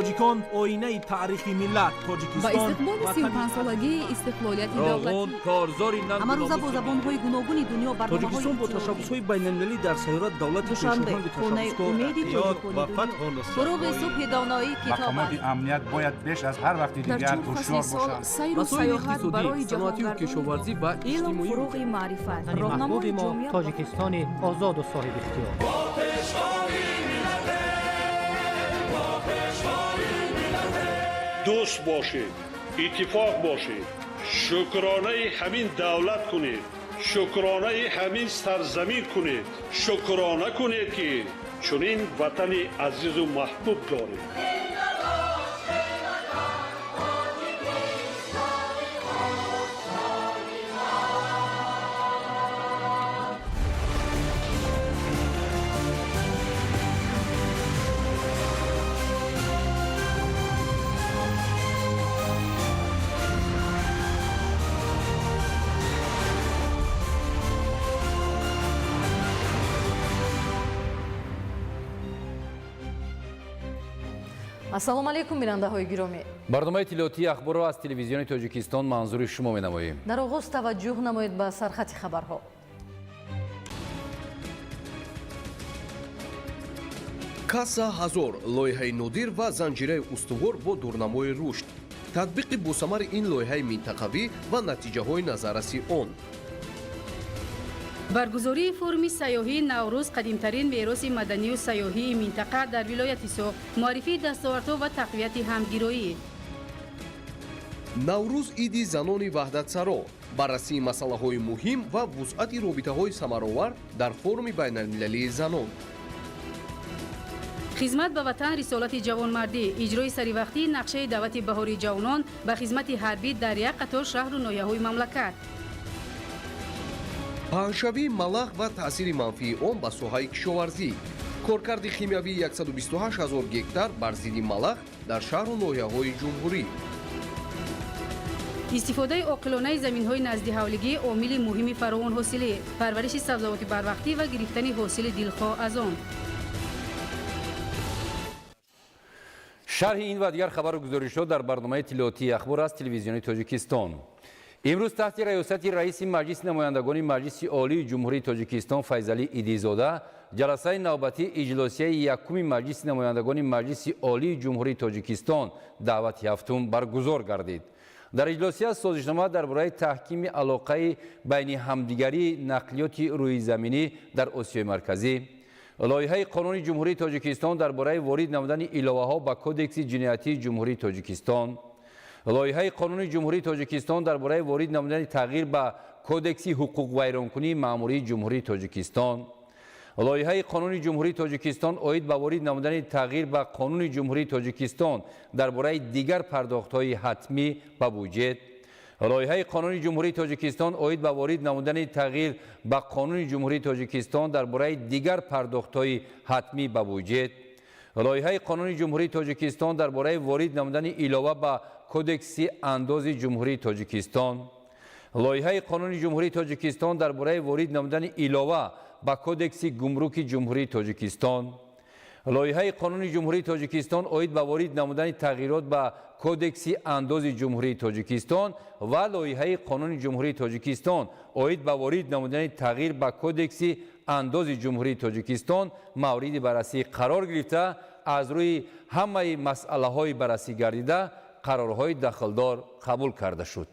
Тоҷикон оинаи таърихи миллат. Ба Тоҷикистон истиқболи 35-солагии истиқлолияти Роғун давлатӣ. Корзори Ҳамарӯза бо забонҳои гуногуни дунё барномаҳои Тоҷикистон бо ташаббусҳои байналмилалӣ дар сайёра давлати Душанбе, пешоҳанги хонаи ташаббускор. умеди тоҷикони ва дунё. фатҳу нусрат. Фуруғи субҳи доноӣ китоб Мақомоти аст. амният бояд беш аз ҳар вақти Дар дигар чор фасли ҳушёр сол бошанд. сайру Масоили сайёҳат иқтисодӣ, барои саноатию ҷаҳонгардони кишоварзӣ ва Илм иҷтимоӣ. фуруғи маърифат, Ватани роҳнамои маҳбуби мо ҷомеа. Тоҷикистони озоду соҳибихтиёр. Дӯст бошед, иттифоқ бошед, шукронаи ҳамин давлат кунед, шукронаи ҳамин сарзамин кунед, шукрона кунед, ки чунин ватани азизу маҳбуб доред. Ассалому алайкум, бинандаҳои гиромӣ. Барномаи иттилоотии Ахборро аз Телевизиони Тоҷикистон манзури шумо менамоем. Дар оғоз таваҷҷӯҳ намоед ба сархати хабарҳо. Каса ҳазор: лоиҳаи нодир ва занҷираи устувор бо дурнамои рушд. Татбиқи босамари ин лоиҳаи минтақавӣ ва натиҷаҳои назарраси он. Баргузории форуми сайёҳии Наврӯз, қадимтарин мероси маданию сайёҳии минтақа дар вилояти Суғд, муаррифии дастовардҳо ва тақвияти ҳамгироӣ. Наврӯз, иди занони ваҳдатсаро. Баррасии масъалаҳои муҳим ва вусъати робитаҳои самаровар дар форуми байналмилалии занон. Хизмат ба ватан рисолати ҷавонмардӣ. Иҷрои саривақтии нақшаи даъвати баҳории ҷавонон ба хизмати ҳарбӣ дар як қатор шаҳру ноҳияҳои мамлакат. Паҳншавии малах ва таъсири манфии он ба соҳаи кишоварзӣ. Коркарди химиявии 128 ҳазор гектар бар зидди малах дар шаҳру ноҳияҳои ҷумҳурӣ. Истифодаи оқилонаи заминҳои наздиҳавлигӣ омили муҳими фаровонҳосилӣ. Парвариши сабзавоти барвақтӣ ва гирифтани ҳосили дилхоҳ аз он. Шарҳи ин ва дигар хабару гузоришҳо дар барномаи иттилоотии Ахбор аз Телевизиони Тоҷикистон. Имрӯз таҳти раёсати раиси Маҷлиси намояндагони Маҷлиси Олии Ҷумҳурии Тоҷикистон Файзалӣ Идизода ҷаласаи навбатии иҷлосияи якуми Маҷлиси намояндагони Маҷлиси Олии Ҷумҳурии Тоҷикистон даъвати ҳафтум баргузор гардид. Дар иҷлосия созишнома дар бораи таҳкими алоқаи байни ҳамдигарии нақлиёти рӯизаминӣ дар Осиёи Марказӣ, лоиҳаи қонуни Ҷумҳурии Тоҷикистон дар бораи ворид намудани иловаҳо ба Кодекси ҷиноятии Ҷумҳурии Тоҷикистон, лоиҳаи қонуни Ҷумҳурии Тоҷикистон дар бораи ворид намудани тағйир ба Кодекси ҳуқуқвайронкунии маъмурии Ҷумҳурии Тоҷикистон, лоиҳаи қонуни Ҷумҳурии Тоҷикистон оид ба ворид намудани тағйир ба Қонуни Ҷумҳурии Тоҷикистон дар бораи дигар пардохтҳои ҳатмӣ ба буҷет, лоиҳаи қонуни Ҷумҳурии Тоҷикистон оид ба ворид намудани тағйир ба Қонуни Ҷумҳурии Тоҷикистон дар бораи дигар пардохтҳои ҳатмӣ ба буҷет, лоиҳаи қонуни Ҷумҳурии Тоҷикистон дар бораи ворид намудани илова ба Кодекси андози Ҷумҳурии Тоҷикистон, лоиҳаи қонуни Ҷумҳурии Тоҷикистон дар бораи ворид намудани илова ба Кодекси гумруки Ҷумҳурии Тоҷикистон, лоиҳаи қонуни Ҷумҳурии Тоҷикистон оид ба ворид намудани тағйирот ба Кодекси андози Ҷумҳурии Тоҷикистон ва лоиҳаи қонуни Ҷумҳурии Тоҷикистон оид ба ворид намудани тағйир ба Кодекси андози Ҷумҳурии Тоҷикистон мавриди баррасӣ қарор гирифта, аз рӯи ҳамаи масъалаҳои баррасӣ гардида қарорҳои дахлдор қабул карда шуд.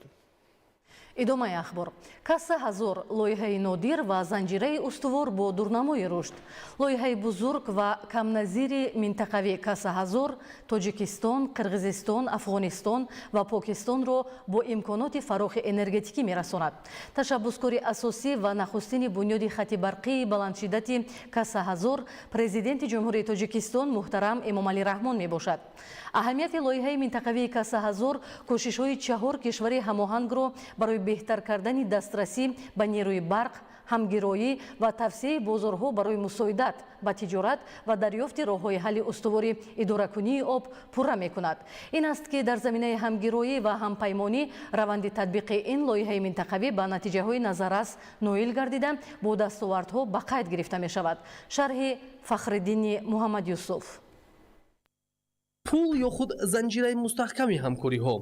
Идомаи ахбор. Каса ҳазор: лоиҳаи нодир ва занҷираи устувор бо дурнамои рушд. Лоиҳаи бузург ва камназири минтақавӣ Каса ҳазор Тоҷикистон, Қирғизистон, Афғонистон ва Покистонро бо имконоти фарохи энергетикӣ мерасонад. Ташаббускори асосӣ ва нахустини бунёди хати барқии баландшиддати Каса ҳазор Президенти Ҷумҳурии Тоҷикистон муҳтарам Эмомалӣ Раҳмон мебошад. Аҳамияти лоиҳаи минтақавии Каса ҳазор кӯшишҳои чаҳор кишвари ҳамоҳангро барои беҳтар кардани дастрасӣ ба нерӯи барқ, ҳамгироӣ ва тавсеаи бозорҳо барои мусоидат ба тиҷорат ва дарёфти роҳҳои ҳалли устувори идоракунии об пурра мекунад. Ин аст, ки дар заминаи ҳамгироӣ ва ҳампаймонӣ раванди татбиқи ин лоиҳаи минтақавӣ ба натиҷаҳои назаррас ноил гардида, бо дастовардҳо ба қайд гирифта мешавад. Шарҳи Фахриддини Муҳаммадюсуф. Пул ё худ занҷираи мустаҳками ҳамкориҳо.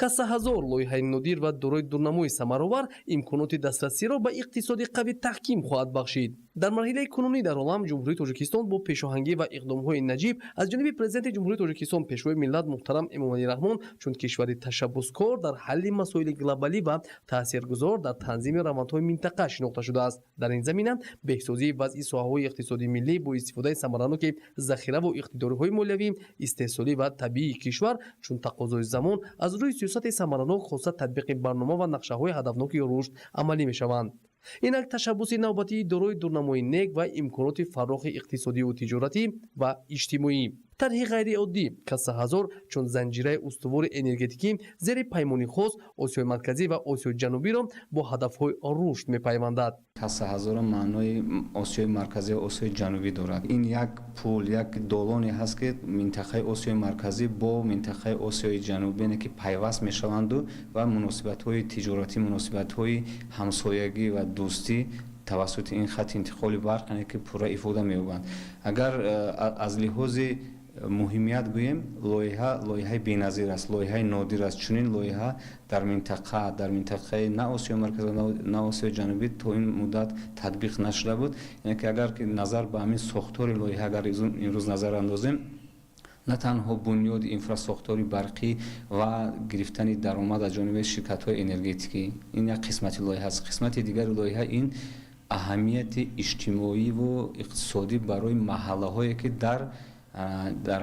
Касса ҳазор лоиҳаи нодир ва дорои дурнамои самаровар имконоти дастрасиро ба иқтисоди қавӣ таҳким хоҳад бахшид. Дар марҳилаи кунунӣ дар олам Ҷумҳурии Тоҷикистон бо пешоҳангӣ ва иқдомҳои наҷиб аз ҷониби Президенти Ҷумҳурии Тоҷикистон, Пешвои миллат муҳтарам Эмомалӣ Раҳмон, чун кишвари ташаббускор дар ҳалли масоили глобалӣ ва таъсиргузор дар танзими равандҳои минтақа шинохта шудааст. Дар ин замина беҳсозии вазъи соҳаҳои иқтисодии миллӣ бо истифодаи самараноки захираву иқтидориҳои молиявӣ, истеҳсолӣ ва табиии кишвар чун тақозои замон аз рӯи сиёсати самаранок, хоса татбиқи барнома ва нақшаҳои ҳадафноки рушд амалӣ мешаванд. Инак ташаббуси навбатии дорои дурнамои нек ва имконоти фаррохи иқтисодиву тиҷоратӣ ва иҷтимоӣ. Тарҳи ғайриоддӣ Касса ҳазор чун занҷираи устувори энергетикӣ зери паймони хос Осиёи Марказӣ ва Осиёи Ҷанубиро бо ҳадафҳои рушд мепайвандад. Касса ҳазорро маънои Осиёи Марказӣ ва Осиёи Ҷанубӣ дорад. Ин як пул, як долоне ҳаст, ки минтақаи Осиёи Марказӣ бо минтақаи Осиёи Ҷанубӣ, яъне ки пайваст мешаванду ва муносибатҳои тиҷоратӣ, муносибатҳои ҳамсоягӣ ва дӯстӣ тавассути ин хати интиқоли барқ, яъне ки пурра ифода меёбанд. Агар аз лиҳози муҳимият гӯем, лоиҳа лоиҳаи беназир аст, лоиҳаи нодир аст. Чунин лоиҳа дар минтақа, дар минтақаи на Осиёи Марказӣ, на Осиёи Ҷанубӣ то ин муддат татбиқ нашуда буд. Яъне ки агар ки назар ба ҳамин сохтори лоиҳа агар имрӯз назар андозем, на танҳо бунёди инфрасохтори барқӣ ва гирифтани даромад аз ҷониби ширкатҳои энергетикӣ, ин як қисмати лоиҳа аст. Қисмати дигари лоиҳа ин аҳамияти иҷтимоиву иқтисодӣ барои маҳаллаҳое, ки дар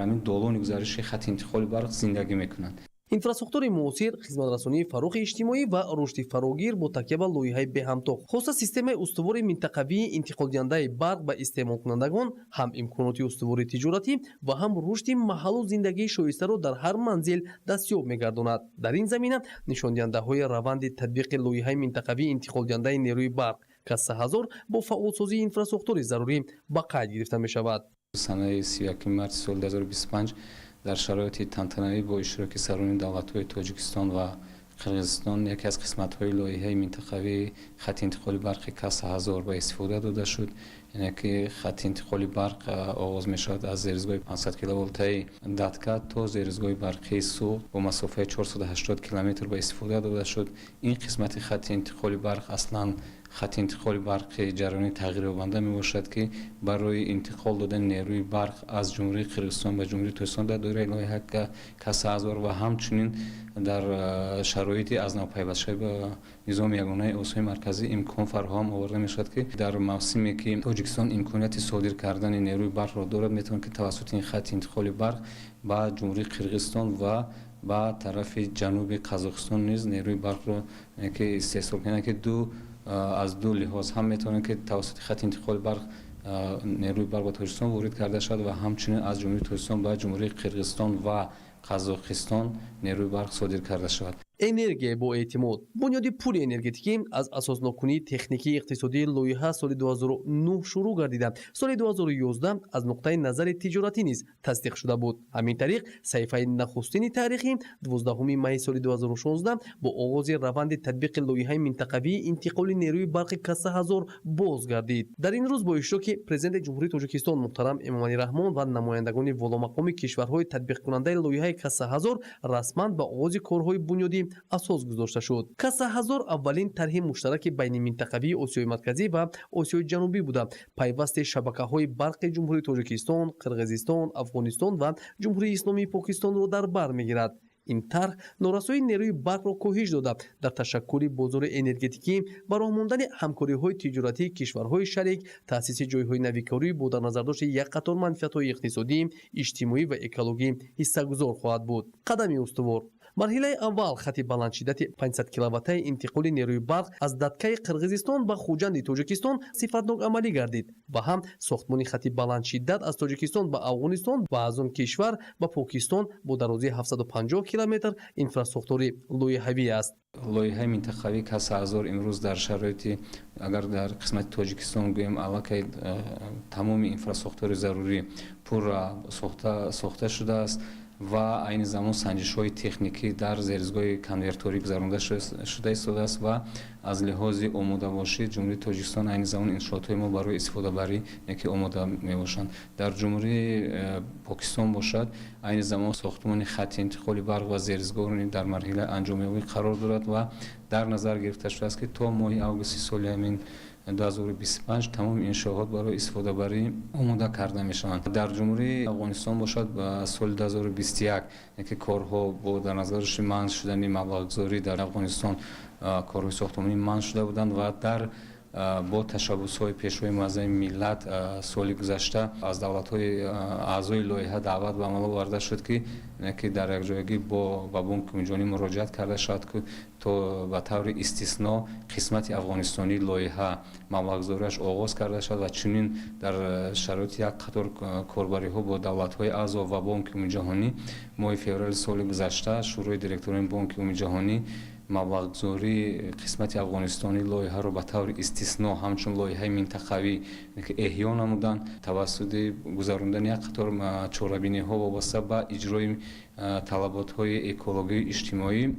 ҳамин долони гузариши хати интиқоли барқ зиндагӣ мекунанд. Инфрасохтори муосир, хизматрасонии фарохи иҷтимоӣ ва рушди фарогир бо такя ба лоиҳаи беҳамто, хоса системаи устувори минтақавии интиқолдиҳандаи барқ ба истеъмолкунандагон, ҳам имконоти устувори тиҷоратӣ ва ҳам рушди маҳаллу зиндагии шоистаро дар ҳар манзил дастёб мегардонад. Дар ин замина нишондиҳандаҳои раванди татбиқи лоиҳаи минтақавии интиқолдиҳандаи нерӯи барқ Касса ҳазор бо фаъолсозии инфрасохтори зарурӣ ба қайд гирифта мешавад. Санаи 31 марти соли 2025 дар шароити тантанавӣ бо иштироки сарони давлатҳои Тоҷикистон ва Қирғизистон яке аз қисматҳои лоиҳаи минтақавии хати интиқоли барқи Касса ҳазор ба истифода дода шуд. Яъне ки хати интиқоли барқ оғоз мешавад аз зеризгоҳи 500 киловолтаи Датка то зеризгоҳи барқии Суғд бо масофаи 480 километр ба истифода дода шуд. Ин қисмати хати интиқоли барқ аслан хати интиқоли барқи ҷараёни тағйирёбанда мебошад, ки барои интиқол додани нерӯи барқ аз Ҷумҳурии Қирғизистон ба Ҷумҳурии Тоҷикистон дар доираи лоиҳа Касса ҳазор ва ҳамчунин дар шароити аз навпайвастшавӣ ба низоми ягонаи Осиёи Марказӣ имкон фароҳам оварда мешавад, ки дар мавсиме ки Тоҷикистон имконияти содир кардани нерӯи барқро дорад, метавонад ки тавассути ин хати интиқоли барқ ба Ҷумҳурии Қирғизистон ва ба тарафи ҷануби Қазоқистон низ нерӯи барқро ки истеҳсол кунад, ки ду аз ду лиҳоз ҳам метавонад ки тавассути хати интиқоли барқ нерӯи барқ ба Тоҷикистон ворид карда шавад ва ҳамчунин аз Ҷумҳурии Тоҷикистон ба Ҷумҳурии Қирғизистон ва Қазоқистон нерӯи барқ содир карда шавад. Энергия бо эътимод. Бунёди пули энергетикӣ аз асосноккунии техникии иқтисодии лоиҳа соли 2009 шурӯъ гардида, соли 2011 аз нуқтаи назари тиҷоратӣ низ тасдиқ шуда буд. Ҳамин тариқ саҳифаи нахустини таърихӣ 12 майи соли 2016 бо оғози раванди татбиқи лоиҳаи минтақавии интиқоли нерӯи барқи Касса ҳазор боз гардид. Дар ин рӯз бо иштироки Президенти Ҷумҳурии Тоҷикистон муҳтарам Эмомалӣ Раҳмон ва намояндагони воломақоми кишварҳои татбиқкунандаи лоиҳаи Касса ҳазор расман ба оғози корҳои бунёдӣ асос гузошта шуд. Касса ҳазор аввалин тарҳи муштараки байниминтақавии Осиёи Марказӣ ва Осиёи Ҷанубӣ буда, пайвасти шабакаҳои барқи Ҷумҳурии Тоҷикистон, Қирғизистон, Афғонистон ва Ҷумҳурии Исломии Покистонро дар бар мегирад. Ин тарҳ норасоии нерӯи барқро коҳиш дода, дар ташаккули бозори энергетикӣ, ба роҳ мондани ҳамкориҳои тиҷоратии кишварҳои шарик, таъсиси ҷойҳои навикорӣ бо дар назардошти як қатор манфиатҳои иқтисодӣ, иҷтимоӣ ва экологӣ ҳиссагузор хоҳад буд. Қадами устувор. Марҳилаи аввал хати баландшиддати 500 киловаттаи интиқоли нерӯи барқ аз Даткаи Қирғизистон ба Хуҷанди Тоҷикистон сифатнок амалӣ гардид ва ҳам сохтмони хати баландшиддат аз Тоҷикистон ба Афғонистон ва аз он кишвар ба Покистон бо дарозии 750 километр инфрасохтори лоиҳавӣ аст. Лоиҳаи минтақавии Касса ҳазор имрӯз дар шароити, агар дар қисмати Тоҷикистон гӯем, аллакай тамоми инфрасохтори зарурӣ пурра сохта шудааст. Ва айни замон санҷишҳои техникӣ дар зеризгоҳи конверторӣ гузаронда шуда истодааст ва аз лиҳози омодабошӣ Ҷумҳурии Тоҷикистон айни замон иншоотҳои мо барои истифодабарӣ яке омода мебошанд. Дар Ҷумҳурии Покистон бошад, айни замон сохтмони хатти интиқоли барқ ва зеризгоҳ дар марҳилаи анҷомёбӣ қарор дорад ва дар назар гирифта шудааст, ки то моҳи августи соли ҳамин 2025 тамоми иншоот барои истифодабарӣ омода карда мешаванд. Дар Ҷумҳурии Афғонистон бошад, ба соли 2021 яке корҳо бо дар назардошти манъ шудани маблағгузорӣ дар Афғонистон корҳои сохтмонӣ манъ шуда буданд ва дар бо ташаббусҳои Пешвои муаззами миллат соли гузашта аз давлатҳои аъзои лоиҳа даъват ба амал оварда шуд, ки дар якҷоягӣ бо ба Бонки Умумиҷаҳонӣ муроҷиат карда шавад, ки то ба таври истисно қисмати афғонистонии лоиҳа маблағгузориаш оғоз карда шавад. Ва чунин дар шароити як қатор корбариҳо бо давлатҳои аъзо ва Бонки Умумиҷаҳонӣ моҳи феврали соли гузашта Шӯрои директорони Бонки Умумиҷаҳонӣ маблағгузории қисмати афғонистонии лоиҳаро ба таври истисно ҳамчун лоиҳаи минтақавӣ эҳё намуданд. Тавассути гузарондани як қатор чорабиниҳо вобаста ба иҷрои талаботҳои экологию иҷтимоӣ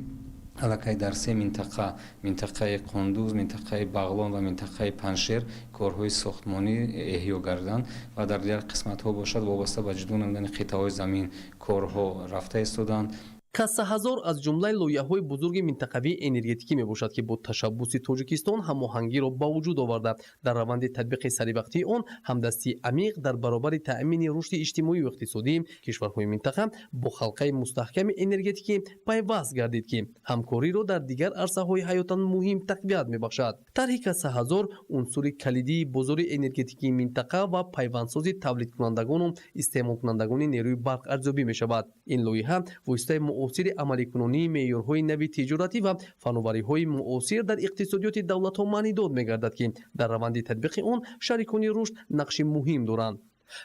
аллакай дар се минтақа, минтақаи Қундуз, минтақаи Бағлон ва минтақаи Паншер, корҳои сохтмонӣ эҳё гарданд ва дар дигар қисматҳо бошад, вобаста ба ҷудо намудани қитъаҳои замин корҳо рафта истоданд. Касса ҳазор аз ҷумлаи лоиҳаҳои бузурги минтақавии энергетикӣ мебошад, ки бо ташаббуси Тоҷикистон ҳамоҳангиро ба вуҷуд оварда, дар раванди татбиқи саривақтии он ҳамдастии амиқ дар баробари таъмини рушди иҷтимоию иқтисодии кишварҳои минтақа бо ҳалқаи мустаҳками энергетикӣ пайваст гардид, ки ҳамкориро дар дигар арсаҳои ҳаётан муҳим тақвият мебахшад. Тарҳи Касса ҳазор унсури калидии бозори энергетикии минтақа ва пайвандсози тавлидкунандагону истеъмолкунандагони нерӯи барқ арзёбӣ мешавад. Ин лоиҳа воситаи муосири амаликунонии меъёрҳои нави тиҷоратӣ ва фановариҳои муосир дар иқтисодиёти давлатҳо маънидод мегардад, ки дар раванди татбиқи он шарикони рушд нақши муҳим доранд.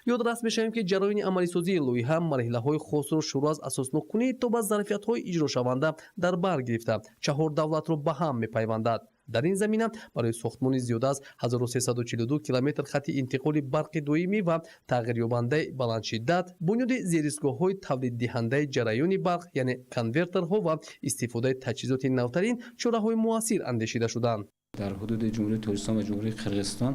Ёдрас мешавем, ки ҷараёни амалисозии лоиҳа марҳилаҳои хосро шурӯъ аз асосноккунӣ то ба зарфиятҳои иҷрошаванда дар бар гирифта, чаҳор давлатро ба ҳам мепайвандад. Дар ин замина барои сохтмони зиёда аз 1342 километр хатти интиқоли барқи доимӣ ва тағйирёбандаи баландшиддат, бунёди зеристгоҳҳои тавлиддиҳандаи ҷараёни барқ, яъне конвертерҳо, ва истифодаи таҷҳизоти навтарин чораҳои муассир андешида шуданд. Дар ҳудуди Ҷумҳурии Тоҷикистон ва Ҷумҳурии Қирғизистон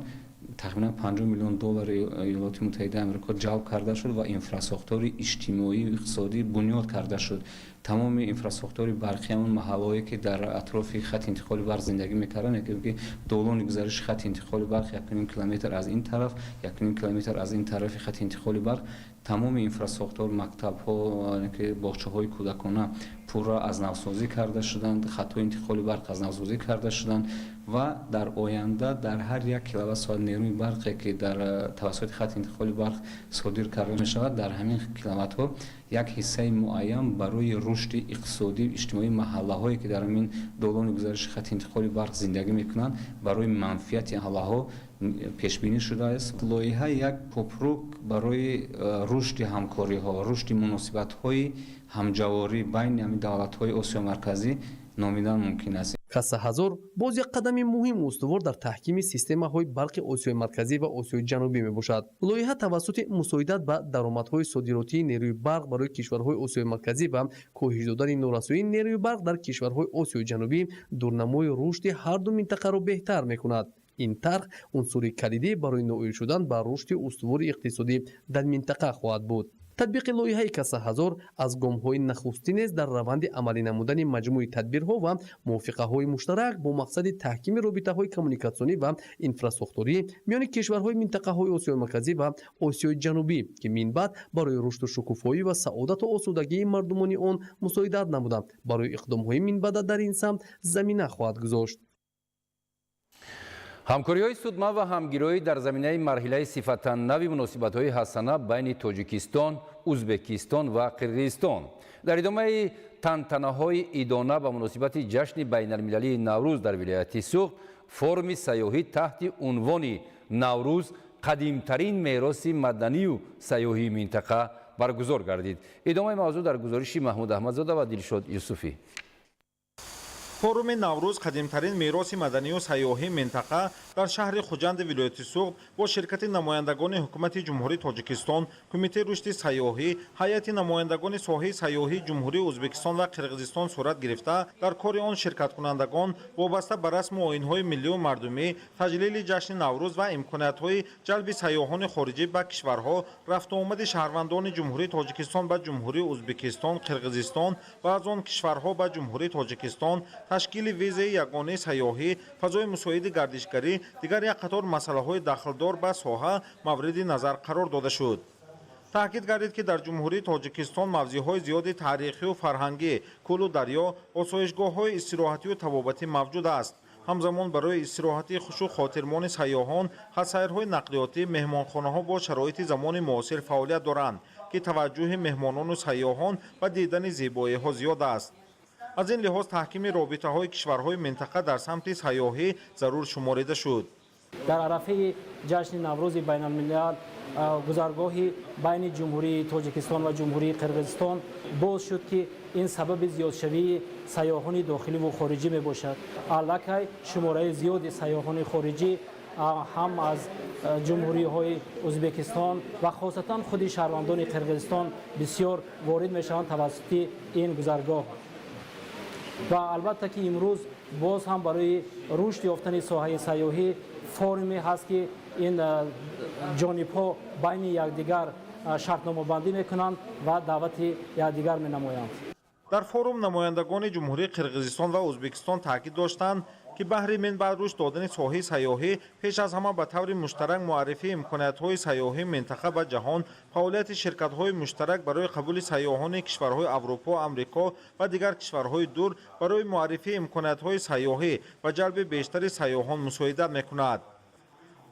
тахминан 50 миллион доллари Иёлоти Муттаҳидаи Амрико ҷалб карда шуд ва инфрасохтори иҷтимоию иқтисодӣ бунёд карда шуд. Тамоми инфрасохтори барқи ҳамон маҳаллаҳое, ки дар атрофи хатти интиқоли барқ зиндагӣ мекарданд, яке долони гузариши хатти интиқоли барқ 1,5 километр аз ин тараф, 1,5 километр аз ин тарафи хатти интиқоли барқ, тамоми инфрасохтор, мактабҳо, боғчаҳои кӯдакона пурра аз навсозӣ карда шуданд, хатҳои интиқоли барқ аз навсозӣ карда шуданд. Ва дар оянда дар ҳар як киловатт соат нерӯи барқе, ки дар тавассути хатти интиқоли барқ содир карда мешавад, дар ҳамин киловаттҳо як ҳиссаи муайян барои рушди иқтисодию иҷтимоии маҳаллаҳое, ки дар ҳамин долони гузариши хатти интиқоли барқ зиндагӣ мекунанд, барои манфиати маҳаллаҳо пешбинӣ шудааст. Лоиҳа як кӯпрук барои рушди ҳамкориҳо, рушди муносибатҳои ҳамҷаворӣ байни ҳамин давлатҳои Осиёи Марказӣ номидан мумкин аст. Касса ҳазор боз як қадами муҳиму устувор дар таҳкими системаҳои барқи Осиёи Марказӣ ва Осиёи Ҷанубӣ мебошад. Лоиҳа тавассути мусоидат ба даромадҳои содиротии нерӯи барқ барои кишварҳои Осиёи Марказӣ ва коҳиш додани норасоии нерӯи барқ дар кишварҳои Осиёи Ҷанубӣ дурнамои рушди ҳарду минтақаро беҳтар мекунад. Ин тарҳ унсури калидӣ барои ноил шудан ба рушди устувори иқтисодӣ дар минтақа хоҳад буд. Татбиқи лоиҳаи Касса ҳазор аз гомҳои нахустинест дар раванди амалӣ намудани маҷмӯи тадбирҳо ва мувофиқаҳои муштарак бо мақсади таҳкими робитаҳои коммуникатсионӣ ва инфрасохторӣ миёни кишварҳои минтақаҳои Осиёи Марказӣ ва Осиёи Ҷанубӣ, ки минбаъд барои рушду шукуфоӣ ва саодату осудагии мардумони он мусоидат намуда, барои иқдомҳои минбаъда дар ин самт замина хоҳад гузошт. Ҳамкориҳои судманд ва ҳамгироӣ дар заминаи марҳилаи сифатан нави муносибатҳои ҳасана байни Тоҷикистон, Узбекистон ва Қирғизистон. Дар идомаи тантанаҳои идона ба муносибати ҷашни байналмилалии Наврӯз дар вилояти Суғд форуми сайёҳӣ таҳти унвони «Наврӯз: қадимтарин мероси маданию сайёҳии минтақа» баргузор гардид. Идомаи мавзӯъ дар гузориши Маҳмуд Аҳмадзода ва Дилшод Юсуфӣ. Форуми «Наврӯз: қадимтарин мероси маданию сайёҳии минтақа» Дар шаҳри Хуҷанди вилояти Суғд бо ширкати намояндагони ҳукумати Ҷумҳурии Тоҷикистон, Кумитаи рушди сайёҳӣ, ҳайати намояндагони соҳаи сайёҳии Ҷумҳурии Ӯзбекистон ва Қирғизистон сурат гирифта, дар кори он ширкаткунандагон вобаста ба расму оинҳои миллию мардумӣ, таҷлили ҷашни Наврӯз ва имкониятҳои ҷалби сайёҳони хориҷӣ ба кишварҳо, рафтуомади шаҳрвандони Ҷумҳурии Тоҷикистон ба Ҷумҳурии Ӯзбекистон, Қирғизистон ва аз он кишварҳо ба Ҷумҳурии Тоҷикистон, ташкили визаи ягонаи сайёҳӣ, фазои мусоиди гардишгарӣ, дигар як қатор масъалаҳои дахлдор ба соҳа мавриди назар қарор дода шуд. Таъкид гардид, ки дар Ҷумҳурии Тоҷикистон мавзеъҳои зиёди таърихию фарҳангӣ, кӯлу дарё, осоишгоҳҳои истироҳатию табобатӣ мавҷуд аст. Ҳамзамон барои истироҳати хушу хотирмони сайёҳон хатсайрҳои нақлиётӣ, меҳмонхонаҳо бо шароити замони муосир фаъолият доранд, ки таваҷҷӯҳи меҳмонону сайёҳон ба дидани зебоиҳо зиёд аст. Аз ин лиҳоз таҳкими робитаҳои кишварҳои минтақа дар самти сайёҳӣ зарур шуморида шуд. Дар арафаи ҷашни Наврӯзи байналмилал гузаргоҳи байни Ҷумҳурии Тоҷикистон ва Ҷумҳурии Қирғизистон боз шуд, ки ин сабаби зиёдшавии сайёҳони дохиливу хориҷӣ мебошад. Аллакай шумораи зиёди сайёҳони хориҷӣ ҳам аз ҷумҳуриҳои Ӯзбекистон ва хосатан худи шаҳрвандони Қирғизистон бисёр ворид мешаванд тавассути ин гузаргоҳ. Ва албатта ки имрӯз боз ҳам барои рушд ёфтани соҳаи сайёҳӣ форуме ҳаст, ки ин ҷонибҳо байни якдигар шартномабандӣ мекунанд ва даъвати якдигар менамоянд. Дар форум намояндагони Ҷумҳурии Қирғизистон ва Ӯзбекистон таъкид доштанд, ки баҳри минбаъд рушд додани соҳаи сайёҳӣ пеш аз ҳама ба таври муштарак муаррифии имкониятҳои сайёҳии минтақа ба ҷаҳон, фаъолияти ширкатҳои муштарак барои қабули сайёҳони кишварҳои Аврупо, Амрико ва дигар кишварҳои дур барои муаррифии имкониятҳои сайёҳӣ ва ҷалби бештари сайёҳон мусоидат мекунад.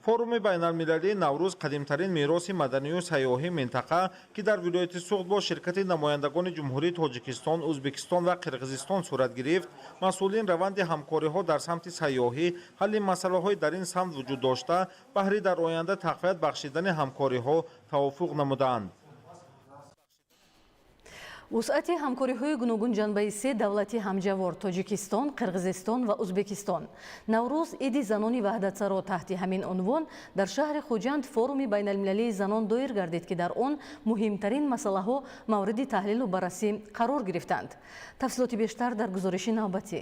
Форуми байналмилалии Наврӯз қадимтарин мероси маданию сайёҳии минтақа, ки дар вилояти Суғд бо ширкати намояндагони Ҷумҳурии Тоҷикистон, Ӯзбекистон ва Қирғизистон сурат гирифт, масъулин раванди ҳамкориҳо дар самти сайёҳӣ, ҳалли масъалаҳои дар ин самт вуҷуд дошта, баҳри дар оянда тақвият бахшидани ҳамкориҳо тавофуқ намуданд. Вусъати ҳамкориҳои гуногунҷанбаи се давлати ҳамҷавор Тоҷикистон, Қирғизистон ва Ӯзбекистон. Наврӯз иди занони ваҳдатсаро таҳти ҳамин унвон дар шаҳри Хуҷанд форуми байналмилалии занон доир гардид, ки дар он муҳимтарин масъалаҳо мавриди таҳлилу баррасӣ қарор гирифтанд. Тафсилоти бештар дар гузориши навбатӣ.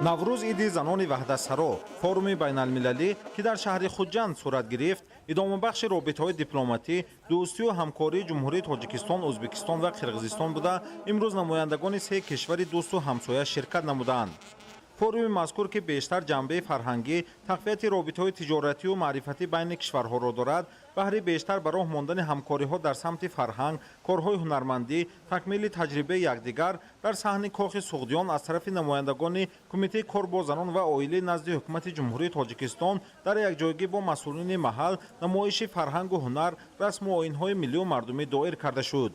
Наврӯз иди занони ваҳдатсаро форуми байналмилалӣ, ки дар шаҳри Хуҷанд сурат гирифт, идомабахши робитаҳои дипломатӣ, дӯстию ҳамкории Ҷумҳурии Тоҷикистон, Ӯзбекистон ва Қирғизистон буда, имрӯз намояндагони се кишвари дӯсту ҳамсоя ширкат намуданд. Форуми мазкур, ки бештар ҷанбаи фарҳангӣ, тақвияти робитаҳои тиҷоратию маърифатӣ байни кишварҳоро дорад, баҳри бештар ба роҳ мондани ҳамкориҳо дар самти фарҳанг, корҳои ҳунармандӣ, такмили таҷрибаи якдигар дар саҳни Кохи Суғдиён аз тарафи намояндагони Кумитаи кор бо занон ва оилӣ назди Ҳукумати Ҷумҳурии Тоҷикистон дар якҷоягӣ бо масъулини маҳал намоиши фарҳангу ҳунар, расму оинҳои миллию мардумӣ доир карда шуд.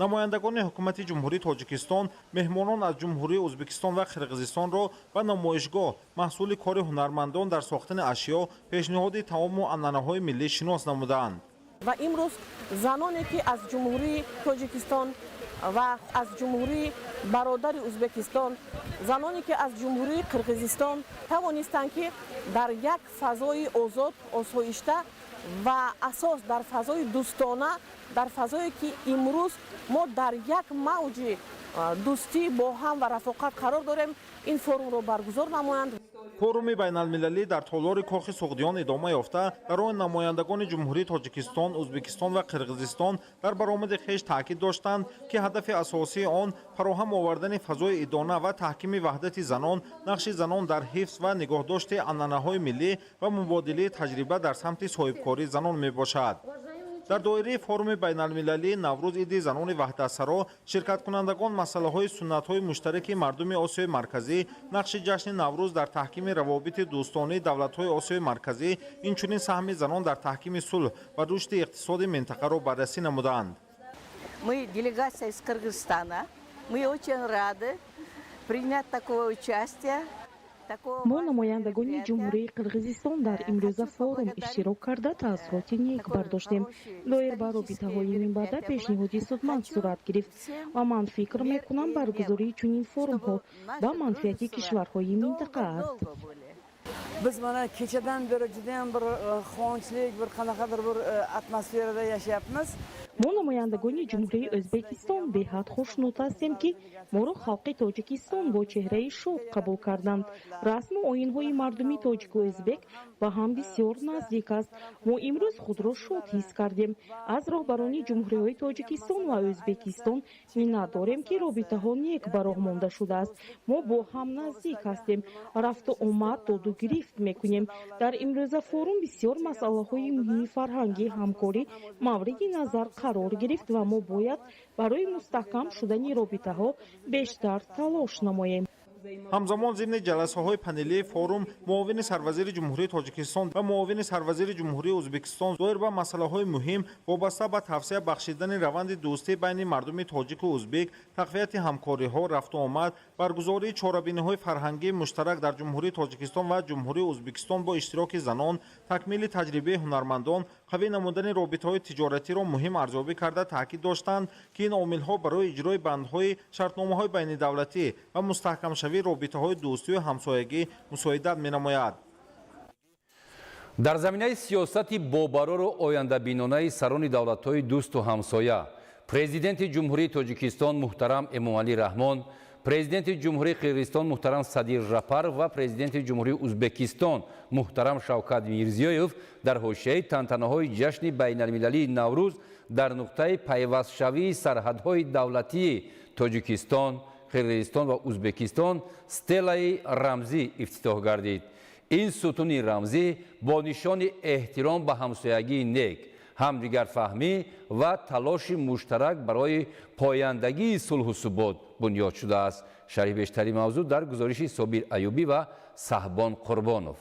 Намояндагони ҳукумати Ҷумҳурии Тоҷикистон меҳмонон аз Ҷумҳурии Ӯзбекистон ва Қирғизистонро ба намоишгоҳ, маҳсули кори ҳунармандон дар сохтани ашё, пешниҳоди таому анъанаҳои миллӣ шинос намуданд. Ва имрӯз заноне, ки аз Ҷумҳурии Тоҷикистон ва аз ҷумҳурии бародари Ӯзбекистон, заноне, ки аз Ҷумҳурии Қирғизистон тавонистанд, ки дар як фазои озод, осоишта ва асос дар фазои дӯстона, дар фазое, ки имрӯз мо дар як мавҷи дӯстӣ бо ҳам ва рафоқат қарор дорем, ин форумро баргузор намоянд. Форуми байналмилалӣ дар толори Кохи Суғдиён идома ёфта, дар он намояндагони Ҷумҳурии Тоҷикистон, Ӯзбекистон ва Қирғизистон дар баромади хеш таъкид доштанд, ки ҳадафи асосии он фароҳам овардани фазои идона ва таҳкими ваҳдати занон, нақши занон дар ҳифз ва нигоҳдошти анъанаҳои миллӣ ва мубодилаи таҷриба дар самти соҳибкории занон мебошад. Дар доираи форуми байналмилалии Наврӯз иди занони ваҳдатсаро ширкаткунандагон масъалаҳои суннатҳои муштараки мардуми Осиёи Марказӣ, нақши ҷашни Наврӯз дар таҳкими равобити дӯстонии давлатҳои Осиёи Марказӣ, инчунин саҳми занон дар таҳкими сулҳ ва рушди иқтисоди минтақаро баррасӣ намуданд. Мы делегация из Кыргызстана. Мы очень рады принять такое участие. Мо намояндагони Ҷумҳурии Қирғизистон дар имрӯза форум иштирок карда, таассуроти нек бардоштем. Доир ба робитаҳои минбаъда пешниҳоди судманд сурат гирифт ва ман фикр мекунам, баргузории чунин форумҳо ба манфиати кишварҳои минтақа аст. Biz mana kechadan beri judayam bir quvonchli, bir qanaqadir bir atmosferada yashayapmiz. Мо намояндагони Ҷумҳурии Ӯзбекистон беҳад хушнуд ҳастем, ки моро халқи Тоҷикистон бо чеҳраи шод қабул карданд. Расму оинҳои мардуми тоҷику ӯзбек ба ҳам бисёр наздик аст. Мо имрӯз худро шод ҳис кардем. Аз роҳбарони ҷумҳуриҳои Тоҷикистон ва Ӯзбекистон миннат дорем, ки робитаҳо нек ба роҳ монда шудааст. Мо бо ҳам наздик ҳастем, рафту омад, доду гирифт мекунем. Дар имрӯза форум бисёр масъалаҳои муҳими фарҳангӣ ҳамкорӣ мавриди назар қарор гирифт ва мо бояд барои мустаҳкам шудани робитаҳо бештар талош намоем. Ҳамзамон, зимни ҷаласаҳои панелии форум муовини сарвазири Ҷумҳурии Тоҷикистон ва муовини сарвазири Ҷумҳурии Ӯзбекистон доир ба масъалаҳои муҳим вобаста ба тавсеа бахшидани раванди дӯстӣ байни мардуми тоҷику ӯзбек, тақвияти ҳамкориҳо, рафтуомад, баргузории чорабиниҳои фарҳангии муштарак дар Ҷумҳурии Тоҷикистон ва Ҷумҳурии Ӯзбекистон бо иштироки занон, такмили таҷрибаи ҳунармандон, қавӣ намудани робитаҳои тиҷоратиро муҳим арзёбӣ карда, таъкид доштанд, ки ин омилҳо барои иҷрои бандҳои шартномаҳои байнидавлатӣ ва мустаҳкамшавии робитаҳои дӯстию ҳамсоягӣ мусоидат менамояд. Дар заминаи сиёсати бобарору ояндабинонаи сарони давлатҳои дӯсту ҳамсоя, Президенти Ҷумҳурии Тоҷикистон муҳтарам Эмомалӣ Раҳмон, Президенти Ҷумҳурии Қирғизистон муҳтарам Садир Жапаров ва Президенти Ҷумҳурии Ӯзбекистон муҳтарам Шавкат Мирзиёев дар ҳошияи тантанаҳои ҷашни байналмилалии Наврӯз дар нуқтаи пайвастшавии сарҳадҳои давлатии Тоҷикистон, Қирғизистон ва Ӯзбекистон стелаи рамзӣ ифтитоҳ гардид. Ин сутуни рамзӣ бо нишони эҳтиром ба ҳамсоягии нек, ҳамдигарфаҳмӣ ва талоши муштарак барои пояндагии сулҳу субот бунёд шудааст. Шарҳи бештари мавзӯъ дар гузориши Собир Аюбӣ ва Саҳбон Қурбонов.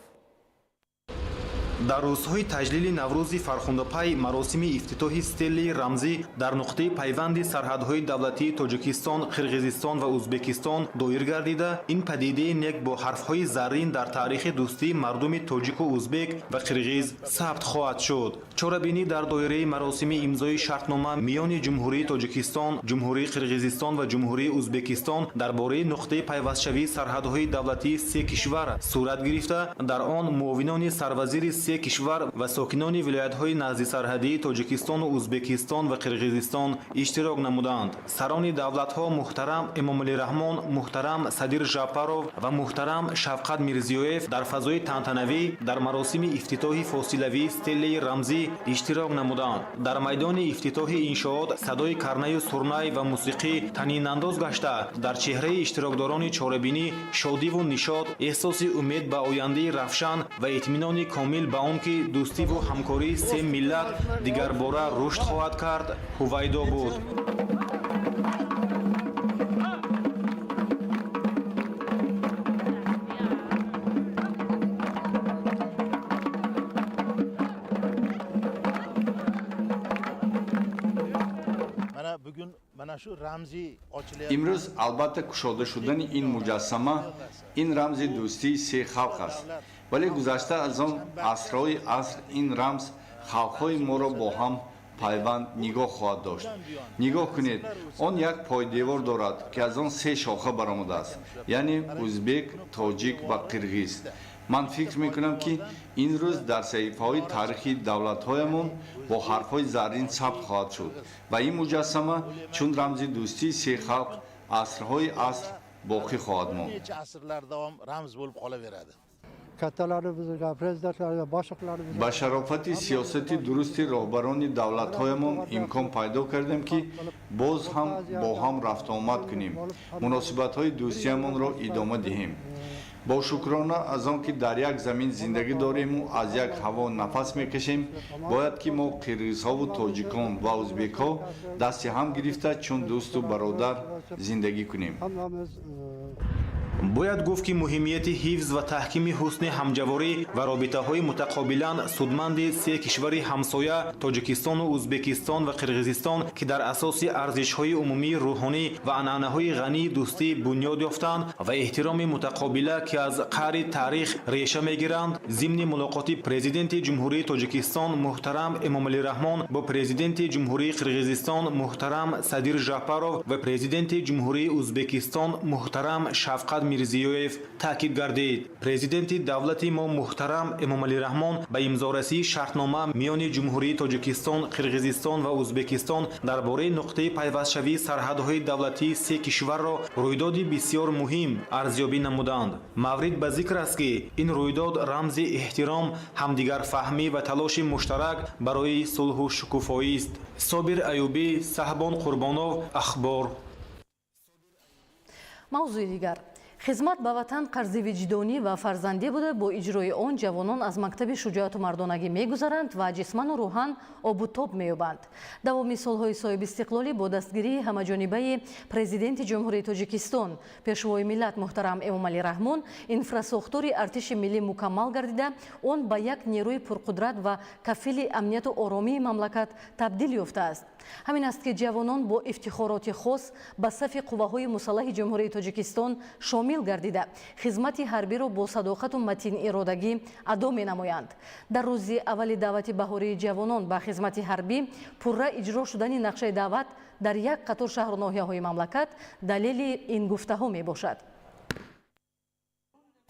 Дар рӯзҳои таҷлили Наврӯзи фархундапай маросими ифтитоҳи стеллаи рамзӣ дар нуқтаи пайванди сарҳадҳои давлатии Тоҷикистон, Қирғизистон ва Ӯзбекистон доир гардида, ин падидаи нек бо ҳарфҳои заррин дар таърихи дӯстии мардуми тоҷику ӯзбек ва қирғиз сабт хоҳад шуд. Чорабинӣ дар доираи маросими имзои шартнома миёни Ҷумҳурии Тоҷикистон, Ҷумҳурии Қирғизистон ва Ҷумҳурии Ӯзбекистон дар бораи нуқтаи пайвастшавии сарҳадҳои давлатии се кишвар сурат гирифта, дар он муовинони сарвазири се кишвар ва сокинони вилоятҳои наздисарҳадии Тоҷикистону Ӯзбекистон ва Қирғизистон иштирок намуданд. Сарони давлатҳо муҳтарам Эмомалӣ Раҳмон, муҳтарам Садир Жапаров ва муҳтарам Шавқат Мирзиёев дар фазои тантанавӣ дар маросими ифтитоҳи фосилавии стеллаи рамзӣ иштирок намуданд. Дар майдони ифтитоҳи иншоот садои карнаю сурнай ва мусиқӣ танинандоз гашта, дар чеҳраи иштирокдорони чорабинӣ шодиву нишод, эҳсоси умед ба ояндаи равшан ва итминони комил ба он ки дӯстиву ҳамкории се миллат дигарбора рушд хоҳад кард, ҳувайдо буд. Имрӯз албатта кушода шудани ин муҷассама ин рамзи дӯстии се халқ аст, вале гузашта аз он асрҳои аср ин рамз халқҳои моро бо ҳам пайванд нигоҳ хоҳад дошт. Нигоҳ кунед, он як пойдевор дорад, ки аз он се шоха баромадааст, яъне ӯзбек, тоҷик ва қирғиз. Ман фикр мекунам, ки ин рӯз дар саҳифаҳои таърихи давлатҳоямон бо ҳарфҳои заррин сабт хоҳад шуд ва ин муҷассама чун рамзи дӯстии се халқ асрҳои аср боқӣ хоҳад монд. Ба шарофати сиёсати дурусти роҳбарони давлатҳоямон имкон пайдо кардем, ки боз ҳам бо ҳам рафтуомад кунем, муносибатҳои дӯстиямонро идома диҳем. Бо шукрона аз он ки дар як замин зиндагӣ дорему аз як ҳаво нафас мекашем, бояд ки мо қирғизҳову тоҷикон ва ӯзбекҳо дасти ҳам гирифта, чун дӯсту бародар зиндагӣ кунем. Бояд гуфт, ки муҳимияти ҳифз ва таҳкими ҳусни ҳамҷаворӣ ва робитаҳои мутақобилан судманди се кишвари ҳамсоя Тоҷикистону Ӯзбекистон ва Қирғизистон, ки дар асоси арзишҳои умумии рӯҳонӣ ва анъанаҳои ғании дӯстӣ бунёд ёфтанд ва эҳтироми мутақобила, ки аз қаъри таърих реша мегиранд, зимни мулоқоти Президенти Ҷумҳурии Тоҷикистон муҳтарам Эмомалӣ Раҳмон бо Президенти Ҷумҳурии Қирғизистон муҳтарам Садир Жапаров ва Президенти Ҷумҳурии Ӯзбекистон муҳтарам Шавқат Мирзиёев таъкид гардид. Президенти давлати мо муҳтарам Эмомалӣ Раҳмон ба имзорасии шартнома миёни Ҷумҳурии Тоҷикистон, Қирғизистон ва Узбекистон дар бораи нуқтаи пайвастшавии сарҳадҳои давлатии се кишварро рӯйдоди бисёр муҳим арзёбӣ намуданд. Маврид ба зикр аст, ки ин рӯйдод рамзи эҳтиром, ҳамдигарфаҳмӣ ва талоши муштарак барои сулҳу шукуфоист. Собир Аюбӣ, Саҳбон Қурбонов, Ахбор. Мавзӯи дигар. Хизмат ба ватан қарзи виҷдонӣ ва фарзандӣ буда, бо иҷрои он ҷавонон аз мактаби шуҷоату мардонагӣ мегузаранд ва ҷисману рӯҳан обутоб меёбанд. Давоми солҳои соҳибистиқлолӣ бо дастгирии ҳамаҷонибаи Президенти Ҷумҳурии Тоҷикистон, Пешвои миллат муҳтарам Эмомалӣ Раҳмон, инфрасохтори артиши миллӣ мукаммал гардида, он ба як нерӯи пурқудрат ва кафили амнияту оромии мамлакат табдил ёфтааст. Ҳамин аст, ки ҷавонон бо ифтихороти хос ба сафи қувваҳои мусаллаҳи Ҷумҳурии Тоҷикистон шомил гардида, хизмати ҳарбиро бо садоқату матин иродагӣ адо менамоянд. Дар рӯзи аввали даъвати баҳории ҷавонон ба хизмати ҳарбӣ пурра иҷро шудани нақшаи даъват дар як қатор шаҳру ноҳияҳои мамлакат далели ин гуфтаҳо мебошад.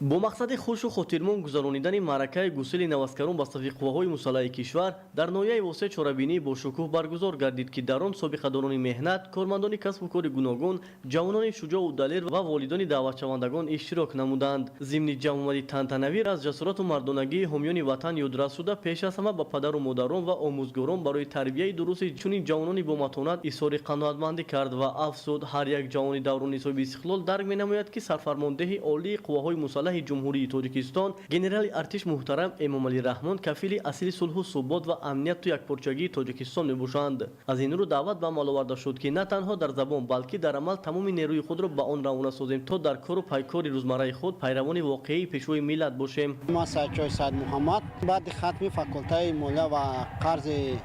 Бо мақсади хушу хотирмон гузаронидани маъракаи гусели наваскарон ба сафи қувваҳои мусаллаҳи кишвар дар ноҳияи Восеъ чорабинии бошукӯҳ баргузор гардид, ки дар он собиқадорони меҳнат, кормандони касбу кори гуногун, ҷавонони шуҷоъу далер ва волидони даъватшавандагон иштирок намуданд. Зимни ҷамъомади тантанавӣ аз ҷасорату мардонагии ҳомиёни ватан ёдрас шуда, пеш аз ҳама ба падару модарон ва омӯзгорон барои тарбияи дурусти чунин ҷавонони боматонат изҳори қаноатмандӣ кард ва афзуд: ҳар як ҷавони даврони соҳиби истиқлол дарк менамояд, ки сарфармондеҳи олии қувваҳои мусаллаҳи Ҷумҳурии Тоҷикистон генерали артиш муҳтарам Эмомалӣ Раҳмон кафили асили сулҳу субот ва амнияту якпорчагии Тоҷикистон мебошанд. Аз ин рӯ даъват ба амал оварда шуд, ки на танҳо дар забон, балки дар амал тамоми нерӯи худро ба он равона созем, то дар кору пайкори рӯзмарраи худ пайравони воқеии пешвои миллат бошем. Ман Саидчои Саид Муҳаммад, баъди хатми факултаи молия ва қарзи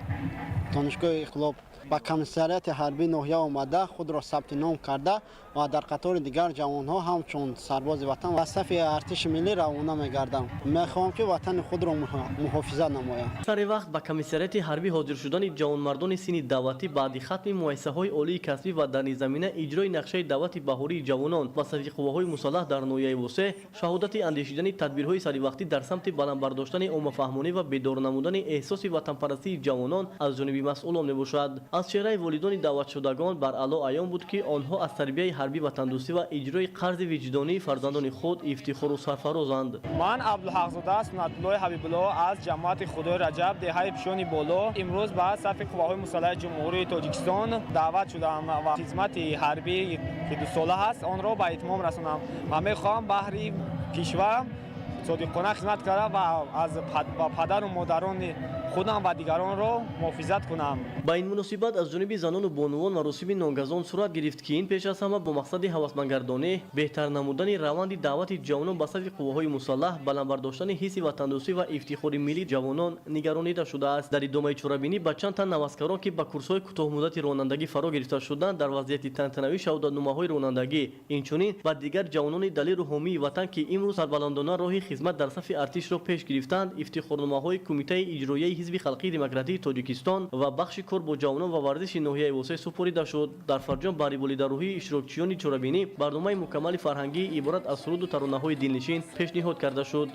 Донишгоҳи Иқлоб ба комиссариати ҳарбии ноҳия омада, худро сабти ном карда ва дар қатори дигар ҷавонҳо ҳамчун сарбози ватан ба сафи артиши миллӣ равона мегардам. Мехоҳам, ки ватани худро муҳофизат намоям. Сари вақт ба комиссариати ҳарбӣ ҳозир шудани ҷавонмардони синни даъватӣ баъди хатми муассисаҳои олии касбӣ ва дар ин замина иҷрои нақшаи даъвати баҳории ҷавонон ба сафи қувваҳои мусаллаҳ дар ноҳияи Восеъ шаҳодати андешидани тадбирҳои саривақтӣ дар самти баланд бардоштани оммафаҳмонӣ ва бедор намудани эҳсоси ватанпарастии ҷавонон аз ҷониби масъулон мебошад. Аз чеҳраи волидони даъватшудагон баръало аён буд, ки онҳо аз тарбияи ҳарбӣ ватандӯстӣ ва иҷрои қарзи виҷдонии фарзандони худ ифтихору сарфарозанд. Ман Абдулҳақзода Сунатуллои Ҳабибулло аз ҷамоати Худои Раҷаб, деҳаи Пишони Боло, имрӯз ба сафи қувваҳои мусаллаҳи Ҷумҳурии Тоҷикистон даъват шудам ва хизмати ҳарбӣ, ки дусола ҳаст, онро ба итмом расонам ва мехоҳам баҳри кишварам содиқона хизмат карда ва аз падару модарони худам ва дигаронро муҳофизат кунам. Ба ин муносибат аз ҷониби занону бонувон маросими нонгазон сурат гирифт, ки ин пеш аз ҳама бо мақсади ҳавасмандгардонӣ, беҳтар намудани раванди даъвати ҷавонон ба сафи қувваҳои мусаллаҳ, баланд бардоштани ҳисси ватандӯстӣ ва ифтихори миллии ҷавонон нигаронида шудааст. Дар идомаи чорабинӣ ба чанд тан наваскарон, ки ба курсҳои кӯтоҳмуддати ронандагӣ фаро гирифта шуданд, дар вазъияти тантанавӣ шаҳодатномаҳои ронандагӣ, инчунин ба дигар ҷавонони далеру ҳомии ватан, ки имрӯз сарбаландона роҳи хизмат дар сафи артишро пеш гирифтанд, ифтихорномаҳои Кумитаи иҷроияи Ҳизби халқии демократии Тоҷикистон ва бахши кор бо ҷавонон ва варзиши ноҳияи Восеъ супорида шуд. Дар фарҷом барои болидарӯҳии иштирокчиёни чорабинӣ барномаи мукаммали фарҳангӣ иборат аз суруду таронаҳои дилнишин пешниҳод карда шуд.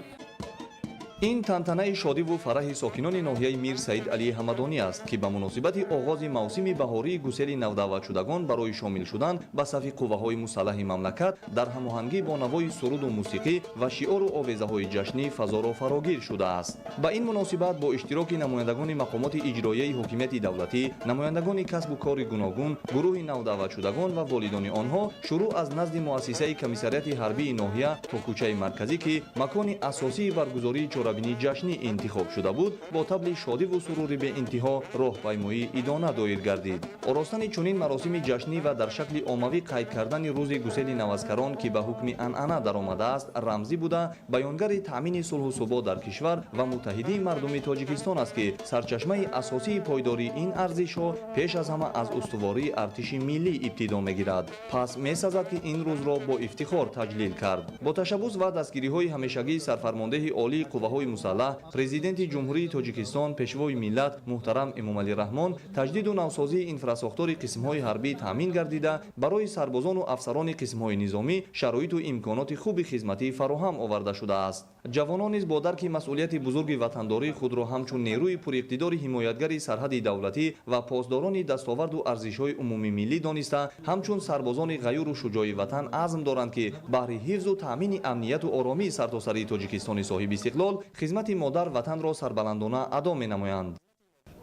Ин тантанаи шодиву фараҳи сокинони ноҳияи Мир Саид Алии Ҳамадонӣ аст, ки ба муносибати оғози мавсими баҳории гусели навдаъватшудагон барои шомил шудан ба сафи қувваҳои мусаллаҳи мамлакат дар ҳамоҳангӣ бо навои суруду мусиқӣ ва шиору овезаҳои ҷашнӣ фазоро фарогир шудааст. Ба ин муносибат бо иштироки намояндагони мақомоти иҷроияи ҳокимияти давлатӣ, намояндагони касбу кори гуногун, гурӯҳи навдаъватшудагон ва волидони онҳо шурӯъ аз назди муассисаи комиссариати ҳарбии ноҳия то кӯчаи марказӣ, ки макони асосии баргузории чорабинии ҷашнӣ интихоб шуда буд, бо табли шодиву сурури беинтиҳо роҳпаймоӣ идона доир гардид. Оростани чунин маросими ҷашнӣ ва дар шакли оммавӣ қайд кардани рӯзи гусели наваскарон, ки ба ҳукми анъана даромадааст, рамзӣ буда, баёнгари таъмини сулҳу субот дар кишвар ва муттаҳидии мардуми Тоҷикистон аст, ки сарчашмаи асосии пойдории ин арзишҳо пеш аз ҳама аз устувории артиши миллӣ ибтидо мегирад. Пас месазад, ки ин рӯзро бо ифтихор таҷлил кард. Бо ташаббус ва дастгириҳои ҳамешагии сарфармондеҳи олии қувваҳои Қувваҳои Мусаллаҳ, Президенти Ҷумҳурии Тоҷикистон, Пешвои миллат муҳтарам Эмомалӣ Раҳмон таҷдиду навсозии инфрасохтори қисмҳои ҳарбӣ таъмин гардида, барои сарбозону афсарони қисмҳои низомӣ шароиту имконоти хуби хизматӣ фароҳам оварда шудааст. Ҷавонон низ бо дарки масъулияти бузурги ватандорӣ худро ҳамчун нерӯи пуриқтидори ҳимоятгари сарҳади давлатӣ ва посдорони дастоварду арзишҳои умумимиллӣ дониста, ҳамчун сарбозони ғаюру шуҷои ватан азм доранд, ки баҳри ҳифзу таъмини амнияту оромии сартосарии Тоҷикистони соҳибистиқлол хизмати модар ватанро сарбаландона адо менамоянд.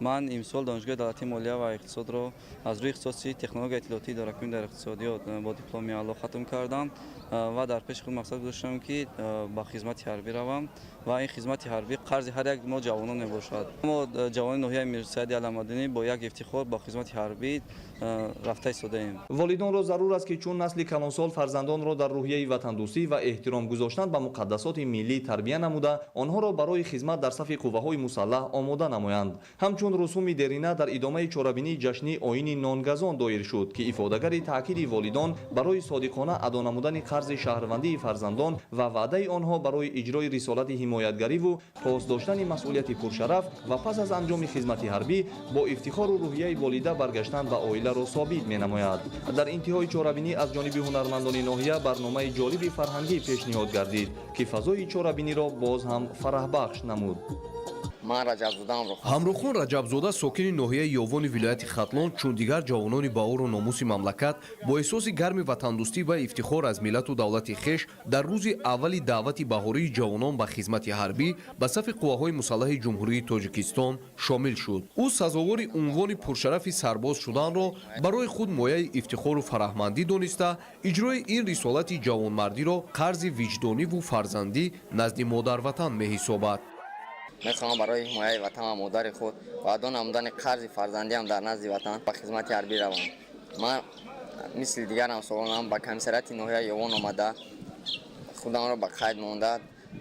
Ман имсол Донишгоҳи давлатии молия ва иқтисодро аз рӯи ихтисоси технологияи иттилоотии идоракунӣ дар иқтисодиёт бо дипломи аъло хатм кардам ва дар пеши худ мақсад гузоштам, ки ба хизмати ҳарбӣ равам ва ин хизмати ҳарбӣ қарзи ҳар як мо ҷавонон мебошад. Мо, ҷавонони ноҳияи Мирсаиди Алӣ Ҳамадонӣ, бо як ифтихор ба хизмати ҳарбӣ рафта истодаем. Волидонро зарур аст, ки чун насли калонсол фарзандонро дар рӯҳияи ватандӯстӣ ва эҳтиром гузоштан ба муқаддасоти миллӣ тарбия намуда, онҳоро барои хизмат дар сафи қувваҳои мусаллаҳ омода намоянд. Ҳамчун русуми дерина дар идомаи чорабинии ҷашнӣ оини нонгазон доир шуд, ки ифодагари таъкиди волидон барои содиқона адо намудани қарзи шаҳрвандии фарзандон ва ваъдаи онҳо барои иҷрои рисолати ҳимоятгариву пос доштани масъулияти пуршараф ва пас аз анҷоми хизмати ҳарбӣ бо ифтихору рӯҳияи болида баргаштан ба оиларо собит менамояд. Дар интиҳои чорабинӣ аз ҷониби ҳунармандони ноҳия барномаи ҷолиби фарҳангӣ пешниҳод гардид, ки фазои чорабиниро боз ҳам фараҳбахш намуд. Ман Раҷабзодаам. Ҳамроҳхон Раҷабзода, сокини ноҳияи Ёвони вилояти Хатлон, чун дигар ҷавонони баору номуси мамлакат, бо эҳсоси гарми ватандӯстӣ ва ифтихор аз миллату давлати хеш, дар рӯзи аввали даъвати баҳории ҷавонон ба хизмати ҳарбӣ ба сафи Қувваҳои Мусаллаҳи Ҷумҳурии Тоҷикистон шомил шуд. Ӯ сазовори унвони пуршарафи сарбоз шуданро барои худ мояи ифтихору фараҳмандӣ дониста, иҷрои ин рисолати ҷавонмардиро қарзи виҷдониву фарзандӣ назди модарватан меҳисобад. Мехоҳам барои ҳимояи ватан ва модари худ ва адо намудани қарзи фарзандиам дар назди ватан ба хизмати ҳарбӣ равам. Ман мисли дигар ҳамсолонам ба комиссариати ноҳияи Ёвон омада, худамро ба қайд монда,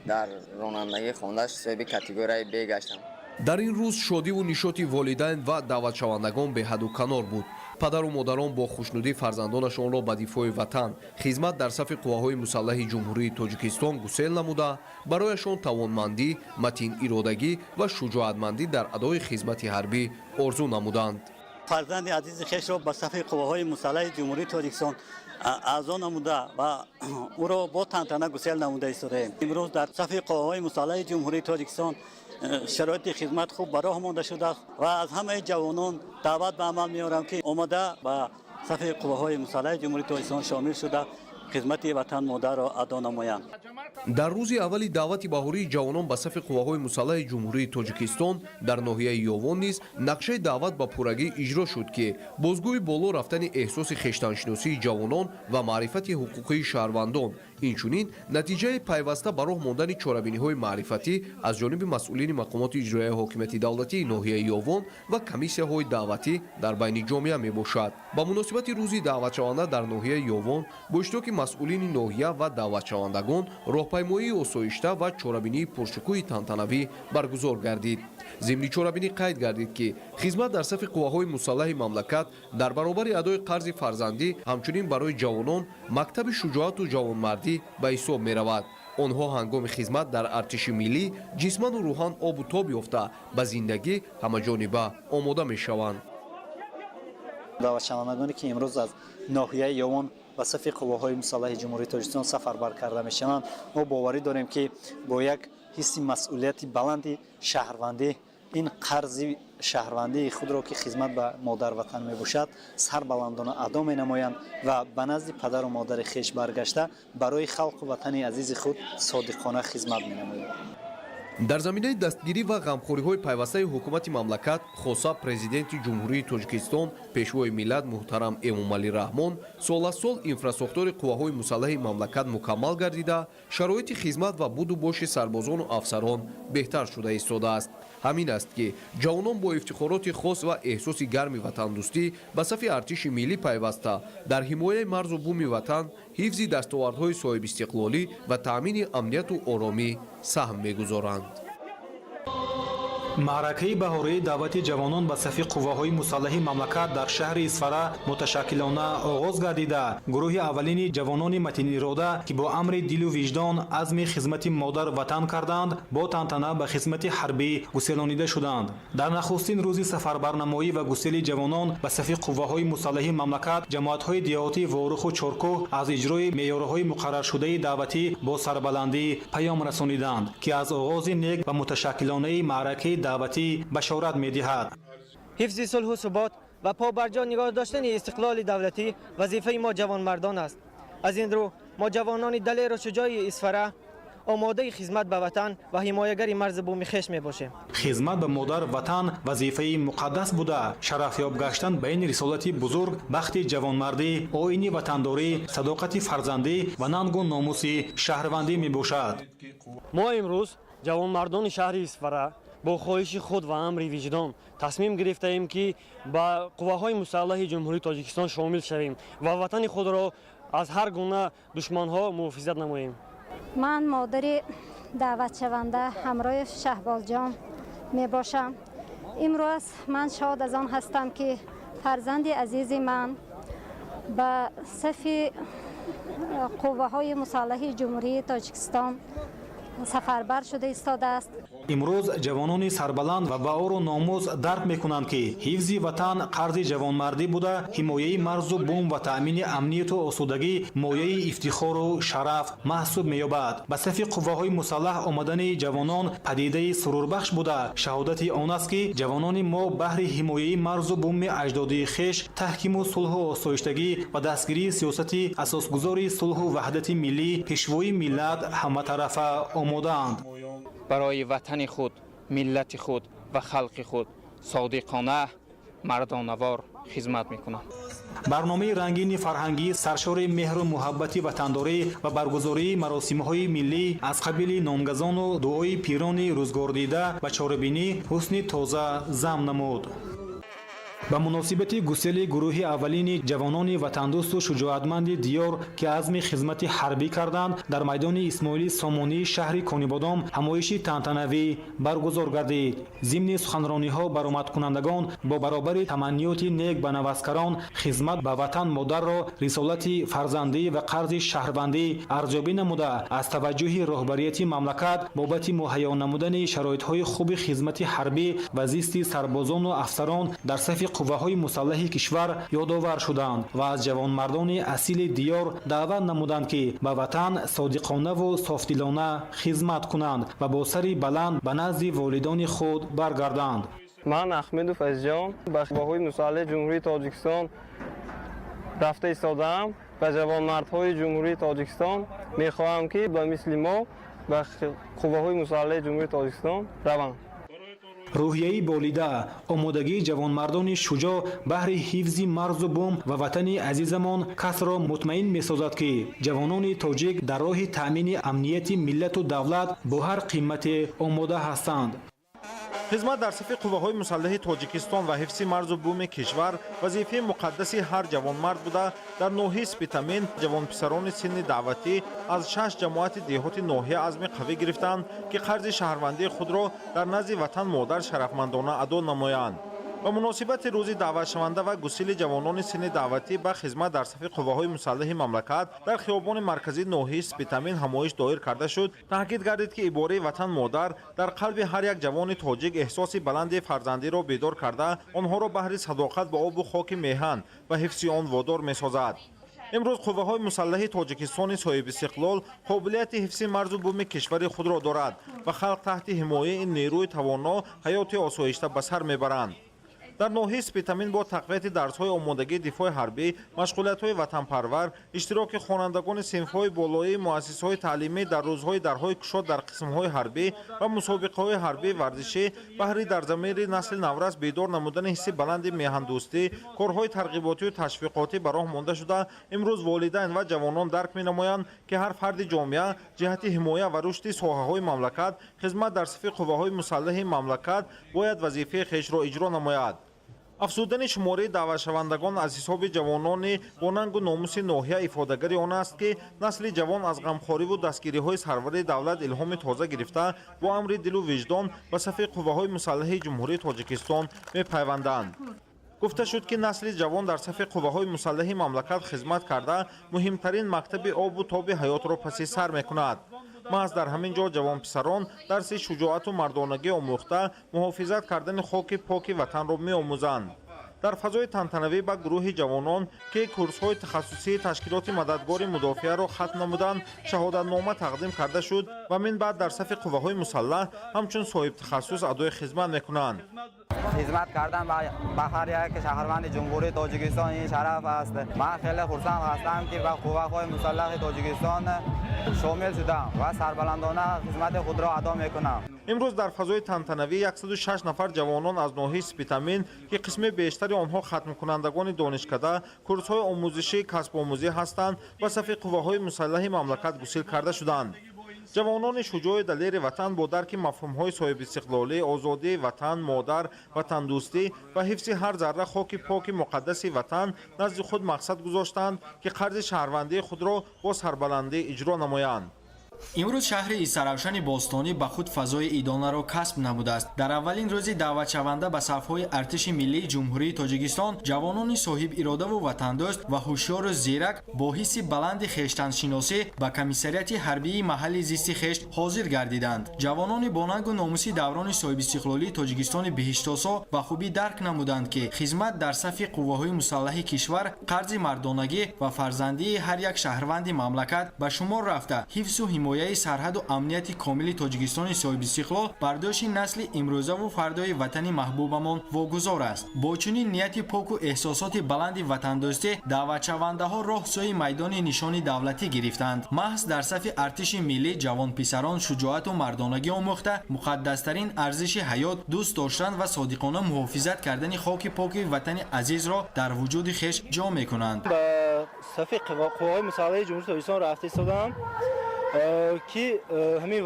дар ронандагӣ хонда, соҳиби категорияи Б гаштам. Дар ин рӯз шодиву нишоти волидайн ва даъватшавандагон беҳаду канор буд. Падару модарон бо хушнудӣ фарзандонашонро ба дифои ватан, хизмат дар сафи Қувваҳои Мусаллаҳи Ҷумҳурии Тоҷикистон гусел намуда, барояшон тавонмандӣ, матин иродагӣ ва шуҷоатмандӣ дар адои хизмати ҳарбӣ орзу намуданд. Фарзанди азизи хешро ба сафи Қувваҳои Мусаллаҳи Ҷумҳурии Тоҷикистон аъзо намуда ва ӯро бо тантана гусел намуда истодаем. Имрӯз дар сафи Қувваҳои Мусаллаҳи Ҷумҳурии Тоҷикистон шароити хизмат хуб ба роҳ монда шудааст ва аз ҳамаи ҷавонон даъват ба амал меорам, ки омада ба сафи Қувваҳои Мусаллаҳи Ҷумҳурии Тоҷикистон шомил шуда, хизмати ватан модарро адо намоянд. Дар рӯзи аввали даъвати баҳории ҷавонон ба сафи Қувваҳои Мусаллаҳи Ҷумҳурии Тоҷикистон дар ноҳияи Ёвон низ нақшаи даъват ба пуррагӣ иҷро шуд, ки бозгӯи боло рафтани эҳсоси хештаншиносии ҷавонон ва маърифати ҳуқуқии шаҳрвандон, инчунин натиҷаи пайваста ба роҳ мондани чорабиниҳои маърифатӣ аз ҷониби масъулини мақомоти иҷроияи ҳокимияти давлатии ноҳияи Ёвон ва комиссияҳои даъватӣ дар байни ҷомеа мебошад. Ба муносибати рӯзи даъватшаванда дар ноҳияи Ёвон бо иштироки масъулини ноҳия ва даъватшавандагон роҳпаймоии осоишта ва чорабинии пуршукӯҳи тантанавӣ баргузор гардид. Зимни чорабинӣ қайд гардид, ки хизмат дар сафи Қувваҳои Мусаллаҳи мамлакат дар баробари адои қарзи фарзандӣ, ҳамчунин барои ҷавонон мактаби шуҷоату ҷавонмардӣ ба ҳисоб меравад. Онҳо ҳангоми хизмат дар артиши миллӣ ҷисману рӯҳан обу тоб ёфта, ба зиндагӣ ҳамаҷониба омода мешаванд. Даъватшавандагоне, ки имрӯз аз ноҳияи Ёвон ба сафи Қувваҳои Мусаллаҳи Ҷумҳурии Тоҷикистон сафарбар карда мешаванд, мо боварӣ дорем, ки бо як ҳисси масъулияти баланди шаҳрвандӣ ин қарзи шаҳрвандии худро, ки хизмат ба модарватан мебошад, сарбаландона адо менамоянд ва ба назди падару модари хеш баргашта, барои халқу ватани азизи худ содиқона хизмат менамоянд. Дар заминаи дастгирӣ ва ғамхориҳои пайвастаи ҳукумати мамлакат, хоса Президенти Ҷумҳурии Тоҷикистон, Пешвои миллат муҳтарам Эмомалӣ Раҳмон, сол аз сол инфрасохтори Қувваҳои Мусаллаҳи мамлакат мукаммал гардида, шароити хизмат ва буду боши сарбозону афсарон беҳтар шуда истодааст. Ҳамин аст, ки ҷавонон бо ифтихороти хос ва эҳсоси гарми ватандӯстӣ ба сафи артиши миллӣ пайваста, дар ҳимояи марзу буми ватан, ҳифзи дастовардҳои соҳибистиқлолӣ ва таъмини амнияту оромӣ саҳм мегузоранд. Маъракаи баҳории даъвати ҷавонон ба сафи қувваҳои мусаллаҳи мамлакат дар шаҳри Исфара муташаккилона оғоз гардида, гурӯҳи аввалини ҷавонони матинирода, ки бо амри дилу виҷдон азми хизмати модар ватан карданд, бо тантана ба хизмати ҳарбӣ гуселонида шуданд. Дар нахустин рӯзи сафарбарнамоӣ ва гусели ҷавонон ба сафи қувваҳои мусаллаҳи мамлакат, ҷамоатҳои деҳотии Воруху Чоркӯҳ аз иҷрои меъёрҳои муқарраршудаи даъватӣ бо сарбаландӣ паём расониданд, ки аз оғози нек ва муташаккилонаи маъракаи даъватӣ башорат медиҳад. Ҳифзи сулҳу субот ва побарҷо нигоҳ доштани истиқлоли давлатӣ вазифаи мо ҷавонмардон аст. Аз ин рӯ мо ҷавонони далеру шуҷои Исфара омодаи хизмат ба ватан ва ҳимоягари марзу буми хеш мебошем. Хизмат ба модар ватан вазифаи муқаддас буда, шарафёб гаштан ба ин рисолати бузург бахти ҷавонмардӣ, оини ватандорӣ, садоқати фарзандӣ ва нангу номуси шаҳрвандӣ мебошад. Мо имрӯз ҷавонмардони шаҳри Исфара бо хоҳиши худ ва амри виҷдон тасмим гирифтаем, ки ба қувваҳои мусаллаҳи Ҷумҳурии Тоҷикистон шомил шавем ва ватани худро аз ҳар гуна душманҳо муҳофизат намоем. Ман модари даъватшаванда ҳамроҳи Шаҳбозҷон мебошам. Имрӯз ман шод аз он ҳастам, ки фарзанди азизи ман ба сафи қувваҳои мусаллаҳи Ҷумҳурии Тоҷикистон сафарбар шуда истодааст. Имрӯз ҷавонони сарбаланд ва баору номус дарк мекунанд, ки ҳифзи ватан қарзи ҷавонмардӣ буда, ҳимояи марзу бум ва таъмини амнияту осудагӣ мояи ифтихору шараф маҳсуб меёбад. Ба сафи қувваҳои мусаллаҳ омадани ҷавонон падидаи сурурбахш буда, шаҳодати он аст, ки ҷавонони мо баҳри ҳимояи марзу буми аҷдодии хеш, таҳкиму сулҳу осоиштагӣ ва дастгирии сиёсати асосгузори сулҳу ваҳдати миллӣ, Пешвои миллат ҳаматарафа омодаанд. Барои ватани худ, миллати худ ва халқи худ содиқона, мардонавор хизмат мекунам. Барномаи рангини фарҳангӣ саршори меҳру муҳаббати ватандорӣ ва баргузории маросимҳои миллӣ аз қабили нонгазону дуои пирони рӯзгордида ба чорабинӣ ҳусни тоза зам намуд. Ба муносибати гусели гурӯҳи аввалини ҷавонони ватандӯсту шуҷоатманди диёр, ки азми хизмати ҳарбӣ карданд, дар майдони Исмоили Сомонии шаҳри Конибодом ҳамоиши тантанавӣ баргузор гардид. Зимни суханрониҳо баромадкунандагон бо баробари таманниёти нек ба наваскарон хизмат ба ватан модарро рисолати фарзандӣ ва қарзи шаҳрвандӣ арзёбӣ намуда, аз таваҷҷӯҳи роҳбарияти мамлакат бобати муҳайё намудани шароитҳои хуби хизмати ҳарбӣ ва зисти сарбозону афсарон дар сафи қувваҳои мусаллаҳи кишвар ёдовар шуданд ва аз ҷавонмардони асили диёр даъват намуданд, ки ба ватан содиқонаву софдилона хизмат кунанд ва бо сари баланд ба назди волидони худ баргарданд. Ман Ахмедов Азизҷон ба қувваҳои мусаллаҳи Ҷумҳурии Тоҷикистон рафта истодаам. Ба ҷавонмардҳои Ҷумҳурии Тоҷикистон мехоҳам, ки ба мисли мо ба қувваҳои мусаллаҳи Ҷумҳурии Тоҷикистон раванд. Рӯҳияи болида, омодагии ҷавонмардони шуҷоъ баҳри ҳифзи марзу бум ва ватани азизамон касро мутмаин месозад, ки ҷавонони тоҷик дар роҳи таъмини амнияти миллату давлат бо ҳар қимате омода ҳастанд. Хизмат дар сафи қувваҳои мусаллаҳи Тоҷикистон ва ҳифзи марзу буми кишвар вазифаи муқаддаси ҳар ҷавонмард буда, дар ноҳияи Спитамен ҷавонписарони синни даъватӣ аз шаш ҷамоати деҳоти ноҳия азми қавӣ гирифтанд, ки қарзи шаҳрвандии худро дар назди ватан модар шарафмандона адо намоянд. Ба муносибати рӯзи даъватшаванда ва гусили ҷавонони синни даъватӣ ба хизмат дар сафи қувваҳои мусаллаҳи мамлакат дар хиёбони марказии ноҳияи Спитамен ҳамоиш доир карда шуд. Таъкид гардид, ки ибораи ватан модар дар қалби ҳар як ҷавони тоҷик эҳсоси баланди фарзандиро бедор карда, онҳоро баҳри садоқат ба обу хоки меҳан ва ҳифзи он водор месозад. Имрӯз қувваҳои мусаллаҳи Тоҷикистони соҳибистиқлол қобилияти ҳифзи марзу буми кишвари худро дорад ва халқ таҳти ҳимояи ин нерӯи тавоно ҳаёти осоишта ба сар мебаранд. Дар ноҳияи Спитамен бо тақвияти дарсҳои омодагии дифои ҳарбӣ, машғулиятҳои ватанпарвар, иштироки хонандагони синфҳои болоии муассисаҳои таълимӣ дар рӯзҳои дарҳои кушод дар қисмҳои ҳарбӣ ва мусобиқаҳои ҳарбии варзишӣ баҳри дар замири насли наврас бедор намудани ҳисси баланди меҳандӯстӣ, корҳои тарғиботию ташвиқотӣ ба роҳ монда шуда, имрӯз волидайн ва ҷавонон дарк менамоянд, ки ҳар фарди ҷомеа ҷиҳати ҳимоя ва рушди соҳаҳои мамлакат, хизмат дар сафи қувваҳои мусаллаҳи мамлакат бояд вазифаи хешро иҷро намояд. Афзудани шумораи даъватшавандагон аз ҳисоби ҷавонони бо нангу номуси ноҳия ифодагари он аст, ки насли ҷавон аз ғамхориву дастгириҳои сарвари давлат илҳоми тоза гирифта, бо амри дилу виҷдон ба сафи қувваҳои мусаллаҳи Ҷумҳурии Тоҷикистон мепайванданд. Гуфта шуд, ки насли ҷавон дар сафи қувваҳои мусаллаҳи мамлакат хизмат карда, муҳимтарин мактаби обу тоби ҳаётро паси сар мекунад. Маҳз дар ҳамин ҷо ҷавонписарон дарси шуҷоату мардонагӣ омӯхта, муҳофизат кардани хоки поки ватанро меомӯзанд. Дар фазои тантанавӣ ба гурӯҳи ҷавонон, ки курсҳои тахассусии ташкилоти мададгори мудофиаро хатм намуданд, шаҳодатнома тақдим карда шуд ва мин баъд дар сафи қувваҳои мусаллаҳ ҳамчун соҳибтахассус адои хизмат мекунанд. Хизмат кардан ба ҳар як шаҳрванди Ҷумҳурии Тоҷикистон ин шараф аст. Ман хеле хурсанд ҳастам, ки ба қувваҳои мусаллаҳи Тоҷикистон шомил шудам ва сарбаландона хизмати худро адо мекунам. Имрӯз дар фазои тантанавӣ 106 нафар ҷавонон аз ноҳияи Спитамен, ки қисми бештари онҳо хатмкунандагони донишкада, курсҳои омӯзишии касбомӯзӣ ҳастанд, ба сафи қувваҳои мусаллаҳи мамлакат гусил карда шуданд. Ҷавонони шуҷои далери ватан бо дарки мафҳумҳои соҳибистиқлолӣ, озодии ватан, модар, ватандӯстӣ ва ҳифзи ҳар зарра хоки поки муқаддаси ватан назди худ мақсад гузоштанд, ки қарзи шаҳрвандии худро бо сарбаландӣ иҷро намоянд. Имрӯз шаҳри Истаравшани бостонӣ ба худ фазои идонаро касб намудааст. Дар аввалин рӯзи даъватшаванда ба сафҳои артиши миллии Ҷумҳурии Тоҷикистон ҷавонони соҳибиродаву ватандӯст ва ҳушёру зирак бо ҳисси баланди хештаншиносӣ ба комиссариати ҳарбии маҳалли зисти хеш ҳозир гардиданд. Ҷавонони бонангу номуси даврони соҳибистиқлолии Тоҷикистони биҳиштосо ба хубӣ дарк намуданд, ки хизмат дар сафи қувваҳои мусаллаҳи кишвар қарзи мардонагӣ ва фарзандии ҳар як шаҳрванди мамлакат ба шумор рафта, ҳифзу ҳимояи сарҳаду амнияти комили Тоҷикистони соҳибистиқлол бар дӯши насли имрӯзаву фардои ватани маҳбубамон вогузор аст. Бо чунин нияти поку эҳсосоти баланди ватандӯстӣ даъватшавандаҳо роҳ сӯи майдони нишони давлатӣ гирифтанд. Маҳз дар сафи артиши миллӣ ҷавонписарон шуҷоату мардонагӣ омӯхта, муқаддастарин арзиши ҳаёт, дӯст доштан ва содиқона муҳофизат кардани хоки поки ватани азизро дар вуҷуди хеш ҷо мекунанд. Ба сафи қувваҳои мусаллаҳи Ҷумҳурии Тоҷикистон рафта истодам, ки ҳамин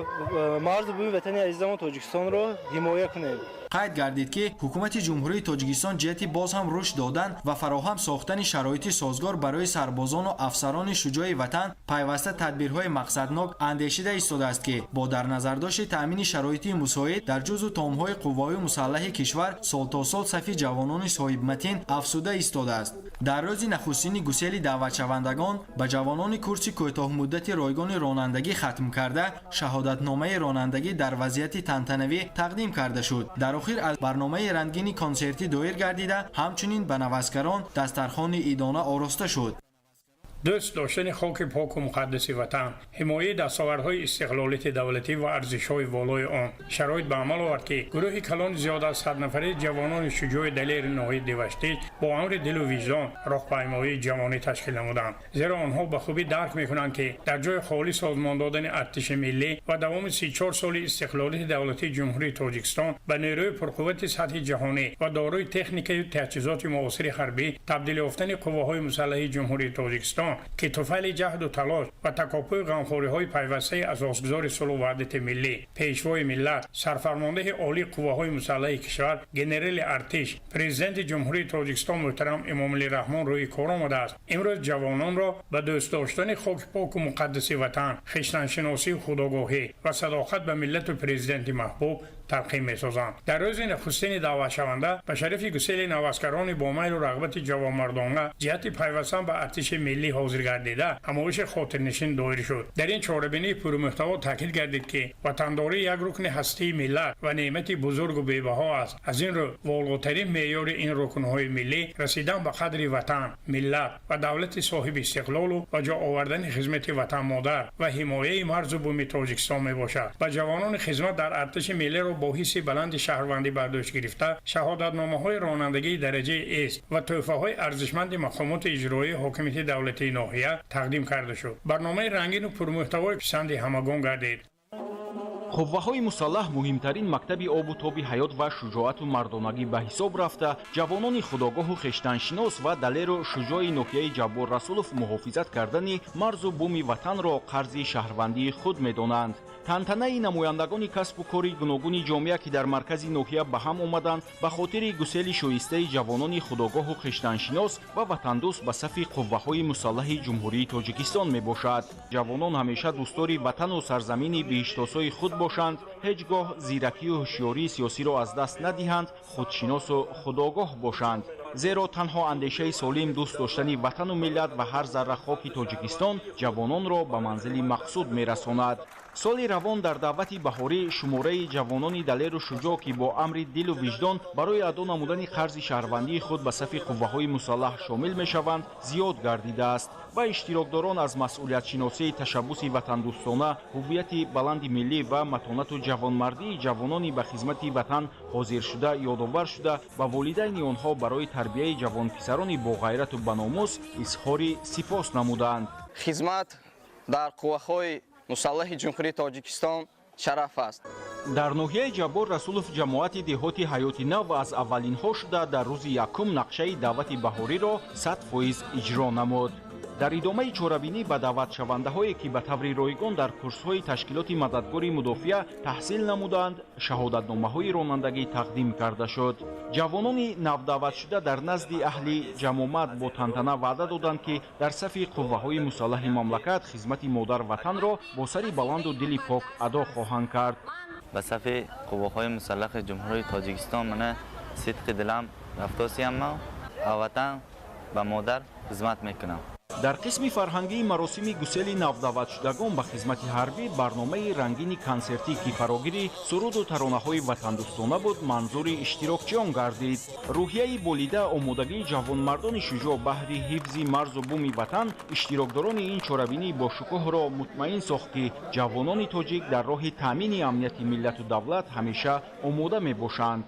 марзу буми ватани азизамон Тоҷикистонро ҳимоя кунем. Қайд гардид, ки ҳукумати Ҷумҳурии Тоҷикистон ҷиҳати боз ҳам рушд додан ва фароҳам сохтани шароити созгор барои сарбозону афсарони шуҷои ватан пайваста тадбирҳои мақсаднок андешида истодааст, ки бо дар назардошти таъмини шароити мусоид дар ҷузъу томҳои қувваҳои мусаллаҳи кишвар сол то сол сафи ҷавонони соҳибматин афзуда истодааст. Дар рӯзи нахустини гусели даъватшавандагон ба ҷавонони курси кӯтоҳмуддати ройгони ронандагӣ хатм карда, шаҳодатномаи ронандагӣ дар вазъияти тантанавӣ тақдим карда шуд. Дар охир аз барномаи рангини консертӣ доир гардида, ҳамчунин ба наваскарон дастархони идона ороста шуд. Дӯст доштани хоки поку муқаддаси ватан, ҳимояи дастовардҳои истиқлолияти давлатӣ ва арзишҳои волои он шароит ба амал овард, ки гурӯҳи калони зиёда аз 100 нафари ҷавонони шуҷои далери ноҳияи Деваштич бо амри дилу виҷдон роҳпаймоии ҷавонӣ ташкил намуданд. Зеро онҳо ба хубӣ дарк мекунанд, ки дар ҷои холӣ созмон додани артиши миллӣ ва давоми 34 соли истиқлолияти давлатии Ҷумҳурии Тоҷикистон ба нерӯи пурқуввати сатҳи ҷаҳонӣ ва дорои техникаю таҷҳизоти муосири ҳарбӣ табдил ёфтани қувваҳои мусаллаҳи Ҷумҳурии Тоҷикистон, ки туфайли ҷаҳду талош ва такопӯи ғамхориҳои пайвастаи асосгузори сулҳу ваҳдати миллӣ, Пешвои миллат, сарфармондеҳи олии қувваҳои мусаллаҳи кишвар, генерали артиш, Президенти Ҷумҳурии Тоҷикистон муҳтарам Эмомалӣ Раҳмон рӯи кор омадааст, имрӯз ҷавононро ба дӯст доштани хоки поку муқаддаси ватан, хештаншиносию худогоҳӣ ва садоқат ба миллату президенти маҳбуб талқин месозанд. Дар рӯзи нахустини даъватшаванда ба шарафи гусели наваскарони бо майлу рағбати ҷавонмардона ҷиҳати пайвастан ба артиши миллӣ ҳозир гардида, ҳамоиши хотирнишин доир шуд. Дар ин чорабинии пурмуҳтаво таъкид гардид, ки ватандорӣ як рукни ҳастии миллат ва неъмати бузургу бебаҳо аст. Аз ин рӯ волотарин меъёри ин рукнҳои миллӣ расидан ба қадри ватан, миллат ва давлати соҳиби истиқлолу ба ҷо овардани хизмати ватанмодар ва ҳимояи марзу буми Тоҷикистон мебошад. Ба ҷавонони хизмат дар артиши миллиро бо ҳисси баланди шаҳрвандӣ бар дӯш гирифта, шаҳодатномаҳои ронандагии дараҷаи С ва тӯҳфаҳои арзишманди мақомоти иҷроии ҳокимияти давлатии ноҳия тақдим карда шуд. Барномаи рангину пурмуҳтавои писанди ҳамагон гардид. Қувваҳои мусаллаҳ муҳимтарин мактаби обу тоби ҳаёт ва шуҷоату мардонагӣ ба ҳисоб рафта, ҷавонони худогоҳу хештаншинос ва далеру шуҷои ноҳияи Ҷаббор Расулов муҳофизат кардани марзу буми ватанро қарзи шаҳрвандии худ медонанд. Тантанаи намояндагони касбу кори гуногуни ҷомеа, ки дар маркази ноҳия ба ҳам омаданд, ба хотири гусели шоистаи ҷавонони худогоҳу хештаншинос ва ватандӯст ба сафи қувваҳои мусаллаҳи Ҷумҳурии Тоҷикистон мебошад. Ҷавонон ҳамеша дӯстдори ватану сарзамини биҳиштосои худ бошанд, ҳеҷ гоҳ зиракию ҳушёрии сиёсиро аз даст надиҳанд, худшиносу худогоҳ бошанд. Зеро танҳо андешаи солим, дӯст доштани ватану миллат ва ҳар зарра хоки Тоҷикистон ҷавононро ба манзили мақсуд мерасонад. Соли равон дар даъвати баҳорӣ шумораи ҷавонони далеру шуҷоъ, ки бо амри дилу виҷдон барои адо намудани қарзи шаҳрвандии худ ба сафи қувваҳои мусаллаҳ шомил мешаванд, зиёд гардидааст ва иштирокдорон аз масъулиятшиносии ташаббуси ватандӯстона, ҳуввияти баланди миллӣ ва матонату ҷавонмардии ҷавонони ба хизмати ватан ҳозиршуда ёдовар шуда, ба волидайни онҳо барои тарбияи ҷавонписарони боғайрату баномус изҳори сипос намуданд. Хизмат дар қувваҳои мусаллаҳи Ҷумҳурии Тоҷикистон шараф аст. Дар ноҳияи Ҷаббор Расулов ҷамоати деҳоти Ҳаёти Нав аз аввалинҳо шуда, дар рӯзи якум нақшаи даъвати баҳориро 100% иҷро намуд. Дар идомаи чорабинӣ ба даъватшавандаҳое, ки ба таври ройгон дар курсҳои ташкилоти мададгори мудофиа таҳсил намуданд, шаҳодатномаҳои ронандагӣ тақдим карда шуд. Ҷавонони навдаъватшуда дар назди аҳли ҷамомат бо тантана ваъда доданд, ки дар сафи қувваҳои мусаллаҳи мамлакат хизмати модар-ватанро бо сари баланду дили пок адо хоҳанд кард. Ба сафи қувваҳои мусаллаҳи Ҷумҳурии Тоҷикистон мана сидқи дилам рафтосиям, ба ватан, ба модар хизмат мекунам. Дар қисми фарҳангии маросими гусели навдаъватшудагон ба хизмати ҳарбӣ барномаи рангини консертӣ, ки фарогири суруду таронаҳои ватандӯстона буд, манзури иштирокчиён гардид. Рӯҳияи болида, омодагии ҷавонмардони шуҷоъ баҳри ҳифзи марзу буми ватан иштирокдорони ин чорабинӣ бошукӯҳро мутмаин сохт, ки ҷавонони тоҷик дар роҳи таъмини амнияти миллату давлат ҳамеша омода мебошанд.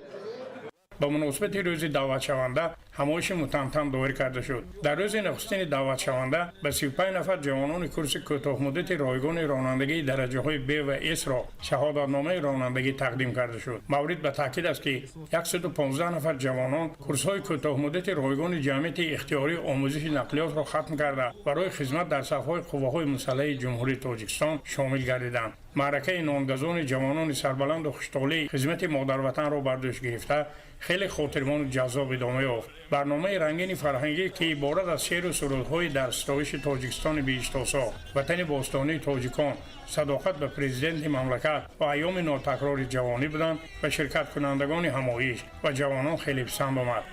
Ба муносибати рӯзи даъватшаванда ҳамоиши мутантан доир карда шуд. Дар рӯзи нахустини даъватшаванда ба 35 нафар ҷавонони курси кӯтоҳмуддати ройгони ронандагии дараҷаҳои Б ва С-ро шаҳодатномаи ронандагӣ тақдим карда шуд. Маврид ба таъкид аст, ки 115 нафар ҷавонон курсҳои кӯтоҳмуддати ройгони ҷамъияти ихтиёрии омӯзиши нақлиётро хатм карда, барои хизмат дар сафҳои қувваҳои мусаллаҳи Ҷумҳурии Тоҷикистон шомил гардиданд. Маъракаи нонгазони ҷавонони сарбаланду хуштолии хизмати модарватанро бар дӯш гирифта хеле хотирмону ҷаззоб идома ёфт. Барномаи рангини фарҳангӣ, ки иборат аз шеъру сурудҳои дар ситоиши Тоҷикистони биҳиштосо, ватани бостонии тоҷикон, садоқат ба президенти мамлакат ва айёми нотакрори ҷавонӣ буданд, ба ширкаткунандагони ҳамоиш ва ҷавонон хеле писанд омад.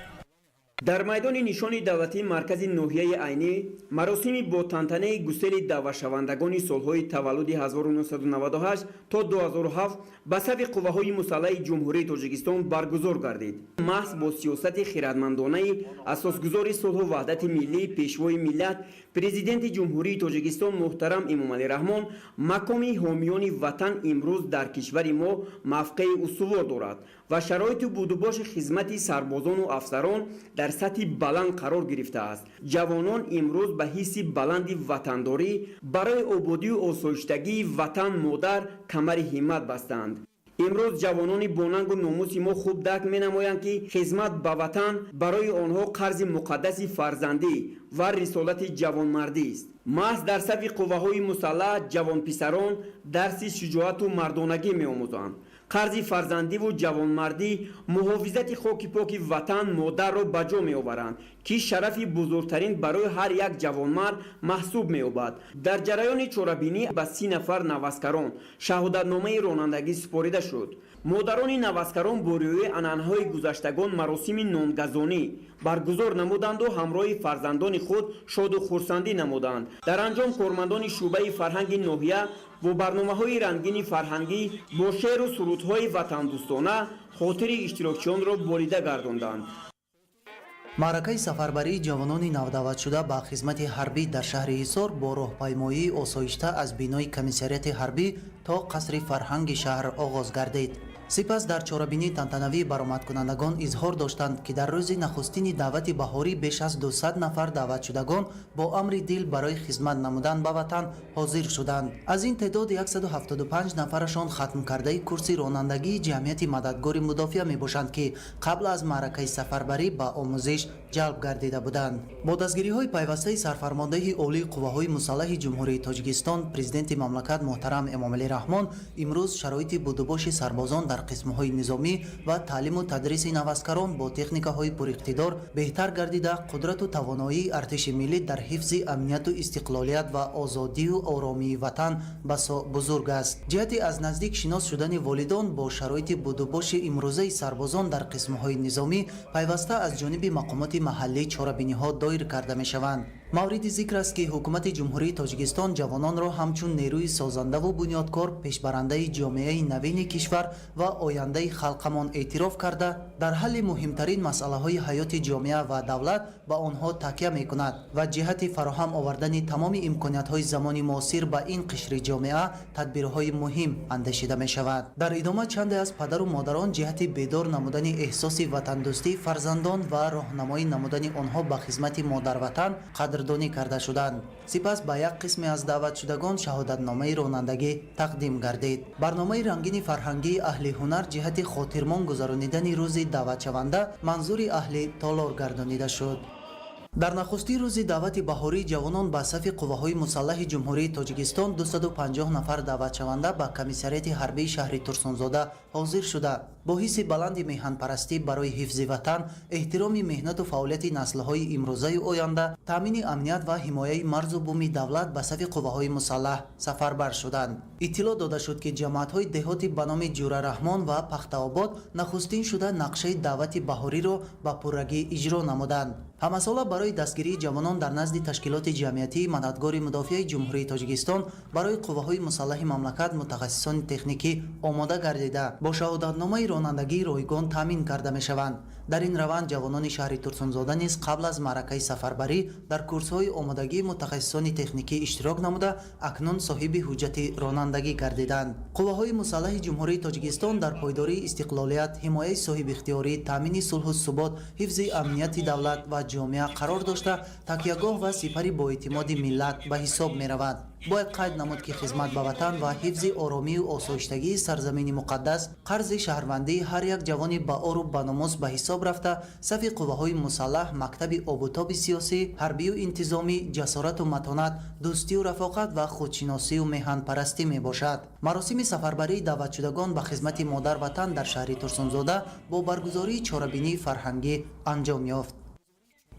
Дар майдони нишони давлатии маркази ноҳияи Айнӣ маросими бо тантанаи гусели даъватшавандагони солҳои таваллуди 1998 то 2007 ба сафи қувваҳои мусаллаҳи Ҷумҳурии Тоҷикистон баргузор гардид. Маҳз бо сиёсати хиратмандонаи асосгузори сулҳу ваҳдати миллӣ, пешвои миллат, президенти Ҷумҳурии Тоҷикистон муҳтарам Эмомалӣ Раҳмон, макоми ҳомиёни ватан имрӯз дар кишвари мо мавқеи устувор дорад ва шароиту будубоши хизмати сарбозону афсарон дар сатҳи баланд қарор гирифтааст. Ҷавонон имрӯз ба ҳисси баланди ватандорӣ барои ободию осоиштагии ватан модар камари ҳиммат бастанд. Имрӯз ҷавонони бонангу номуси мо хуб дарк менамоянд, ки хизмат ба ватан барои онҳо қарзи муқаддаси фарзандӣ ва рисолати ҷавонмардист. Маҳз дар сафи қувваҳои мусаллаҳ ҷавонписарон дарси шуҷоату мардонагӣ меомӯзанд. Қарзи фарзандиву ҷавонмардӣ, муҳофизати хоки поки ватан модарро ба ҷо меоваранд, ки шарафи бузургтарин барои ҳар як ҷавонмард маҳсуб меёбад. Дар ҷараёни чорабинӣ ба 30 нафар наваскарон шаҳодатномаи ронандагӣ супорида шуд. Модарони наваскарон бо риояи анъанаҳои гузаштагон маросими нонгазонӣ баргузор намуданду ҳамроҳи фарзандони худ шоду хурсандӣ намуданд. Дар анҷом кормандони шӯъбаи фарҳанги ноҳия бо барномаҳои рангини фарҳангӣ бо шеъру сурудҳои ватандӯстона хотири иштирокчиёнро болида гардонданд. Маъракаи сафарбарии ҷавонони навдаъватшуда ба хизмати ҳарбӣ дар шаҳри Ҳисор бо роҳпаймоии осоишта аз бинои комиссариати ҳарбӣ то қасри фарҳанги шаҳр оғоз гардид. Сипас дар чорабинии тантанавӣ баромадкунандагон изҳор доштанд, ки дар рӯзи нахустини даъвати баҳорӣ беш аз 200 нафар даъватшудагон бо амри дил барои хизмат намудан ба ватан ҳозир шуданд. Аз ин теъдод 175 нафарашон хатмкардаи курси ронандагии ҷамъияти мададгори мудофиа мебошанд, ки қабл аз маъракаи сафарбарӣ ба омӯзиш ҷалб гардида буданд. Бо дастгириҳои пайвастаи сарфармондеҳи олии қувваҳои мусаллаҳи Ҷумҳурии Тоҷикистон, президенти мамлакат муҳтарам Эмомалӣ Раҳмон имрӯз шароити будубоши сарбозон дар қисмҳои низомӣ ва таълиму тадриси наваскарон бо техникаҳои пуриқтидор беҳтар гардида, қудрату тавоноии артиши миллӣ дар ҳифзи амнияту истиқлолият ва озодию оромии ватан басо бузург аст. Ҷиҳати аз наздик шинос шудани волидон бо шароити будубоши имрӯзаи сарбозон дар қисмҳои низомӣ пайваста аз ҷониби мақомоти маҳаллӣ чорабиниҳо доир карда мешаванд. Мавриди зикр аст, ки ҳукумати Ҷумҳурии Тоҷикистон ҷавононро ҳамчун нерӯи созандаву бунёдкор, пешбарандаи ҷомеаи навини кишвар ва ояндаи халқамон эътироф карда, дар ҳалли муҳимтарин масъалаҳои ҳаёти ҷомеа ва давлат ба онҳо такя мекунад ва ҷиҳати фароҳам овардани тамоми имкониятҳои замони муосир ба ин қишри ҷомеа тадбирҳои муҳим андешида мешавад. Дар идома чанде аз падару модарон ҷиҳати бедор намудани эҳсоси ватандӯстии фарзандон ва роҳнамоӣ намудани онҳо ба хизмати модарватан қадрдонӣ карда шуданд. Сипас ба як қисме аз даъватшудагон шаҳодатномаи ронандагӣ тақдим гардид. Барномаи рангини фарҳангии аҳли ҳунар ҷиҳати хотирмон гузаронидани рӯзи даъватшаванда манзури аҳли толор гардонида шуд. Дар нахустин рӯзи даъвати баҳории ҷавонон ба сафи қувваҳои мусаллаҳи Ҷумҳурии Тоҷикистон 250 нафар даъватшаванда ба комиссариати ҳарбии шаҳри Турсунзода ҳозир шуда, бо ҳисси баланди меҳанпарастӣ барои ҳифзи ватан, эҳтироми меҳнату фаъолияти наслҳои имрӯзаю оянда, таъмини амният ва ҳимояи марзу буми давлат ба сафи қувваҳои мусаллаҳ сафарбар шуданд. Иттилоъ дода шуд, ки ҷамоатҳои деҳоти ба номи Ҷурараҳмон ва Пахтаобод нахустин шуда нақшаи даъвати баҳориро ба пуррагӣ иҷро намуданд. Ҳамасола барои дастгирии ҷавонон дар назди ташкилоти ҷамъиятии мададгори мудофиаи Ҷумҳурии Тоҷикистон барои қувваҳои мусаллаҳи мамлакат мутахассисони техникӣ омода гардида, бо шаҳодатномаи ронандагии ройгон таъмин карда мешаванд. Дар ин раванд ҷавонони шаҳри Турсунзода низ қабл аз маъракаи сафарбарӣ дар курсҳои омодагии мутахассисони техникӣ иштирок намуда, акнун соҳиби ҳуҷҷати ронандагӣ гардиданд. Қувваҳои мусаллаҳи Ҷумҳурии Тоҷикистон дар пойдории истиқлолият, ҳимояи соҳибихтиёрӣ, таъмини сулҳу субот, ҳифзи амнияти давлат ва ҷомеа қарор дошта, такягоҳ ва сипари боэътимоди миллат ба ҳисоб меравад. Бояд қайд намуд, ки хизмат ба ватан ва ҳифзи оромию осоиштагии сарзамини муқаддас қарзи шаҳрвандии ҳар як ҷавони баору баномус ба ҳисоб рафта, сафи қувваҳои мусаллаҳ мактаби обутоби сиёсӣ, ҳарбию интизомӣ, ҷасорату матонат, дӯстию рафоқат ва худшиносию меҳанпарастӣ мебошад. Маросими сафарбарии даъватшудагон ба хизмати модарватан дар шаҳри Турсунзода бо баргузории чорабинии фарҳангӣ анҷом ёфт.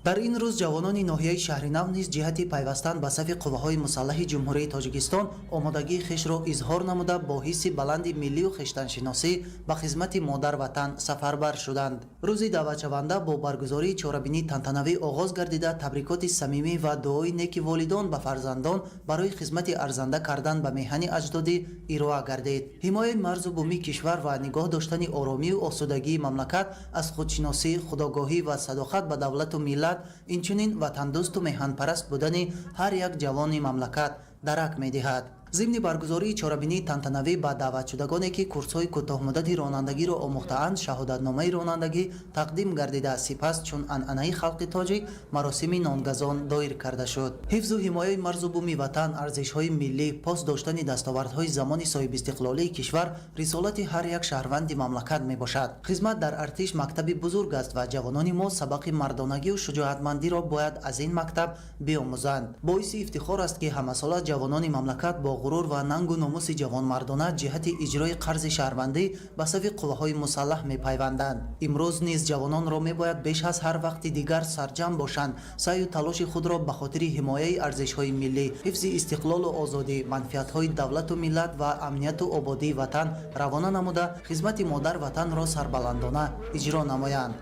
Дар ин рӯз ҷавонони ноҳияи Шаҳринав низ ҷиҳати пайвастан ба сафи қувваҳои мусаллаҳи Ҷумҳурии Тоҷикистон омодагии хешро изҳор намуда, бо ҳисси баланди миллию хештаншиносӣ ба хизмати модарватан сафарбар шуданд. Рӯзи даъватшаванда бо баргузории чорабинии тантанавӣ оғоз гардида, табрикоти самимӣ ва дуои неки волидон ба фарзандон барои хизмати арзанда кардан ба меҳани аҷдодӣ ироа гардид. Ҳимояи марзу бумии кишвар ва нигоҳ доштани оромию осудагии мамлакат аз худшиносӣ, худогоҳӣ ва садоқат ба давлату миллат, инчунин ватандӯсту меҳанпараст будани ҳар як ҷавони мамлакат дарак медиҳад. Зимни баргузории чорабинии тантанавӣ ба даъватшудагоне, ки курсҳои кӯтоҳмуддати ронандагиро омӯхтаанд, шаҳодатномаи ронандагӣ тақдим гардида, сипас чун анъанаи халқи тоҷик маросими нонгазон доир карда шуд. Ҳифзу ҳимояи марзу буми ватан, арзишҳои миллӣ, пос доштани дастовардҳои замони соҳибистиқлолии кишвар рисолати ҳар як шаҳрванди мамлакат мебошад. Хизмат дар артиш мактаби бузург аст ва ҷавонони мо сабақи мардонагию шуҷоатмандиро бояд аз ин мактаб биомӯзанд. Боиси ифтихор аст, ки ҳамасола ҷавонони мамлакат бо ғурур ва нангу номуси ҷавонмардона ҷиҳати иҷрои қарзи шаҳрвандӣ ба сафи қувваҳои мусаллаҳ мепайванданд. Имрӯз низ ҷавононро мебояд беш аз ҳар вақти дигар сарҷамъ бошанд, саъю талоши худро ба хотири ҳимояи арзишҳои миллӣ, ҳифзи истиқлолу озодӣ, манфиатҳои давлату миллат ва амнияту ободии ватан равона намуда, хизмати модар ватанро сарбаландона иҷро намоянд.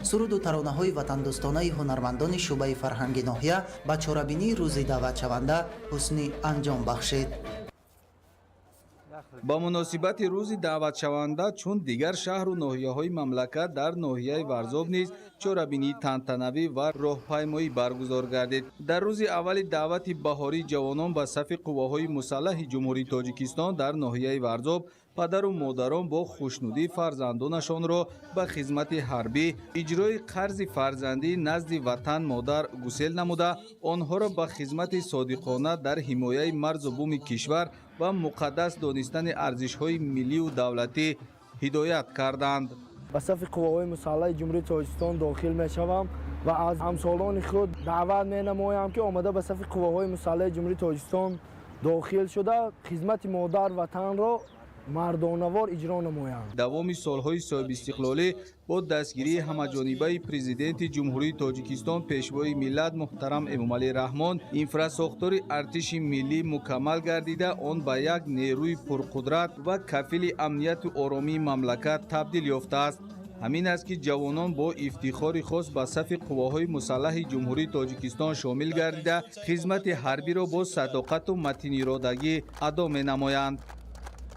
Суруду таронаҳои ватандӯстонаи ҳунармандони шӯъбаи фарҳанги ноҳия ба чорабинии рӯзи даъватшаванда ҳусни анҷом бахшид. Ба муносибати рӯзи даъватшаванда чун дигар шаҳру ноҳияҳои мамлакат дар ноҳияи Варзоб низ чорабинии тантанавӣ ва роҳпаймоӣ баргузор гардид. Дар рӯзи аввали даъвати баҳории ҷавонон ба сафи қувваҳои мусаллаҳи Ҷумҳурии Тоҷикистон дар ноҳияи Варзоб Падару модарон бо хушнудӣ фарзандонашонро ба хизмати ҳарбӣ, иҷрои қарзи фарзандӣ назди ватан модар гусел намуда, онҳоро ба хизмати содиқона дар ҳимояи марзу буми кишвар ва муқаддас донистани арзишҳои миллию давлатӣ ҳидоят карданд. Ба сафи қувваҳои мусаллаҳи Ҷумҳурии Тоҷикистон дохил мешавам ва аз ҳамсолони худ даъват менамоям, ки омада ба сафи қувваҳои мусаллаҳи Ҷумҳурии Тоҷикистон дохил шуда, хизмати модар ватанро мардонавор иҷро намоянд. Давоми солҳои соҳибистиқлолӣ бо дастгирии ҳамаҷонибаи Президенти Ҷумҳурии Тоҷикистон, Пешвои миллат муҳтарам Эмомалӣ Раҳмон, инфрасохтори артиши миллӣ мукаммал гардида, он ба як нерӯи пурқудрат ва кафили амнияту оромии мамлакат табдил ёфтааст. Ҳамин аст, ки ҷавонон бо ифтихори хос ба сафи қувваҳои мусаллаҳи Ҷумҳурии Тоҷикистон шомил гардида, хизмати ҳарбиро бо садоқату матиниродагӣ адо менамоянд.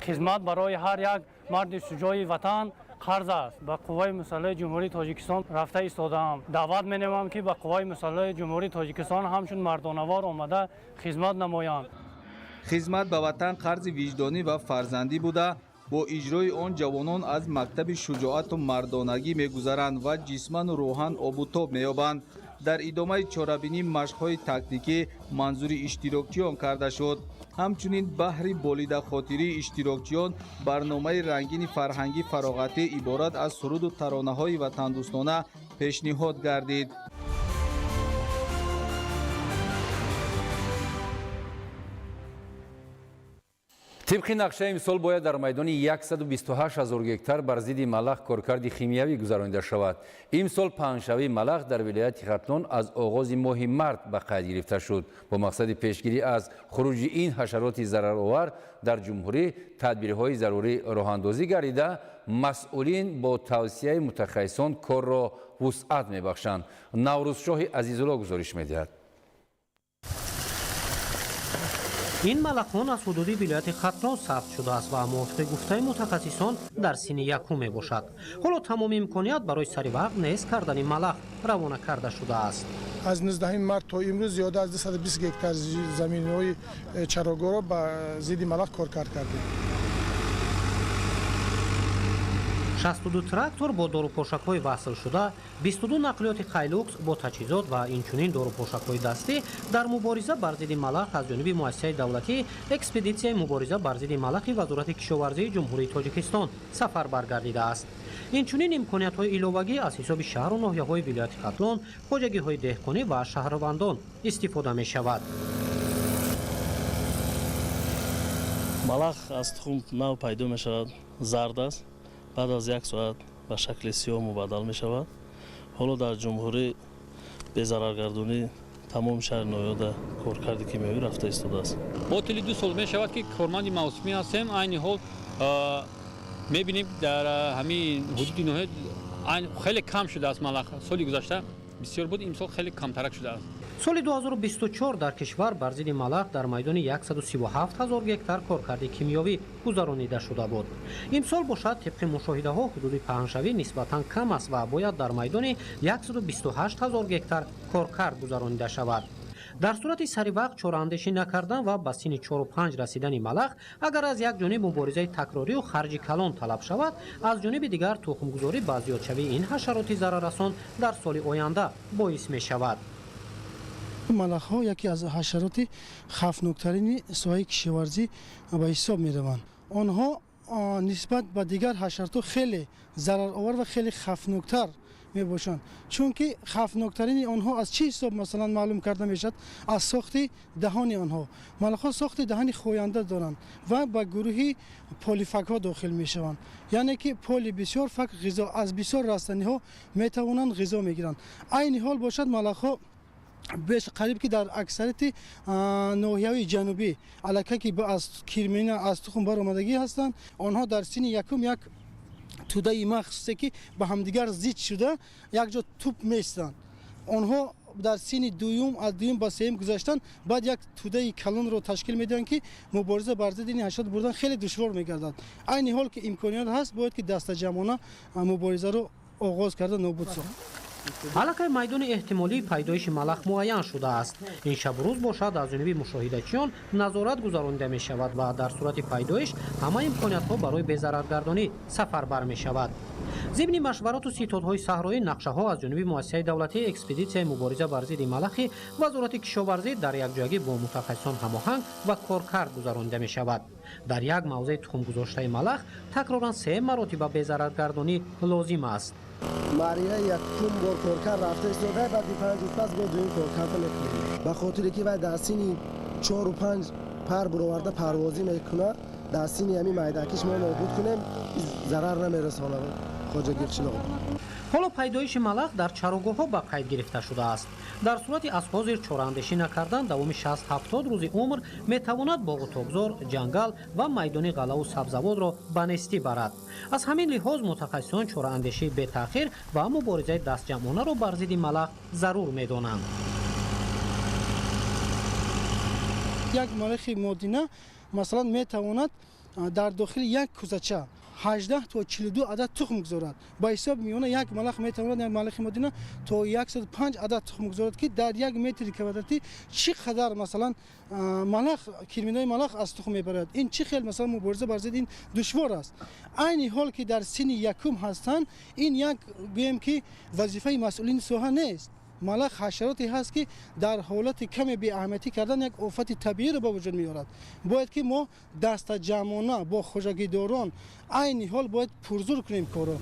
Хизмат барои ҳар як марди шуҷои ватан қарз аст. Ба қувваи мусаллаҳи Ҷумҳурии Тоҷикистон рафта истодаам. Даъват менамоям, ки ба қувваи мусаллаҳи Ҷумҳурии Тоҷикистон ҳамчун мардонавор омада хизмат намоянд. Хизмат ба ватан қарзи виҷдонӣ ва фарзандӣ буда, бо иҷрои он ҷавонон аз мактаби шуҷоату мардонагӣ мегузаранд ва ҷисману рӯҳан обутоб меёбанд. Дар идомаи чорабинӣ машқҳои тактикӣ манзури иштирокчиён карда шуд. Ҳамчунин баҳри болидахотирии иштирокчиён барномаи рангини фарҳангӣ фароғатӣ иборат аз суруду таронаҳои ватандӯстона пешниҳод гардид. Тибқи нақша, имсол бояд дар майдони 128 ҳазор гектар бар зидди малах коркарди химиявӣ гузаронида шавад. Имсол паҳншавии малах дар вилояти Хатлон аз оғози моҳи март ба қайд гирифта шуд. Бо мақсади пешгирӣ аз хуруҷи ин ҳашароти зараровар дар ҷумҳурӣ тадбирҳои зарурӣ роҳандозӣ гардида, масъулин бо тавсияи мутахассисон корро вусъат мебахшанд. Наврӯзшоҳи Азизулло гузориш медиҳад. Ин малахон аз ҳудуди вилояти Хатлон сабт шудааст ва мувофиқи гуфтаи мутахассисон дар синни якум мебошад. Ҳоло тамоми имконият барои сари вақт нест кардани малах равона карда шудааст. Аз 19 март то имрӯз зиёда аз 220 гектар заминҳои чарогоҳро ба зидди малах коркард кардем. 62 трактор бо дорупошакҳои васлшуда, 22 нақлиёти хайлукс бо таҷҳизот ва инчунин дорупошакҳои дастӣ дар мубориза бар зидди малах аз ҷониби муассисаи давлатӣ экспедитсияи мубориза бар зидди малахи Вазорати кишоварзии Ҷумҳурии Тоҷикистон сафарбар гардидааст. Инчунин имкониятҳои иловагӣ аз ҳисоби шаҳру ноҳияҳои вилояти Хатлон, хоҷагиҳои деҳқонӣ ва шаҳрвандон истифода мешавад. Малах аз тухм нав пайдо мешавад, зард аст. Баъд аз як соат ба шакли сиёҳ мубаддал мешавад. Ҳоло дар ҷумҳурӣ безараргардонӣ тамоми шаҳри ноҳияда коркарди кимиёвӣ рафта истодааст. Бо тӯли 2 сол мешавад, ки корманди мавсумӣ ҳастем. Айни ҳол мебинем, дар ҳамин ҳудуди ноҳия хеле кам шудааст малах. Соли гузашта бисёр буд, имсол хеле камтарак шудааст. Соли 2024 дар кишвар бар зидди малах дар майдони 137 ҳазор гектар коркарди кимиёвӣ гузаронида шуда буд. Имсол бошад, тибқи мушоҳидаҳо, ҳудуди паҳншавӣ нисбатан кам аст ва бояд дар майдони 128 ҳазор гектар коркард гузаронида шавад. Дар сурати саривақт чораандешӣ накардан ва ба синни 4-5 расидани малах, агар аз як ҷониб муборизаи такрорию харҷи калон талаб шавад, аз ҷониби дигар тухмгузорӣ ба зиёдшавии ин ҳашароти зараррасон дар соли оянда боис мешавад. Малахҳо яке аз ҳашароти хавфноктарини соҳаи кишоварзӣ ба ҳисоб мераванд. Онҳо нисбат ба дигар ҳашаротҳо хеле зараровар ва хеле хавфноктар мебошанд, чунки хавфноктарини онҳо аз чӣ ҳисоб масалан маълум карда мешавад? Аз сохти даҳони онҳо. Малахҳо сохти даҳани хоянда доранд ва ба гурӯҳи полифагҳо дохил мешаванд, яъне ки поли бисёр фаг ғизо аз бисёр растаниҳо метавонанд ғизо мегиранд. Айни ҳол бошад, малахҳо беш қариб ки дар аксарияти ноҳияҳои ҷанубӣ аллакай ки аз кирмина аз тухм баромадагӣ ҳастанд. Онҳо дар синни якум як тӯдаи махсусе ки ба ҳамдигар зид шуда якҷо туп меистанд. Онҳо дар синни дуюм аз дуюм ба сеюм гузаштан баъд як тӯдаи калонро ташкил медиҳанд, ки мубориза бар зидди ин ҳашарот бурдан хеле душвор мегардад. Айни ҳол ки имконият ҳаст, бояд ки дастаҷамъона муборизаро оғоз карда нобуд сохт. Аллакай майдони эҳтимолии пайдоиши малах муайян шудааст. Ин шабу рӯз бошад, аз ҷониби мушоҳидачиён назорат гузаронида мешавад ва дар сурати пайдоиш ҳама имкониятҳо барои безараргардонӣ сафарбар мешавад. Зимни машварату ситодҳои саҳроӣ, нақшаҳо аз ҷониби муассисаи давлатии экспедитсияи мубориза бар зидди малахи Вазорати кишоварзӣ дар якҷоягӣ бо мутахассисон ҳамоҳанг ва коркард гузаронида мешавад. Дар як мавзеи тухмгузоштаи малах такроран 3 маротиба безараргардонӣ лозим аст. Мария якум бор коркард рафта истода, баъди 5 рӯз пас бо дуюм коркарда мекунем. Ба хотире ки вай дар синни 4-5 пар буроварда парвозӣ мекунад, дар синни ҳамин майдакиш мо нобуд кунем, зарар намерасонад хоҷагии қишлоқ. Ҳоло пайдоиши малах дар чарогоҳҳо ба қайд гирифта шудааст. Дар сурати аз ҳозир чораандешӣ накардан, давоми 60-70 рӯзи умр метавонад боғу токзор, ҷангал ва майдони ғаллаву сабзавотро ба нестӣ барад. Аз ҳамин лиҳоз мутахассисон чораандешии бетаъхир ва муборизаи дастҷамъонаро бар зидди малах зарур медонанд. Як малахи модина масалан метавонад дар дохили як кӯзача 18 то 42 адад тухм гузорад. Ба ҳисоби миёна як малах метавонад, як малахи модина то 105 адад тухм гузорад, ки дар як метри квадратӣ чӣ қадар масалан малах, кирминои малах аз тухм мебарад. Ин чӣ хел масалан мубориза бар зидди ин душвор аст. Айни ҳол ки дар синни якум ҳастанд, ин як гӯем ки вазифаи масъулини соҳа нест. Малах ҳашароте ҳаст, ки дар ҳолати каме беаҳамиятӣ кардан як офати табииро ба вуҷуд меорад. Бояд ки мо дастаҷамъона бо хоҷагидорон айни ҳол бояд пурзур кунем корро.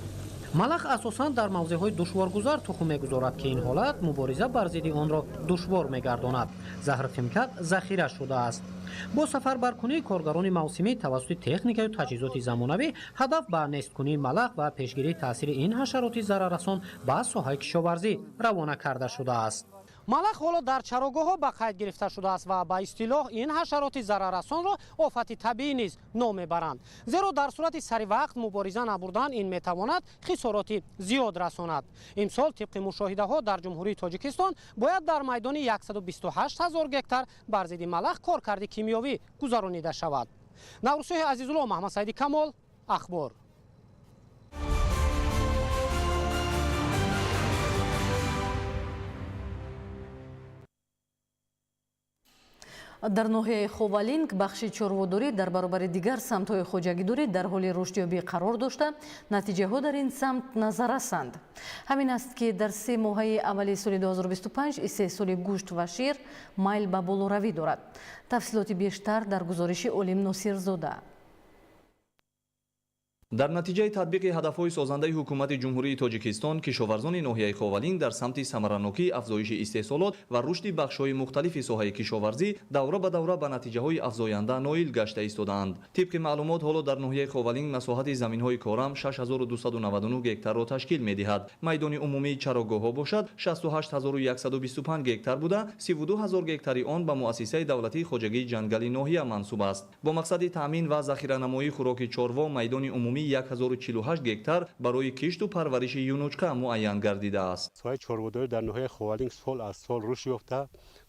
Малах асосан дар мавзеъҳои душворгузар тухм мегузорад, ки ин ҳолат мубориза бар зидди онро душвор мегардонад. Заҳрхимикат захира шудааст. Бо сафарбаркунии коргарони мавсимӣ тавассути техникаю таҷҳизоти замонавӣ ҳадаф ба несткунии малах ва пешгирии таъсири ин ҳашароти зараррасон ба соҳаи кишоварзӣ равона карда шудааст. Малах ҳоло дар чарогоҳҳо ба қайд гирифта шудааст ва ба истилоҳ ин ҳашароти зараррасонро офати табиӣ низ ном мебаранд. Зеро дар сурати сари вақт мубориза набурдан ин метавонад хисороти зиёд расонад. Имсол тибқи мушоҳидаҳо дар Ҷумҳурии Тоҷикистон бояд дар майдони 128 ҳазор гектар бар зидди малах коркарди кимиёвӣ гузаронида шавад. Наврӯзшоҳи Азизулло, Маҳмадсаиди Камол, Ахбор. Дар ноҳияи Ховалинг бахши чорводорӣ дар баробари дигар самтҳои хоҷагидорӣ дар ҳоли рушдёбӣ қарор дошта, натиҷаҳо дар ин самт назаррасанд. Ҳамин аст, ки дар 3 моҳаи аввали соли 2025 истеҳсоли гӯшт ва шир майл ба болоравӣ дорад. Тафсилоти бештар дар гузориши Олим Носирзода. Дар натиҷаи татбиқи ҳадафҳои созандаи ҳукумати Ҷумҳурии Тоҷикистон, кишоварзони ноҳияи Ховалинг дар самти самаранокии афзоиши истеҳсолот ва рушди бахшҳои мухталифи соҳаи кишоварзӣ давра ба давра ба натиҷаҳои афзоянда ноил гашта истодаанд. Тибқи маълумот, ҳоло дар ноҳияи Ховалинг масоҳати заминҳои корам 6299 гектарро ташкил медиҳад. Майдони умумии чарогоҳҳо бошад 68125 гектар буда, 32 ҳазор гектари он ба муассисаи давлатии хоҷагии ҷангали ноҳия мансуб аст. Бо мақсади таъмин ва захиранамоии хӯроки чорво майдони умумӣ 1048 гектар барои кишту парвариши юнучқа муайян гардидааст. Соҳаи чорводорӣ дар ноҳияи Ховалинг сол аз сол рушд ёфта,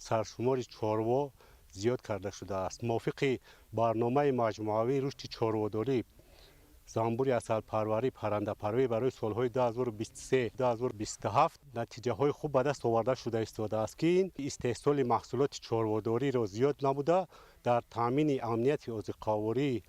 саршумори чорво зиёд карда шудааст. Мувофиқи барномаи маҷмӯавии рушди чорводорӣ, занбури асалпарварӣ, паррандапарварӣ барои солҳои 2023-2027 натиҷаҳои хуб ба даст оварда шуда истодааст, ки ин истеҳсоли маҳсулоти чорводориро зиёд намуда, дар таъмини амнияти озиқавории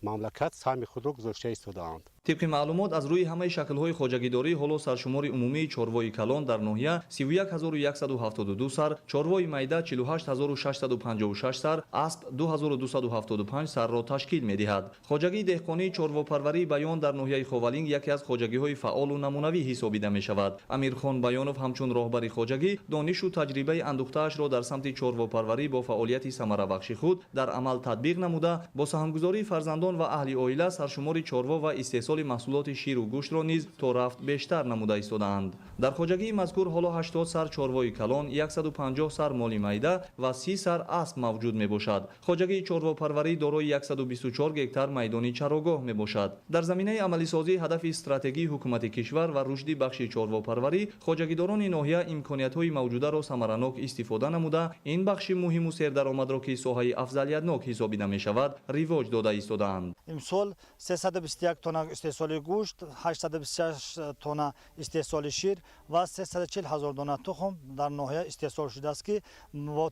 мамлакат саҳми худро гузошта истодаанд. Тибқи маълумот, аз рӯи ҳамаи шаклҳои хоҷагидорӣ ҳоло саршумори умумии чорвои калон дар ноҳия 31172 сар, чорвои майда 48656 сар, асп 2275 сарро ташкил медиҳад. Хоҷагии деҳқонии чорвопарварии Баён дар ноҳияи Ховалинг яке аз хоҷагиҳои фаъолу намунавӣ ҳисобида мешавад. Амирхон Баёнов ҳамчун роҳбари хоҷагӣ донишу таҷрибаи андӯхтаашро дар самти чорвопарварӣ бо фаъолияти самарабахши худ дар амал татбиқ намуда, бо саҳмгузории фарзандон ва аҳли оила саршумори чорво ва истеҳсоли маҳсулоти ширу гӯштро низ то рафт бештар намуда истодаанд. Дар хоҷагии мазкур ҳоло 80 сар чорвои калон, 150 сар моли майда ва 30 сар асп мавҷуд мебошад. Хоҷагии чорвопарварӣ дорои 124 гектар майдони чарогоҳ мебошад. Дар заминаи амалисозии ҳадафи стратегии ҳукумати кишвар ва рушди бахши чорвопарварӣ, хоҷагидорони ноҳия имкониятҳои мавҷударо самаранок истифода намуда, ин бахши муҳиму сердаромадро, ки соҳаи афзалиятнок ҳисобида мешавад, ривоҷ дода истодаанд. Имсол 321 тонна Истеҳсоли гӯшт, 826 тонна истеҳсоли шир ва 340 ҳазор дона тухм дар ноҳия истеҳсол шудааст, ки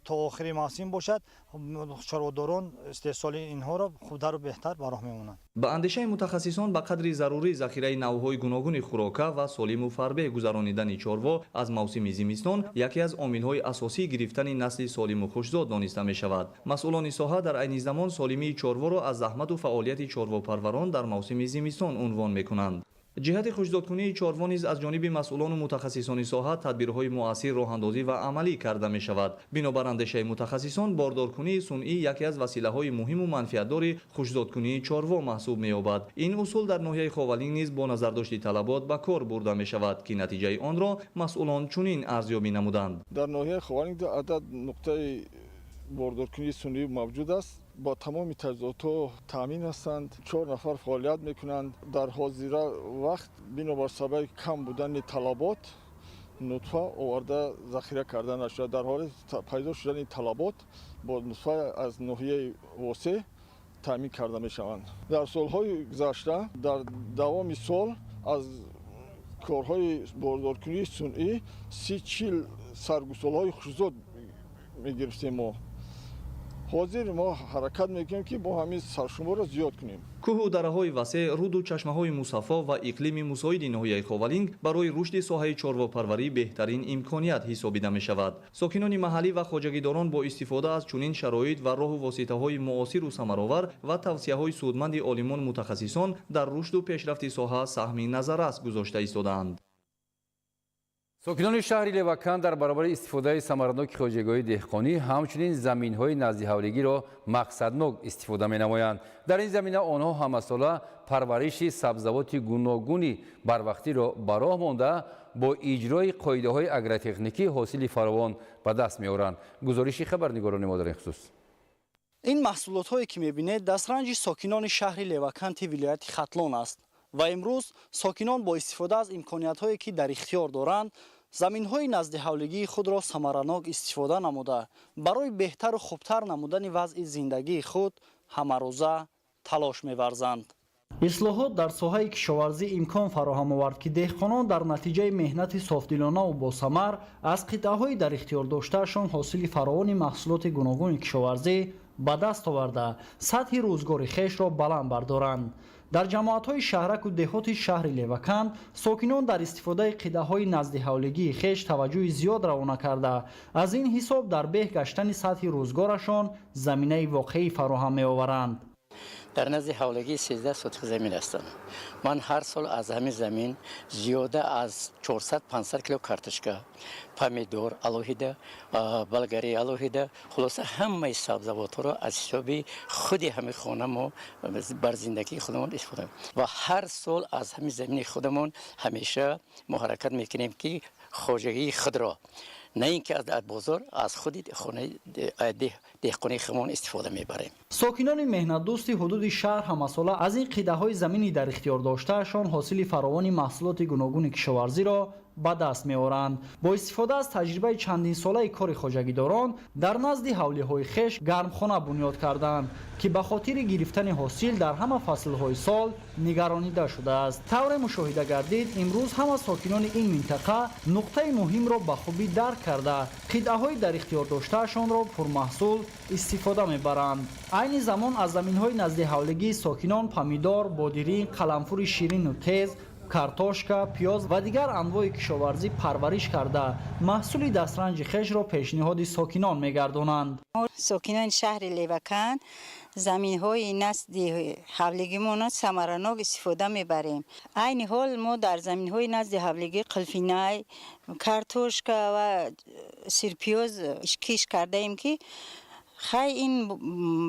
то охири мавсим бошад, чорводорон истеҳсоли инҳоро хубтару беҳтар ба роҳ мемонанд. Ба андешаи мутахассисон, ба қадри зарурӣ захираи навъҳои гуногуни хӯрока ва солиму фарбеҳ гузаронидани чорво аз мавсими зимистон яке аз омилҳои асосии гирифтани насли солиму хушзод дониста мешавад. Масъулони соҳа дар айни замон солимии чорворо аз заҳмату фаъолияти чорвопарварон дар мавсими зимистон унвон мекунанд. Ҷиҳати хушзодкунии чорво низ аз ҷониби масъулону мутахассисони соҳа тадбирҳои муассир роҳандозӣ ва амалӣ карда мешавад. Бинобар андешаи мутахассисон, бордоркунии сунъӣ яке аз василаҳои муҳиму манфиатдори хушзодкунии чорво маҳсуб меёбад. Ин усул дар ноҳияи Ховалинг низ бо назардошти талабот ба кор бурда мешавад, ки натиҷаи онро масъулон чунин арзёбӣ намуданд. Дар ноҳияи Ховалинг ду адад нуқтаи бордоркунии сунъӣ мавҷуд аст. Бо тамоми таҷҳизотҳо таъмин ҳастанд. 4 нафар фаъолият мекунанд. Дар ҳозира вақт бинобар сабаби кам будани талабот нутфа оварда захира карда нашуда. Дар ҳоли пайдо шудани талабот бо нутфа аз ноҳияи Восеъ таъмин карда мешаванд. Дар солҳои гузашта дар давоми сол аз корҳои бордоркунии сунъӣ 30-40 саргусолҳои хушзод мегирифтем мо. Ҳозир мо ҳаракат мекунем, ки бо ҳамин саршуморро зиёд кунем. Кӯҳу дараҳои васеъ, руду чашмаҳои мусаффо ва иқлими мусоиди ноҳияи Ховалинг барои рушди соҳаи чорвопарварӣ беҳтарин имконият ҳисобида мешавад. Сокинони маҳаллӣ ва хоҷагидорон бо истифода аз чунин шароит ва роҳу воситаҳои муосиру самаровар ва тавсияҳои судманди олимону мутахассисон дар рушду пешрафти соҳа саҳми назаррас гузошта истодаанд. Сокинони шаҳри Леваканд дар баробари истифодаи самараноки хоҷагиҳои деҳқонӣ ҳамчунин заминҳои наздиҳавлигиро мақсаднок истифода менамоянд. Дар ин замина онҳо ҳамасола парвариши сабзавоти гуногуни барвақтиро ба роҳ монда, бо иҷрои қоидаҳои агротехникӣ ҳосили фаровон ба даст меоранд. Гузориши хабарнигорони мо дар ин хусус. Ин маҳсулотҳое ки мебинед, дастранҷи сокинони шаҳри Леваканти вилояти Хатлон аст ва имрӯз сокинон бо истифода аз имкониятҳое ки дар ихтиёр доранд, заминҳои наздиҳавлигии худро самаранок истифода намуда, барои беҳтару хубтар намудани вазъи зиндагии худ ҳамарӯза талош меварзанд. Ислоҳот дар соҳаи кишоварзӣ имкон фароҳам овард, ки деҳқонон дар натиҷаи меҳнати софдилонаву босамар аз қитъаҳои дар ихтиёр доштаашон ҳосили фаровони маҳсулоти гуногуни кишоварзӣ ба даст оварда, сатҳи рӯзгори хешро баланд бардоранд. Дар ҷамоатҳои шаҳраку деҳоти шаҳри Леваканд сокинон дар истифодаи қитъаҳои наздиҳавлигии хеш таваҷҷӯҳи зиёд равона карда, аз ин ҳисоб дар беҳ гаштани сатҳи рӯзгорашон заминаи воқеӣ фароҳам меоваранд. Дар назди ҳавлигӣ 13 сотих замин ҳастанд. Ман ҳар сол аз ҳамин замин зиёда аз 400-500 кило картошка, помидор алоҳида, болгари алоҳида, хулоса ҳамаи сабзавотҳоро аз ҳисоби худи ҳамин хона мо бар зиндагии худамон истифода ва ҳар сол аз ҳамин замини худамон ҳамеша мо ҳаракат мекунем, ки хоҷагии худро на ин ки аз бозор, аз худи хонаи деҳқонии худамон истифода мебарем. Сокинони меҳнатдӯсти ҳудуди шаҳр ҳамасола аз ин қитъаҳои замини дар ихтиёр доштаашон ҳосили фаровони маҳсулоти гуногуни кишоварзиро ба даст меоранд. Бо истифода аз таҷрибаи чандинсолаи кори хоҷагидорон дар назди ҳавлиҳои хеш гармхона бунёд карданд, ки ба хотири гирифтани ҳосил дар ҳама фаслҳои сол нигаронида шудааст. Тавре мушоҳида гардид, имрӯз ҳама сокинони ин минтақа нуқтаи муҳимро ба хубӣ дарк карда, қитъаҳои дар ихтиёр доштаашонро пурмаҳсул истифода мебаранд. Айни замон аз заминҳои наздиҳавлигии сокинон помидор, бодиринг, қаламфури ширину тез, картошка, пиёз ва дигар анвои кишоварзӣ парвариш карда, маҳсули дастранҷи хешро пешниҳоди сокинон мегардонанд. Сокинони шаҳри Леваканд заминҳои назди ҳавлигимонро самаранок истифода мебарем. Айни ҳол мо дар заминҳои назди ҳавлигӣ қулфинай, картошка ва сирпиёз кишт кардаем, ки хай ин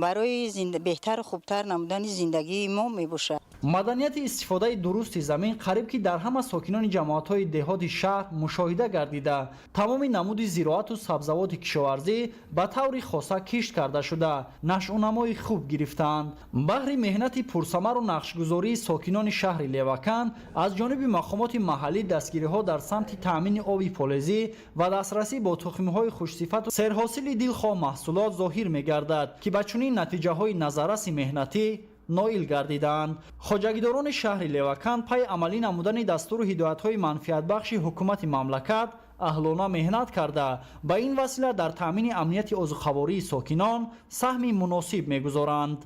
барои беҳтару хубтар намудани зиндагии мо мебошад. Маданияти истифодаи дурусти замин қариб ки дар ҳама сокинони ҷамоатҳои деҳоти шаҳр мушоҳида гардида, тамоми намуди зироату сабзавоти кишоварзӣ ба таври хоса кишт карда шуда, нашъунамои хуб гирифтаанд. Баҳри меҳнати пурсамару нақшгузории сокинони шаҳри Леваканд аз ҷониби мақомоти маҳаллӣ дастгириҳо дар самти таъмини оби полезӣ ва дастрасӣ бо тухмиҳои хушсифату серҳосили дилхоҳ маҳсулот зоҳир мегардад, ки ба чунин натиҷаҳои назарраси меҳнатӣ ноил гардиданд. Хоҷагидорони шаҳри Леваканд пай амалӣ намудани дастуру ҳидоятҳои манфиатбахши ҳукумати мамлакат аҳлона меҳнат карда, ба ин васила дар таъмини амнияти озуқавории сокинон саҳми муносиб мегузоранд.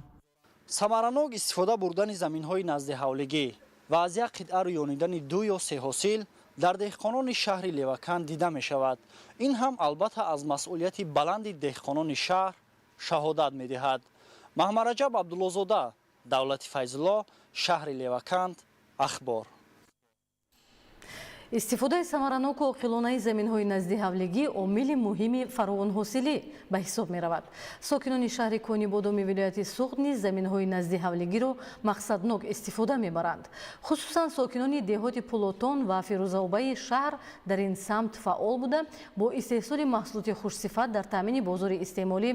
Самаранок истифода бурдани заминҳои назди ҳавлигӣ ва аз як қитъа рӯёнидани ду ё се ҳосил дар деҳқонони шаҳри Леваканд дида мешавад. Ин ҳам албатта аз масъулияти баланди деҳқонони шаҳр шаҳодат медиҳад. Маҳмараҷаб Абдуллозода, Давлати Файзулло, шаҳри Леваканд, Ахбор. Истифодаи самараноку оқилонаи заминҳои назди ҳавлигӣ омили муҳими фаровонҳосилӣ ба ҳисоб меравад. Сокинони шаҳри Конибодоми вилояти Суғд низ заминҳои назди ҳавлигиро мақсаднок истифода мебаранд. Хусусан сокинони деҳоти Пулотон ва Фирӯзаобаи шаҳр дар ин самт фаъол буда, бо истеҳсоли маҳсулоти хушсифат дар таъмини бозори истеъмолӣ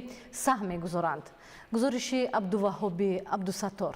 саҳм мегузоранд. Гузориши Абдуваҳҳоби Абдусаттор.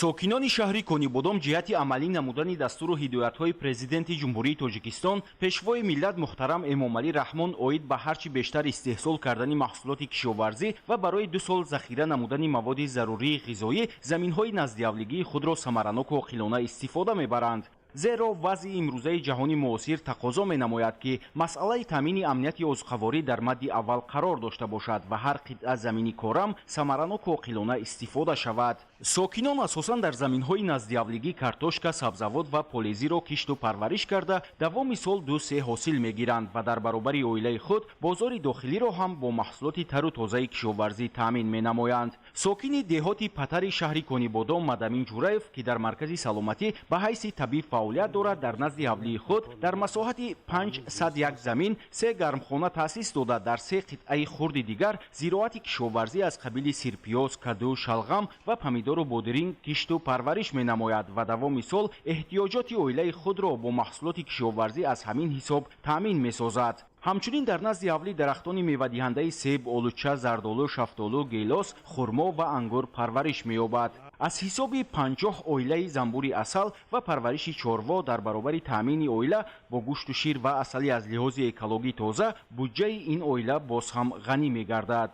Сокинони шаҳри Конибодом ҷиҳати амалӣ намудани дастуру ҳидоятҳои Президенти Ҷумҳурии Тоҷикистон, Пешвои миллат муҳтарам Эмомалӣ Раҳмон оид ба ҳарчи бештар истеҳсол кардани маҳсулоти кишоварзӣ ва барои 2 сол захира намудани маводи зарурии ғизоӣ заминҳои наздиҳавлигии худро самараноку оқилона истифода мебаранд. Зеро вазъи имрӯзаи ҷаҳони муосир тақозо менамояд, ки масъалаи таъмини амнияти озуқаворӣ дар мадди аввал қарор дошта бошад ва ҳар қитъа замини корам самараноку оқилона истифода шавад. Сокинон асосан дар заминҳои наздиҳавлигӣ картошка, сабзавот ва полезиро кишту парвариш карда, давоми сол 2-3 ҳосил мегиранд ва дар баробари оилаи худ бозори дохилиро ҳам бо маҳсулоти тару тозаи кишоварзӣ таъмин менамоянд. Сокини деҳоти Патари шаҳри Конибодом Мадамин Ҷураев, ки дар маркази саломатӣ ба ҳайси табиб фаъолият дорад, дар назди ҳавлии худ дар масоҳати 501 замин 3 гармхона таъсис дода, дар 3 қитъаи хурди дигар зироати кишоварзӣ аз қабили сирпиёз, каду, шалғам ва помидору бодиринг кишту парвариш менамояд ва давоми сол эҳтиёҷоти оилаи худро бо маҳсулоти кишоварзӣ аз ҳамин ҳисоб таъмин месозад. Ҳамчунин дар назди ҳавлӣ дарахтони мевадиҳандаи себ, олуча, зардолу, шафтолу, гелос, хурмо ва ангур парвариш меёбад. Аз ҳисоби 50 оилаи занбури асал ва парвариши чорво дар баробари таъмини оила бо гӯшту шир ва асали аз лиҳози экологӣ тоза, буҷаи ин оила боз ҳам ғанӣ мегардад.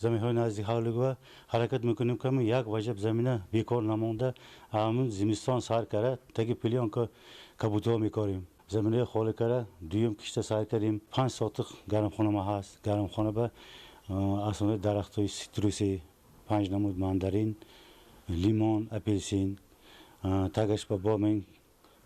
Заминҳои назди ҳавлигӣ ҳаракат мекунем, ки як ваҷаб замина бекор намонда, ҳамун зимистон сар кара таги плёнка кабутиҳо мекорем. Заминаи холӣ кара дуюм кишта сар кардем. 5 сотиқ гармхона ма ҳаст. Гармхона ба асонаи дарахтҳои ситруси, 5 намуд мандарин, лимон, апелсин, тагаш ба бо мен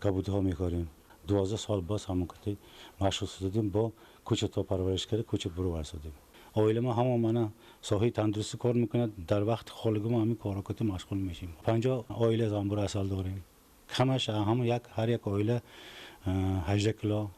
кабутиҳо мекорем. 12 сол боз ҳамон кати машғул шудем, бо кӯчато парвариш карда, кӯча бурувар содем. Оила ма ҳама мана соҳаи тандурустӣ кор мекунад. Дар вақти холигӣ мо ҳамин корҳо кати машғул мешем. 50 оила занбур асал дорем. Камаш ҳама як ҳар як оила 18 кило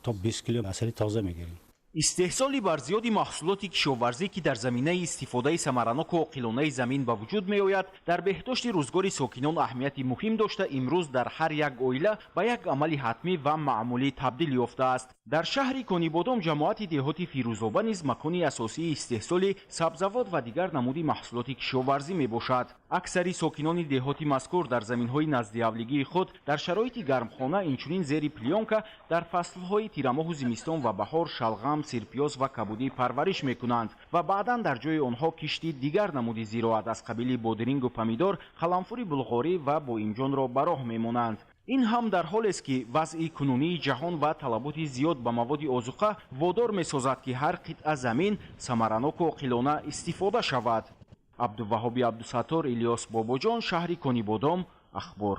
то 20 кило асали тоза мегирем. Истеҳсоли барзиёди маҳсулоти кишоварзӣ, ки дар заминаи истифодаи самараноку оқилонаи замин ба вуҷуд меояд, дар беҳдошти рӯзгори сокинон аҳамияти муҳим дошта, имрӯз дар ҳар як оила ба як амали ҳатмӣ ва маъмулӣ табдил ёфтааст. Дар шаҳри Конибодом ҷамоати деҳоти Фирӯзоба низ макони асосии истеҳсоли сабзавот ва дигар намуди маҳсулоти кишоварзӣ мебошад. Аксари сокинони деҳоти мазкур дар заминҳои наздиҳавлигии худ дар шароити гармхона, инчунин зери плёнка дар фаслҳои тирамоҳу зимистон ва баҳор шалғам, сирпиёз ва кабудӣ парвариш мекунанд ва баъдан дар ҷои онҳо кишти дигар намуди зироат аз қабили бодирингу помидор, қаламфури булғорӣ ва боимҷонро ба роҳ мемонанд. Ин ҳам дар ҳолест, ки вазъи кунунии ҷаҳон ва талаботи зиёд ба маводи озуқа водор месозад, ки ҳар қитъа замин самараноку оқилона истифода шавад. Абдуваҳоби Абдусаттор, Илёс Бобоҷон, шаҳри Конибодом, Ахбор.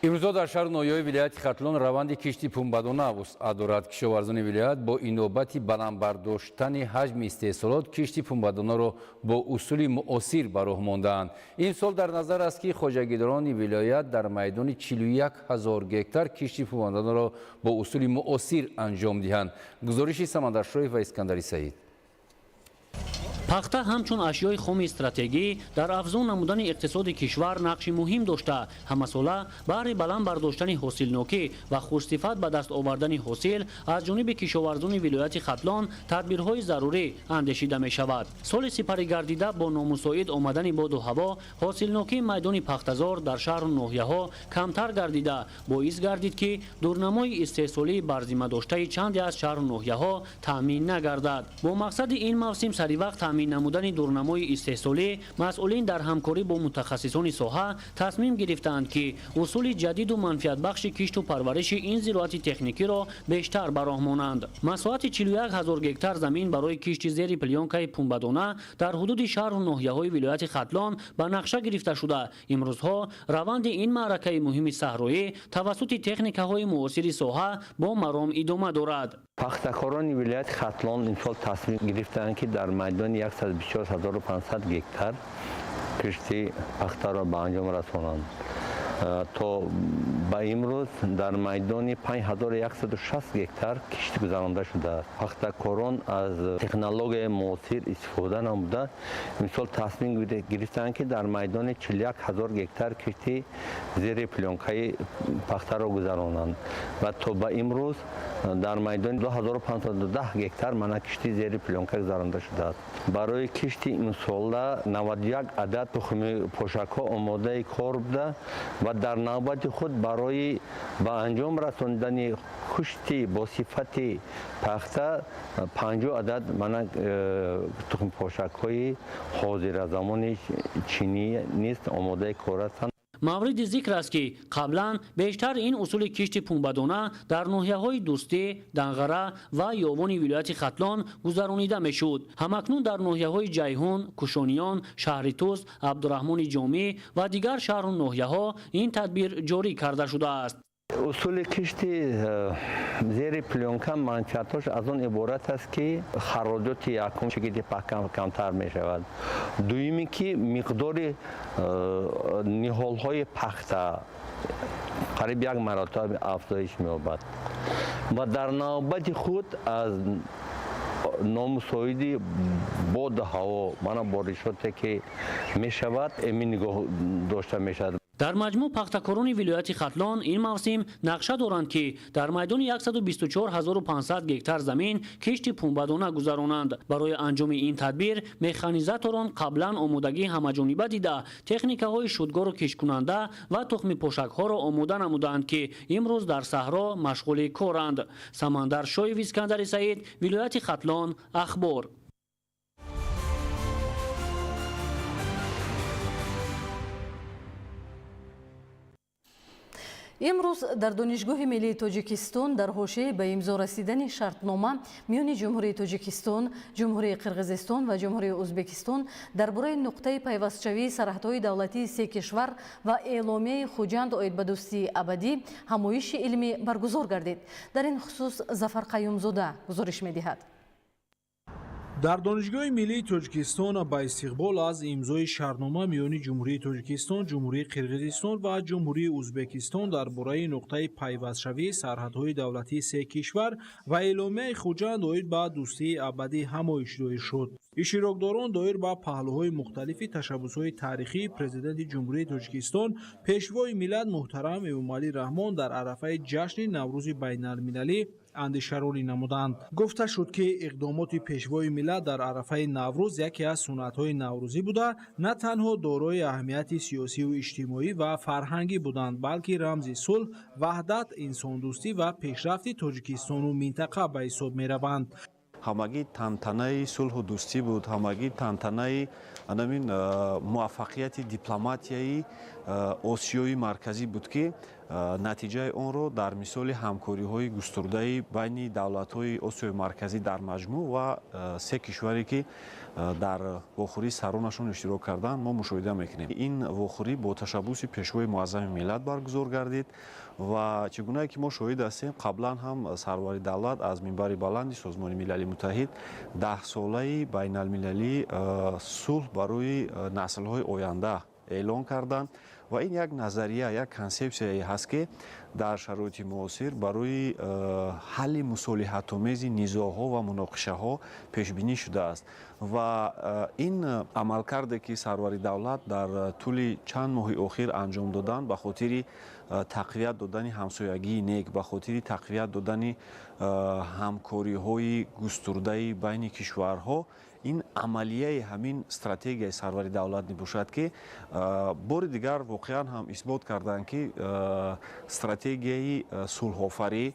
Имрӯзо дар шаҳру ноҳияҳои вилояти Хатлон раванди кишти пунбадона вусъат дорад. Кишоварзони вилоят бо инобати баланд бардоштани ҳаҷми истеҳсолот кишти пунбадонаро бо усули муосир ба роҳ мондаанд. Имсол дар назар аст, ки хоҷагидорони вилоят дар майдони 41 000 гектар кишти пунбадонаро бо усули муосир анҷом диҳанд. Гузориши Самандаршоев ва Искандари Саид. Пахта ҳамчун ашёи хоми стратегӣ дар афзун намудани иқтисоди кишвар нақши муҳим дошта, ҳамасола баҳри баланд бардоштани ҳосилнокӣ ва хушсифат ба даст овардани ҳосил аз ҷониби кишоварзони вилояти Хатлон тадбирҳои зарурӣ андешида мешавад. Соли сипарӣ гардида бо номусоид омадани боду ҳаво ҳосилнокии майдони пахтазор дар шаҳру ноҳияҳо камтар гардида, боис гардид, ки дурнамои истеҳсолии барзимадоштаи чанде аз шаҳру ноҳияҳо таъмин нагардад. Бо мақсади ин мавсим саривақт таъмин намудани дурнамои истеҳсолӣ масъулин дар ҳамкорӣ бо мутахассисони соҳа тасмим гирифтаанд, ки усули ҷадиду манфиатбахши кишту парвариши ин зироати техникиро бештар ба роҳ монанд. Масоҳати 41 ҳазор гектар замин барои кишти зери плёнкаи пунбадона дар ҳудуди шаҳру ноҳияҳои вилояти Хатлон ба нақша гирифта шуда, имрӯзҳо раванди ин маъракаи муҳими саҳроӣ тавассути техникаҳои муосири соҳа бо маром идома дорад. Пахтакорони вилояти Хатлон имсол тасмим гирифтаанд, ки дар майдони 124 500 гектар кишти пахтаро ба анҷом расонанд. То ба имрӯз дар майдони 5160 гектар кишт гузаронда шудааст. Пахтакорон аз технологияи муосир истифода намуда, имсол тасмим гирифтаанд, ки дар майдони 41 ҳазор гектар кишти зери плёнкаи пахтаро гузаронанд ва то ба имрӯз дар майдони 2510 гектар мана кишти зери плёнка гузаронда шудааст. Барои кишти имсола 91 адад тухми пошакҳо омодаи кор буда ва дар навбати худ барои ба анҷом расондани кушти бо сифати пахта 50 адад мана тухмипошакҳои ҳозиразамони чинӣ низ омодаи кор ҳастанд. Мавриди зикр аст, ки қаблан бештар ин усули кишти пунбадона дар ноҳияҳои Дӯстӣ, Данғара ва Ёвони вилояти Хатлон гузаронида мешуд. Ҳамакнун дар ноҳияҳои Ҷайҳун, Кушониён, шаҳри Тӯс, Абдураҳмони Ҷомӣ ва дигар шаҳру ноҳияҳо ин тадбир ҷорӣ карда шудааст. Усули кишти зери плёнка манфиатҳош аз он иборат аст, ки хароҷоти якум чигити пахта камтар мешавад, дуюме ки миқдори ниҳолҳои пахта қариб як маротиба афзоиш меёбад ва дар навбати худ аз номусоиди боду ҳаво, мана боришоте ки мешавад, эмин нигоҳ дошта мешавад. Дар маҷмӯъ пахтакорони вилояти Хатлон ин мавсим нақша доранд, ки дар майдони 124 500 гектар замин кишти пунбадона гузаронанд. Барои анҷоми ин тадбир механизаторон қаблан омодагии ҳамаҷониба дида, техникаҳои шудгору кишткунанда ва тухмипошакҳоро омода намудаанд, ки имрӯз дар саҳро машғули коранд. Самандар Шоев, Искандари Саид, вилояти Хатлон, Ахбор. Имрӯз дар Донишгоҳи миллии Тоҷикистон дар ҳошияи ба имзо расидани шартнома миёни Ҷумҳурии Тоҷикистон, Ҷумҳурии Қирғизистон ва Ҷумҳурии Ӯзбекистон дар бораи нуқтаи пайвастшавии сарҳадҳои давлатии се кишвар ва эъломияи Хуҷанд оид ба дӯстии абадӣ ҳамоиши илмӣ баргузор гардид. Дар ин хусус Зафар Қаюмзода гузориш медиҳад. Дар Донишгоҳи миллии Тоҷикистон ба истиқбол аз имзои шартнома миёни Ҷумҳурии Тоҷикистон, Ҷумҳурии Қирғизистон ва Ҷумҳурии Ӯзбекистон дар бораи нуқтаи пайвастшавии сарҳадҳои давлатии се кишвар ва эъломияи Хуҷанд оид ба дӯстии абадӣ ҳамоиш доир шуд. Иштирокдорон доир ба паҳлӯҳои мухталифи ташаббусҳои таърихии Президенти Ҷумҳурии Тоҷикистон, Пешвои миллат муҳтарам Эмомалӣ Раҳмон дар арафаи ҷашни Наврӯзи байналмилалӣ андешаронӣ намуданд. Гуфта шуд, ки иқдомоти Пешвои миллат дар арафаи Наврӯз яке аз суннатҳои наврӯзӣ буда, на танҳо дорои аҳамияти сиёсиву иҷтимоӣ ва фарҳангӣ буданд, балки рамзи сулҳ, ваҳдат, инсондӯстӣ ва пешрафти Тоҷикистону минтақа ба ҳисоб мераванд. Ҳамагӣ тантанаи сулҳу дӯстӣ буд, ҳамагӣ тантанаи анамин муваффақияти дипломатияи Осиёи Марказӣ буд, ки натиҷаи онро дар мисоли ҳамкориҳои густурдаи байни давлатҳои Осиёи Марказӣ дар маҷмӯъ ва се кишваре, ки дар вохӯрии саронашон иштирок карданд, мо мушоҳида мекунем. Ин вохӯрӣ бо ташаббуси Пешвои муаззами миллат баргузор гардид ва чӣ гунае ки мо шоҳид ҳастем, қаблан ҳам сарвари давлат аз минбари баланди Созмони Милали Муттаҳид даҳсолаи байналмилалии сулҳ барои наслҳои оянда эълон карданд ва ин як назария, як консепсияе ҳаст, ки дар шароити муосир барои ҳалли мусолиҳатомези низоъҳо ва муноқишаҳо пешбинӣ шудааст. Ва ин амалкарде, ки сарвари давлат дар тӯли чанд моҳи охир анҷом доданд ба хотири тақвият додани ҳамсоягии нек, ба хотири тақвият додани ҳамкориҳои густурдаи байни кишварҳо, ин амалияи ҳамин стратегияи сарвари давлат мебошад, ки бори дигар воқеан ҳам исбот карданд, ки стратегияи сулҳофарӣ,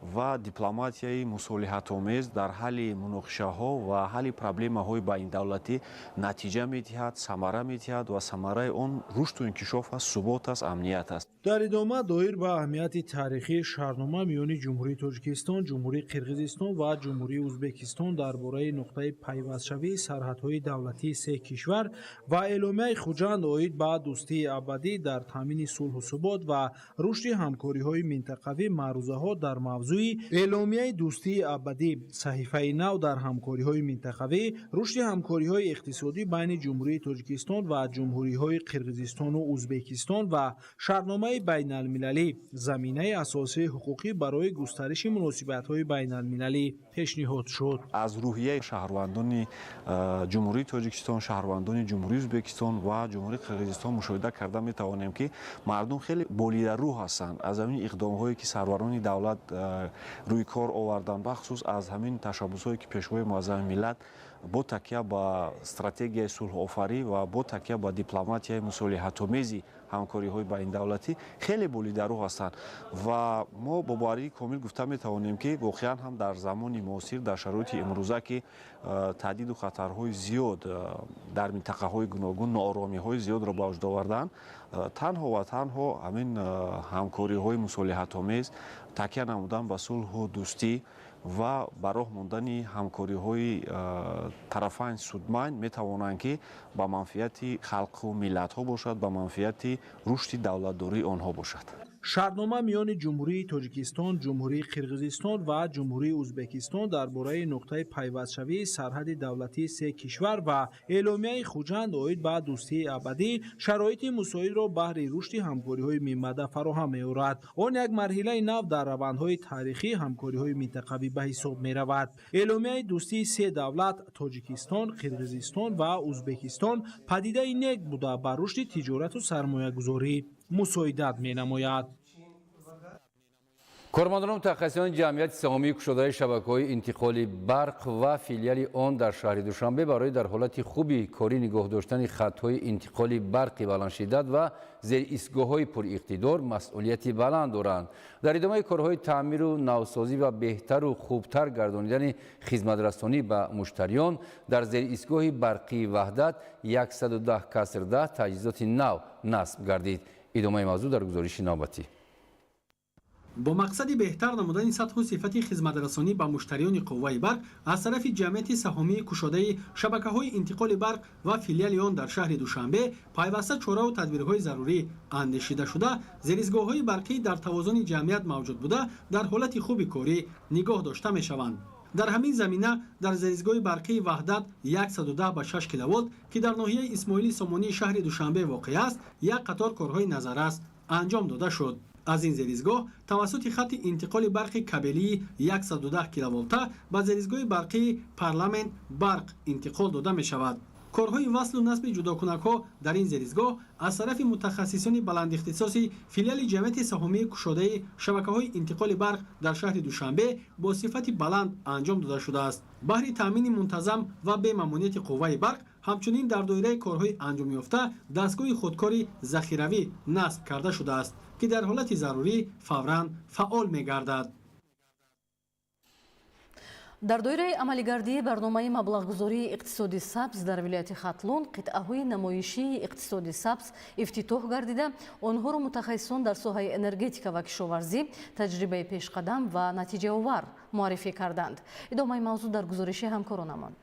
Ва дипломатияи мусолиҳатомез дар ҳалли муноқишаҳо ва ҳалли проблемаҳои байнидавлатӣ натиҷа медиҳад, самара медиҳад ва самараи он рушду инкишоф аст, субот аст, амният аст. Дар идома доир ба аҳамияти таърихии шартнома миёни Ҷумҳурии Тоҷикистон, Ҷумҳурии Қирғизистон ва Ҷумҳурии Ӯзбекистон дар бораи нуқтаи пайвастшавии сарҳадҳои давлатии се кишвар ва эъломияи Хуҷанд оид ба дӯстии абадӣ дар таъмини сулҳу субот ва рушди ҳамкориҳои минтақавӣ маърузаҳо дар мавзӯи эъломияи дӯстии абадӣ, саҳифаи нав дар ҳамкориҳои минтақавӣ, рушди ҳамкориҳои иқтисодӣ байни Ҷумҳурии Тоҷикистон ва Ҷумҳуриҳои Қирғизистону Ӯзбекистон ва шартномаи байналмилалӣ, заминаи асосии ҳуқуқӣ барои густариши муносибатҳои байналмилалӣ пешниҳод шуд. Аз рӯҳияи шаҳрвандони Ҷумҳурии Тоҷикистон, шаҳрвандони Ҷумҳурии Ӯзбекистон ва Ҷумҳурии Қирғизистон мушоҳида карда метавонем, ки мардум хеле болидарӯҳ ҳастанд аз ҳамин иқдомҳое, ки сарварони давлат рӯи кор оварданд, бахусус аз ҳамин ташаббусҳое, ки Пешвои муаззами миллат бо такя ба стратегияи сулҳофарӣ ва бо такя ба дипломатияи мусолиҳатомези ҳамкориҳои байнидавлатӣ хеле болидарӯҳ ҳастанд. Ва мо бо боварии комил гуфта метавонем, ки воқеан ҳам дар замони муосир, дар шароити имрӯза, ки таҳдиду хатарҳои зиёд дар минтақаҳои гуногун нооромиҳои зиёдро ба вуҷуд оварданд, танҳо ва танҳо ҳамин ҳамкориҳои мусолиҳатомез, такя намудан ба сулҳу дӯстӣ ва ба роҳ мондани ҳамкориҳои тарафайн судманд метавонанд, ки ба манфиати халқу миллатҳо бошад, ба манфиати рушди давлатдории онҳо бошад. Шартнома миёни Ҷумҳурии Тоҷикистон, Ҷумҳурии Қирғизистон ва Ҷумҳурии Ӯзбекистон дар бораи нуқтаи пайвастшавии сарҳади давлатии се кишвар ва эъломияи Хуҷанд оид ба дӯстии абадӣ шароити мусоидро баҳри рушди ҳамкориҳои минбаъда фароҳам меорад. Он як марҳилаи нав дар равандҳои таърихии ҳамкориҳои минтақавӣ ба ҳисоб меравад. Эъломияи дӯстии се давлат Тоҷикистон, Қирғизистон ва Ӯзбекистон падидаи нек буда ба рушди тиҷорату сармоягузорӣ мусоидат менамояд. Кормандону мутахассисони ҷамъияти саҳомии кушодаи шабакаҳои интиқоли барқ ва филиали он дар шаҳри Душанбе барои дар ҳолати хуби корӣ нигоҳ доштани хатҳои интиқоли барқи баландшиддат ва зеристгоҳҳои пуриқтидор масъулияти баланд доранд. Дар идомаи корҳои таъмиру навсозӣ ва беҳтару хубтар гардонидани хизматрасонӣ ба муштариён дар зеристгоҳи барқии Ваҳдат 110 каср 10 таҷҳизоти нав насб гардид. Идомаи мавзӯъ дар гузориши навбатӣ. Бо мақсади беҳтар намудани сатҳу сифати хизматрасонӣ ба муштариёни қувваи барқ аз тарафи ҷамъияти саҳомии кушодаи шабакаҳои интиқоли барқ ва филиали он дар шаҳри Душанбе пайваста чораву тадбирҳои зарурӣ андешида шуда, зеристгоҳҳои барқӣ дар тавозуни ҷамъият мавҷуд буда, дар ҳолати хуби корӣ нигоҳ дошта мешаванд. Дар ҳамин замина дар зеристгоҳи барқии Ваҳдат 110 ба 6 киловолт, ки дар ноҳияи Исмоили Сомонии шаҳри Душанбе воқеъ аст, як қатор корҳои назаррас анҷом дода шуд. Аз ин зеристгоҳ тавассути хатти интиқоли барқи кабелии 110 киловолта ба зеристгоҳи барқии Парламент барқ интиқол дода мешавад. Корҳои васлу насби ҷудокунакҳо дар ин зеристгоҳ аз тарафи мутахассисони баландихтисоси филиали ҷамъияти саҳомии кушодаи шабакаҳои интиқоли барқ дар шаҳри Душанбе бо сифати баланд анҷом дода шудааст. Баҳри таъмини мунтазам ва бемамониати қувваи барқ ҳамчунин дар доираи корҳои анҷомёфта дастгоҳи худкори захиравӣ насб карда шудааст, ки дар ҳолати зарурӣ фавран фаъол мегардад. Дар доираи амалигардии барномаи маблағгузории иқтисоди сабз дар вилояти Хатлон қитъаҳои намоишии иқтисоди сабз ифтитоҳ гардида, онҳоро мутахассисон дар соҳаи энергетика ва кишоварзӣ таҷрибаи пешқадам ва натиҷаовар муаррифӣ карданд. Идомаи мавзӯъ дар гузориши ҳамкоронамон.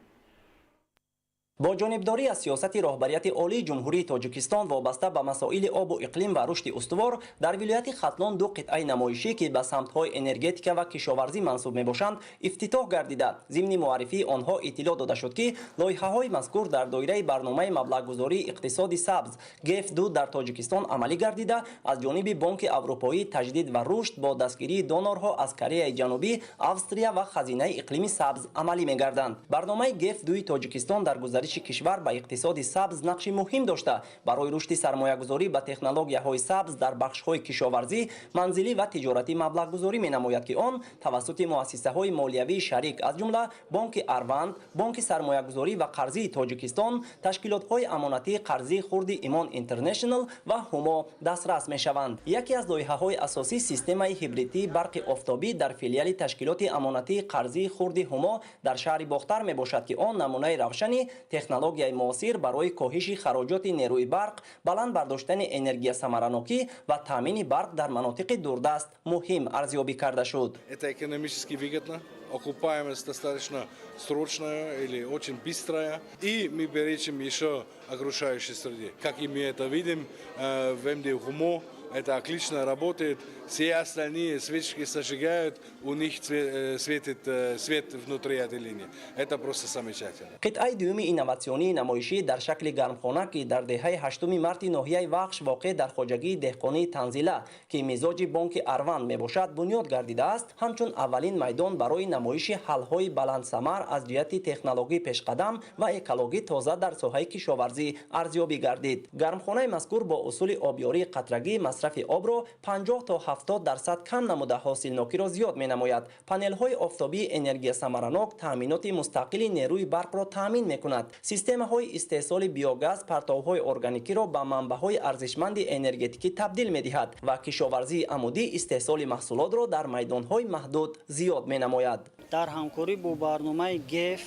Бо ҷонибдорӣ аз сиёсати роҳбарияти олии Ҷумҳурии Тоҷикистон вобаста ба масоили обу иқлим ва рушди устувор дар вилояти Хатлон ду қитъаи намоишӣ, ки ба самтҳои энергетика ва кишоварзӣ мансуб мебошанд, ифтитоҳ гардида, зимни муаррифии онҳо иттилоъ дода шуд, ки лоиҳаҳои мазкур дар доираи барномаи маблағгузории иқтисоди сабз ГЕФ-2 дар Тоҷикистон амалӣ гардида, аз ҷониби Бонки Аврупоии таҷдид ва рушд бо дастгирии донорҳо аз Кореяи Ҷанубӣ, Австрия ва Хазинаи иқлими сабз амалӣ мегарданд. Барномаи ГЕФ-2 Тоҷикистон дар гузариши Гузариши кишвар ба иқтисоди сабз нақши муҳим дошта, барои рушди сармоягузорӣ ба технологияҳои сабз дар бахшҳои кишоварзӣ, манзилӣ ва тиҷоратӣ маблағгузорӣ менамояд, ки он тавассути муассисаҳои молиявии шарик, аз ҷумла Бонки Арванд, Бонки сармоягузорӣ ва қарзии Тоҷикистон, ташкилотҳои амонатии қарзии хурди Имон Интернешнл ва Ҳумо дастрас мешаванд. Яке аз лоиҳаҳои асосӣ системаи ҳибридии барқи офтобӣ дар филиали ташкилоти амонатии қарзии хурди Ҳумо дар шаҳри Бохтар мебошад, ки он намунаи равшани технологияи муосир барои коҳиши хароҷоти нерӯи барқ, баланд бардоштани энергиясамаранокӣ ва таъмини барқ дар манотиқи дурдаст муҳим арзёбӣ карда шуд. Это экономически выгодно, окупаемость достаточно срочная или очень быстрая, и мы бережем еще окружающей среде. Как и мы это видим в МД ХУМО, это отлично работает. Все остальные свечки зажигают, у них светит свет внутри отделения. Это просто замечательно. Қитъаи дуюми инноватсионии намоишӣ дар шакли гармхона, ки дар деҳаи 8 марти ноҳияи Вахш воқеъ дар хоҷагии деҳқонии Танзила, ки мизоҷи Бонки Арванд мебошад, бунёд гардидааст, ҳамчун аввалин майдон барои намоиши ҳалҳои баландсамар аз ҷиҳати технологии пешқадам ва экологӣ тоза дар соҳаи кишоварзӣ арзёбӣ гардид. Гармхонаи мазкур бо усули обёрии қатрагӣ масрафи обро 50 то 70% кам намуда, ҳосилнокиро зиёд менамояд. Панелҳои офтобии энергиясамаранок таъминоти мустақили нерӯи барқро таъмин мекунад. Системаҳои истеҳсоли биогаз партовҳои органикиро ба манбаъҳои арзишманди энергетикӣ табдил медиҳад ва кишоварзии амудӣ истеҳсоли маҳсулотро дар майдонҳои маҳдуд зиёд менамояд. Дар ҳамкорӣ бо барномаи ГЕФ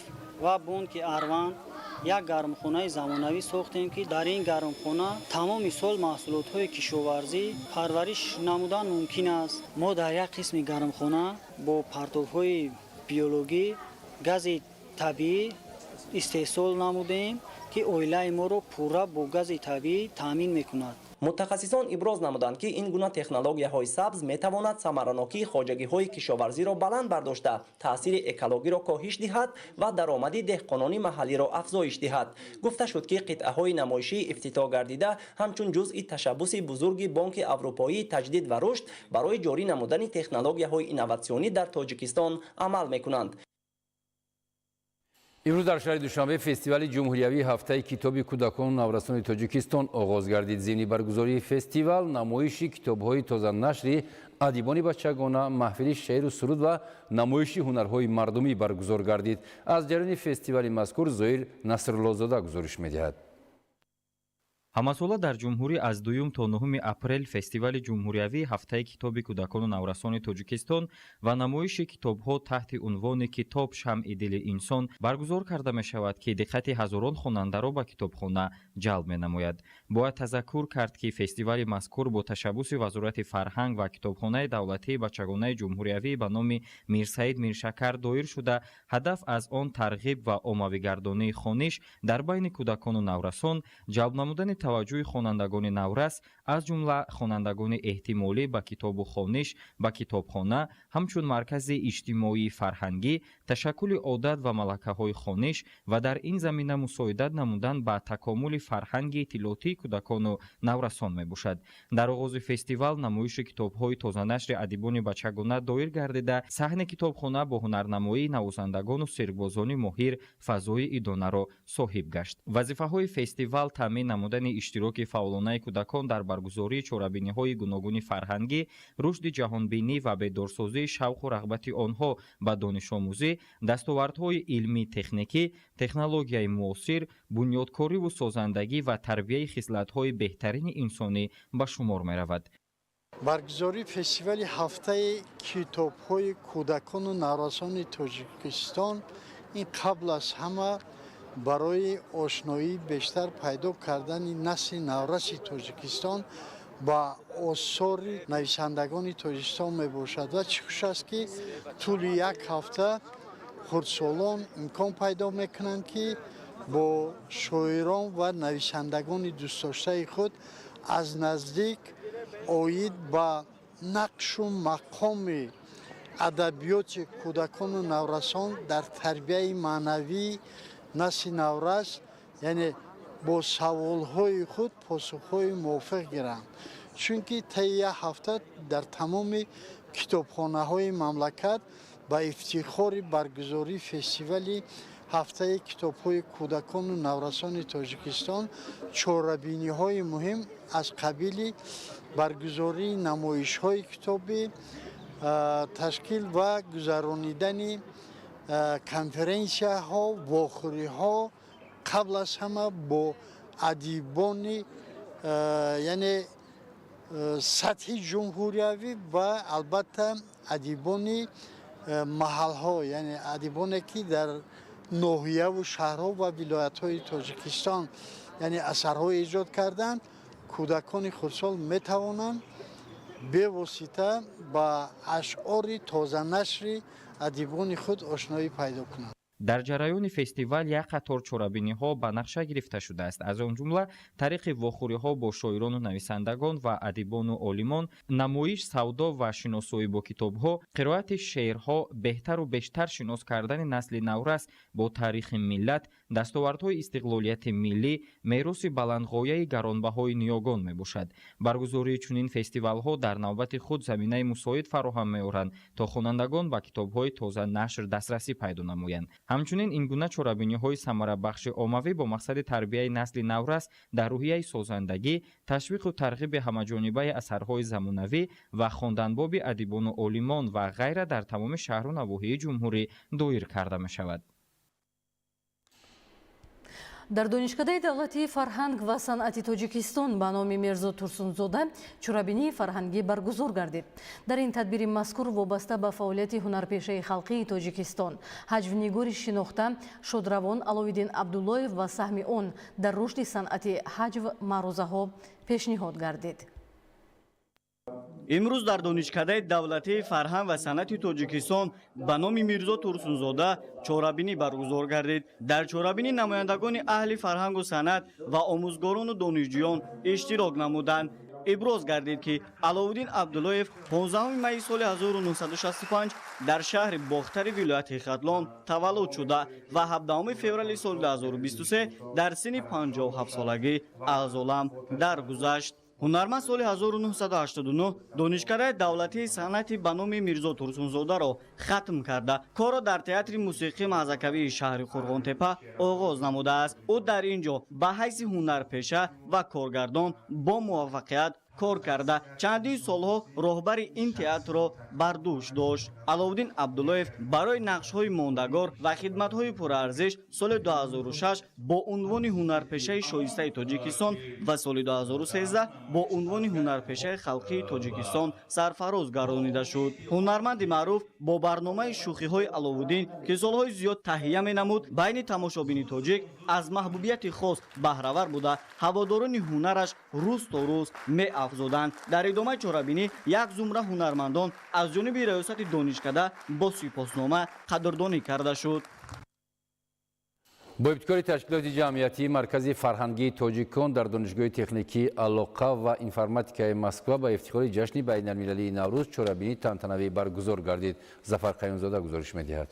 ва Бонки Арванд як гармхонаи замонавӣ сохтем, ки дар ин гармхона тамоми сол маҳсулотҳои кишоварзӣ парвариш намудан мумкин аст. Мо дар як қисми гармхона бо партовҳои биологӣ гази табиӣ истеҳсол намудем, ки оилаи моро пурра бо гази табиӣ таъмин мекунад. Мутахассисон иброз намуданд, ки ин гуна технологияҳои сабз метавонад самаранокии хоҷагиҳои кишоварзиро баланд бардошта, таъсири экологиро коҳиш диҳад ва даромади деҳқонони маҳаллиро афзоиш диҳад. Гуфта шуд, ки қитъаҳои намоишӣ ифтитоҳ гардида ҳамчун ҷузъи ташаббуси бузурги Бонки Аврупоии таҷдид ва рушд барои ҷорӣ намудани технологияҳои инноватсионӣ дар Тоҷикистон амал мекунанд. Имрӯз дар шаҳри Душанбе фестивали ҷумҳуриявии ҳафтаи китоби кӯдакону наврасони Тоҷикистон оғоз гардид. Зимни баргузории фестивал намоиши китобҳои тозанашри адибони бачагона, маҳфили шеъру суруд ва намоиши ҳунарҳои мардумӣ баргузор гардид. Аз ҷараёни фестивали мазкур Зоир Насруллозода гузориш медиҳад. Ҳамасола дар ҷумҳурӣ аз 2 то 9 апрел фестивали ҷумҳуриявии ҳафтаи китоби кӯдакону наврасони Тоҷикистон ва намоиши китобҳо таҳти унвони «Китоб шамъи дили инсон» баргузор карда мешавад, ки диққати ҳазорон хонандаро ба китобхона ҷалб менамояд. Бояд тазаккур кард, ки фестивали мазкур бо ташаббуси Вазорати фарҳанг ва Китобхонаи давлатии бачагонаи ҷумҳуриявӣ ба номи Мирсаид Миршакар доир шуда, ҳадаф аз он тарғиб ва оммавигардонии хониш дар байни кӯдакону наврасон, ҷалб намудани таваҷҷӯҳи хонандагони наврас, аз ҷумла хонандагони эҳтимолӣ ба китобу хониш, ба китобхона ҳамчун маркази иҷтимоии фарҳангӣ, ташаккули одат ва малакаҳои хониш ва дар ин замина мусоидат намудан ба такомули фарҳанги иттилоотии кӯдакону наврасон мебошад. Дар оғози фестивал намоиши китобҳои тозанашри адибони бачагона доир гардида, саҳни китобхона бо ҳунарнамоии навозандагону сиркбозони моҳир фазои идонаро соҳиб гашт. Вазифаҳои фестивал таъмин намудани иштироки фаъолонаи кӯдакон дар баргузории чорабиниҳои гуногуни фарҳангӣ, рушди ҷаҳонбинӣ ва бедорсозии шавқу рағбати онҳо ба донишомӯзӣ, дастовардҳои илмӣ-техникӣ, технологияи муосир, бунёдкориву созандагӣ ва тарбияи хислатҳои беҳтарини инсонӣ ба шумор меравад. Баргузории фестивали ҳафтаи китобҳои кӯдакону наврасони Тоҷикистон ин қабл аз ҳама барои ошноии бештар пайдо кардани насли навраси Тоҷикистон ба осори нависандагони Тоҷикистон мебошад ва чӣ хуш аст, ки тӯли як ҳафта хурдсолон имкон пайдо мекунанд, ки бо шоирон ва нависандагони дӯстдоштаи худ аз наздик оид ба нақшу мақоми адабиёти кӯдакону наврасон дар тарбияи маънавии насли наврас, яъне бо саволҳои худ посухҳои мувофиқ гиранд. Чунки таи як ҳафта дар тамоми китобхонаҳои мамлакат ба ифтихори баргузории фестивали ҳафтаи китобҳои кӯдакону наврасони Тоҷикистон чорабиниҳои муҳим аз қабили баргузории намоишҳои китобӣ, ташкил ва гузаронидани конференсияҳо, вохӯриҳо қабл аз ҳама бо адибони, яъне сатҳи ҷумҳуриявӣ ва албатта адибони маҳалҳо, яъне адибоне ки дар ноҳияву шаҳрҳо ва вилоятҳои Тоҷикистон, яъне асарҳо эҷод карданд. Кӯдакони хурдсол метавонанд бевосита ба ашъори тозанашри адибони худ ошноӣ пайдо кунанд. Дар ҷараёни фестивал як қатор чорабиниҳо ба нақша гирифта шудааст, аз он ҷумла тариқи вохӯриҳо бо шоирону нависандагон ва адибону олимон, намоиш, савдо ва шиносоӣ бо китобҳо, қироати шеърҳо, беҳтару бештар шинос кардани насли наврас бо таърихи миллат, дастовардҳои истиқлолияти миллӣ, мероси баландғояи гаронбаҳои ниёгон мебошад. Баргузории чунин фестивалҳо дар навбати худ заминаи мусоид фароҳам меоранд, то хонандагон ба китобҳои тоза нашр дастрасӣ пайдо намоянд. Ҳамчунин ин гуна чорабиниҳои самарабахши оммавӣ бо мақсади тарбияи насли наврас дар рӯҳияи созандагӣ, ташвиқу тарғиби ҳамаҷонибаи асарҳои замонавӣ ва хонданбоби адибону олимон ва ғайра дар тамоми шаҳру навоҳии ҷумҳурӣ доир карда мешавад. Дар Донишкадаи давлатии фарҳанг ва санъати Тоҷикистон ба номи Мирзо Турсунзода чорабинии фарҳангӣ баргузор гардид. Дар ин тадбири мазкур вобаста ба фаъолияти ҳунарпешаи халқии Тоҷикистон, ҳаҷвнигори шинохта шодравон Аловиддин Абдуллоев ва саҳми он дар рушди санъати ҳаҷв маърузаҳо пешниҳод гардид. Имрӯз дар Донишкадаи давлатии фарҳанг ва санъати Тоҷикистон ба номи Мирзо Турсунзода чорабинӣ баргузор гардид. Дар чорабинӣ намояндагони аҳли фарҳангу санъат ва омӯзгорону донишҷӯён иштирок намуданд. Иброз гардид, ки Аловуддин Абдуллоев 15 майи соли 1965 дар шаҳри Бохтари вилояти Хатлон таваллуд шуда ва 17 феврали соли 2023 дар синни 57 солагӣ аз олам даргузашт. Ҳунарманд соли 1989 Донишкадаи давлатии санъати ба номи Мирзо Турсунзодаро хатм карда, корро дар театри мусиқии маҳзакавии шаҳри Қурғонтеппа оғоз намудааст. Ӯ дар ин ҷо ба ҳайси ҳунарпеша ва коргардон бо муваффақият кор карда, чандин солҳо роҳбари ин театрро бар дӯш дошт. Аловуддин Абдуллоев барои нақшҳои мондагор ва хидматҳои пурарзиш соли 2006 бо унвони ҳунарпешаи шоистаи Тоҷикистон ва соли 2013 бо унвони ҳунарпешаи халқии Тоҷикистон сарфароз гардонида шуд. Ҳунарманди маъруф бо барномаи шӯхиҳои Аловуддин, ки солҳои зиёд таҳия менамуд, байни тамошобини тоҷик аз маҳбубияти хос баҳравар буда, ҳаводорони ҳунараш рӯз то рӯз меафзоданд. Дар идомаи чорабинӣ як зумра ҳунармандон аз ҷониби раёсати донишкада бо сипоснома қадрдонӣ карда шуд. Бо ибтикори ташкилоти ҷамъиятии Маркази фарҳангии тоҷикон дар Донишгоҳи техникии алоқа ва информатикаи Москва ба ифтихори ҷашни байналмилалии Наврӯз чорабинии тантанавӣ баргузор гардид. Зафар Қаюмзода гузориш медиҳад.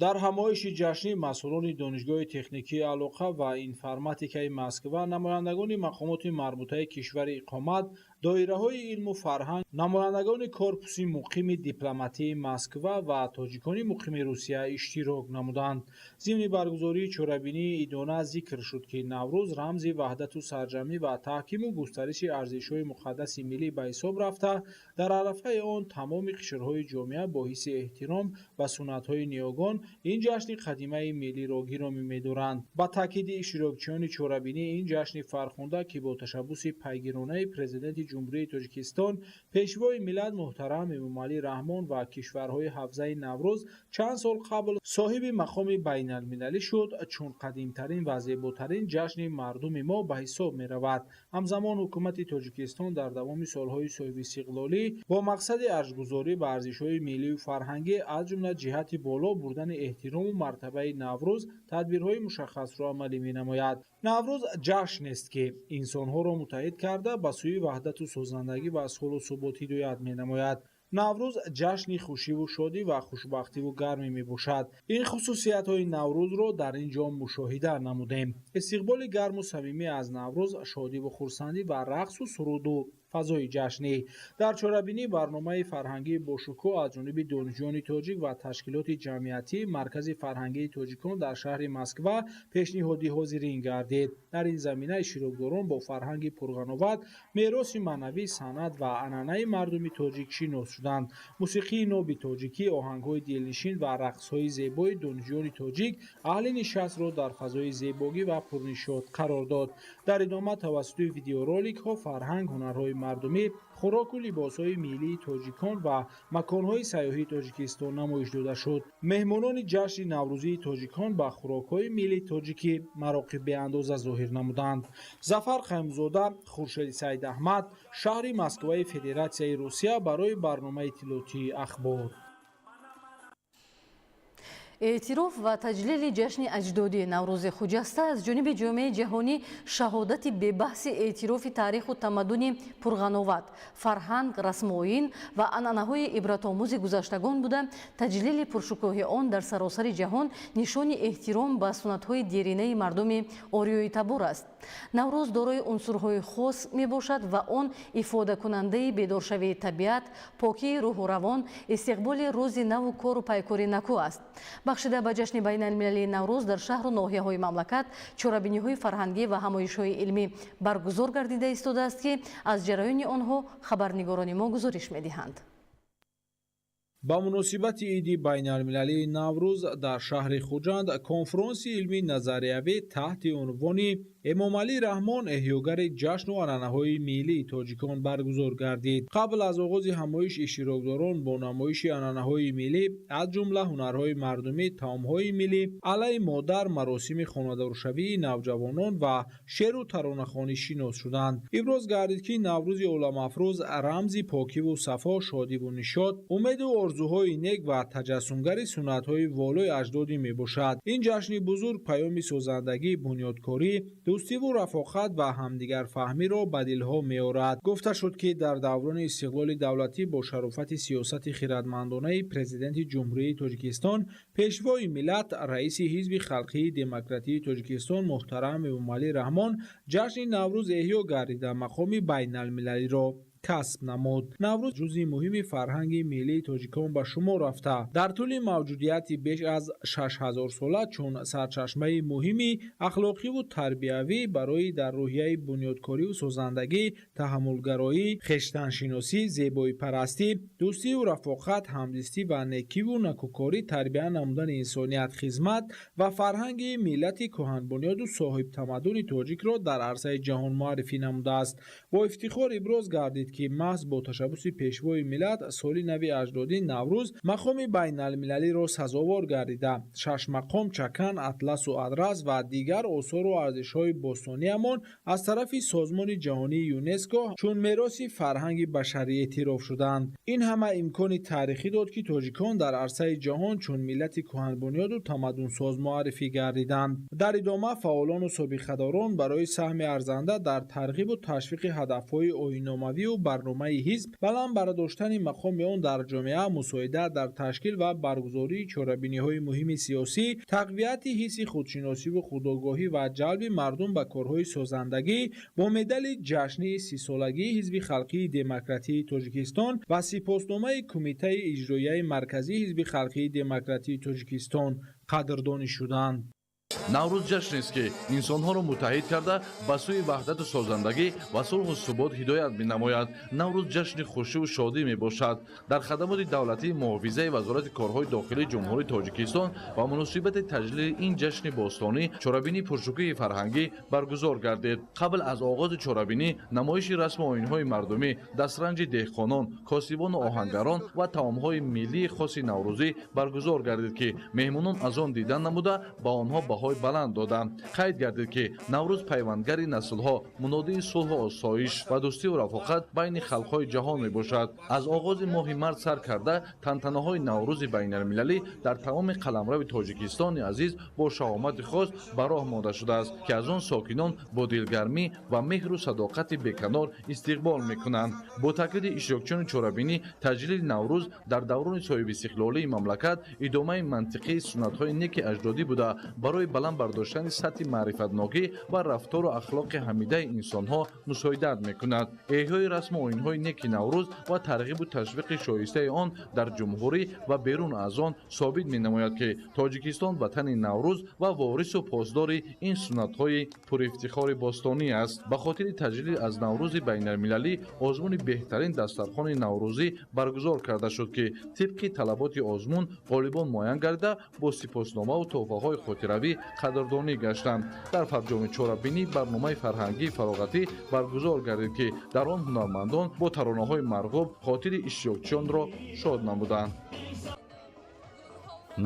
Дар ҳамоиши ҷашнӣ масъулони Донишгоҳи техникии алоқа ва информатикаи Москва, намояндагони мақомоти марбутаи кишвари иқомат, доираҳои илму фарҳанг, намояндагони корпуси муқими дипломатии Москва ва тоҷикони муқими Русия иштирок намуданд. Зимни баргузории чорабинии идона зикр шуд, ки Наврӯз рамзи ваҳдату сарҷамӣ ва таҳкиму густариши арзишҳои муқаддаси миллӣ ба ҳисоб рафта, дар арафаи он тамоми қишрҳои ҷомеа бо ҳисси эҳтиром ба суннатҳои ниёгон ин ҷашни қадимаи миллиро гиромӣ медоранд. Ба таъкиди иштирокчиёни чорабинӣ, ин ҷашни фархунда, ки бо ташаббуси пайгиронаи Президенти Ҷумҳурии Тоҷикистон, Пешвои миллат муҳтарам Эмомалӣ Раҳмон ва кишварҳои ҳавзаи Наврӯз чанд сол қабл соҳиби мақоми байналмилалӣ шуд, чун қадимтарин ва зеботарин ҷашни мардуми мо ба ҳисоб меравад. Ҳамзамон ҳукумати Тоҷикистон дар давоми солҳои соҳибистиқлолӣ бо мақсади арҷгузорӣ ба арзишҳои миллию фарҳангӣ, аз ҷумла ҷиҳати боло бурдани эҳтирому мартабаи Наврӯз, тадбирҳои мушаххасро амалӣ менамояд. Наврӯз ҷашнест, ки инсонҳоро муттаҳид карда, ба сӯи ваҳдату созандагӣ ва сулҳу субот ҳидоят менамояд. Наврӯз ҷашни хушиву шодӣ ва хушбахтиву гармӣ мебошад. Ин хусусиятҳои Наврӯзро дар ин ҷо мушоҳида намудем. Истиқболи гарму самимӣ аз Наврӯз, шодиву хурсандӣ ва рақсу суруду Фазои ҷашнӣ дар чорабинӣ барномаи фарҳангии бошукӯҳ аз ҷониби донишҷӯёни тоҷик ва ташкилоти ҷамъиятӣ Маркази фарҳангии тоҷикон дар шаҳри Москва пешниҳоди ҳозирин гардид. Дар ин замина иштирокдорон бо фарҳанги пурғановат, мероси маънавӣ, санъат ва анъанаи мардуми тоҷик шинос шуданд. Мусиқии ноби тоҷикӣ, оҳангҳои дилнишин ва рақсҳои зебои донишҷӯёни тоҷик аҳли нишастро дар фазои зебогӣ ва пурнишот қарор дод. Дар идома тавассути видеороликҳо фарҳанг, ҳунарҳои мардумӣ, хӯроку либосҳои миллии тоҷикон ва маконҳои сайёҳии Тоҷикистон намоиш дода шуд. Меҳмонони ҷашни наврӯзии тоҷикон ба хӯрокҳои миллии тоҷикӣ мароқи беандоза зоҳир намуданд. Зафар Қаймзода, Хуршеди Саидаҳмад, шаҳри Москваи Федератсияи Русия барои барномаи иттилоотии Ахбор. Эътироф ва таҷлили ҷашни аҷдодии Наврӯзи Хуҷаста аз ҷониби ҷомеаи ҷаҳонӣ шаҳодати бебаҳси эътирофи таъриху тамаддуни пурғановат, фарҳанг, расмуоин ва анъанаҳои ибратомӯзи гузаштагон буда, таҷлили пуршукӯҳи он дар саросари ҷаҳон нишони эҳтиром ба суннатҳои деринаи мардуми ориёитабор аст. Наврӯз дорои унсурҳои хос мебошад ва он ифодакунандаи бедоршавии табиат, покии рӯҳу равон, истиқболи рӯзи наву кору пайкори накӯ аст. Бахшида ба ҷашни байналмилалии Наврӯз дар шаҳру ноҳияҳои мамлакат чорабиниҳои фарҳангӣ ва ҳамоишҳои илмӣ баргузор гардида истодааст, ки аз ҷараёни онҳо хабарнигорони мо гузориш медиҳанд. Ба муносибати иди байналмилалии Наврӯз дар шаҳри Хуҷанд конфронси илмии назариявӣ таҳти унвони Эмомалӣ Раҳмон эҳёгари ҷашну анъанаҳои миллии тоҷикон баргузор гардид. Қабл аз оғози ҳамоиш иштирокдорон бо намоиши анъанаҳои миллӣ, аз ҷумла ҳунарҳои мардумӣ, таомҳои миллӣ, алайи модар, маросими хонадоршавии навҷавонон ва шеру таронахонӣ шинос шуданд. Иброз гардид, ки Наврӯзи оламафрӯз рамзи покиву сафо, шодиву нишот, умеду орзуҳои нек ва таҷассумгари суннатҳои волои аҷдодӣ мебошад. Ин ҷашни бузург паёми созандагӣ, бунёдкорӣ, дӯстиву рафоқат ва ҳамдигарфаҳмиро ба дилҳо меорад. Гуфта шуд, ки дар даврони истиқлоли давлатӣ бо шарофати сиёсати хиратмандонаи Президенти Ҷумҳурии Тоҷикистон, Пешвои миллат, раиси Ҳизби халқии демократии Тоҷикистон муҳтарам Эмомалӣ Раҳмон ҷашни Наврӯз эҳё гардида мақоми байналмилалиро касб намуд. Наврӯз ҷузъи муҳими фарҳанги миллии тоҷикон ба шумор рафта, дар тӯли мавҷудияти беш аз 6000 сола чун сарчашмаи муҳими ахлоқиву тарбиявӣ барои дар рӯҳияи бунёдкориву созандагӣ, таҳаммулгароӣ, хештаншиносӣ, зебоипарастӣ, дӯстиву рафоқат, ҳамзистӣ ва некиву накӯкорӣ тарбия намудани инсоният хизмат ва фарҳанги миллати кӯҳанбунёду соҳибтамаддуни тоҷикро дар арсаи ҷаҳон муаррифӣ намудааст. Бо ифтихор иброз гардид, ки маҳз бо ташаббуси Пешвои миллат соли нави аҷдодӣ Наврӯз мақоми байналмилалиро сазовор гардида, шашмақом, чакан, атласу адрас ва дигар осору арзишҳои бостониямон аз тарафи Созмони ҷаҳонии ЮНЕСКО чун мероси фарҳанги башарӣ эътироф шуданд. Ин ҳама имкони таърихӣ дод, ки тоҷикон дар арсаи ҷаҳон чун миллати кӯҳанбунёду тамаддунсоз муаррифӣ гардиданд. Дар идома фаъолону собиқадорон барои саҳми арзанда дар тарғибу ташвиқи ҳадафҳои оинномавию барномаи ҳизб, баланд бардоштани мақоми он дар ҷомеа, мусоидат дар ташкил ва баргузории чорабиниҳои муҳими сиёсӣ, тақвияти ҳисси худшиносиву худогоҳӣ ва ҷалби мардум ба корҳои созандагӣ бо медали ҷашнии 30-солагии Ҳизби халқии демократии Тоҷикистон ва сипосномаи Кумитаи иҷроияи марказии Ҳизби халқии демократии Тоҷикистон қадрдонӣ шуданд. Наврӯз ҷашнест, ки инсонҳоро муттаҳид карда ба сӯи ваҳдату созандагӣ ва сулҳу субот ҳидоят менамояд. Наврӯз ҷашни хушиву шодӣ мебошад. Дар хадамоти давлатии муҳофизаи Вазорати корҳои дохилии Ҷумҳурии Тоҷикистон ба муносибати таҷлили ин ҷашни бостонӣ чорабинии пуршукӯҳи фарҳангӣ баргузор гардид. Қабл аз оғози чорабинӣ намоиши расму оинҳои мардумӣ, дастранҷи деҳқонон, косибону оҳангарон ва таомҳои миллии хоси наврӯзӣ баргузор гардид, ки меҳмонон аз он дидан намуда ба онҳо баҳои баланд доданд. Қайд гардид, ки Наврӯз пайвандгари наслҳо, мунодии сулҳу осоиш ва дӯстиву рафоқат байни халқҳои ҷаҳон мебошад. Аз оғози моҳи март сар карда тантанаҳои Наврӯзи байналмилалӣ дар тамоми қаламрави Тоҷикистони азиз бо шаҳомати хос ба роҳ монда шудааст, ки аз он сокинон бо дилгармӣ ва меҳру садоқати беканор истиқбол мекунанд. Бо таъкиди иштирокчиёни чорабинӣ, таҷлили Наврӯз дар даврони соҳибистиқлолии мамлакат идомаи мантиқии суннатҳои неки аҷдодӣ буда, барои баланд баланд бардоштани сатҳи маърифатнокӣ ва рафтору ахлоқи ҳамидаи инсонҳо мусоидат мекунад. Эҳёи расму оинҳои неки Наврӯз ва тарғибу ташвиқи шоистаи он дар ҷумҳурӣ ва берун аз он собит менамояд, ки Тоҷикистон ватани Наврӯз ва ворису посдори ин суннатҳои пурифтихори бостонӣ аст. Ба хотири таҷлил аз Наврӯзи байналмилалӣ озмуни беҳтарин дастархони наврӯзӣ баргузор карда шуд, ки тибқи талаботи озмун ғолибон муайян гардида, бо сипосномаву тӯҳфаҳои хотиравӣ қадрдонӣ гаштанд. Дар фарҷоми чорабинӣ барномаи фарҳангии фароғатӣ баргузор гардид, ки дар он ҳунармандон бо таронаҳои марғуб хотири иштирокчиёнро шод намуданд.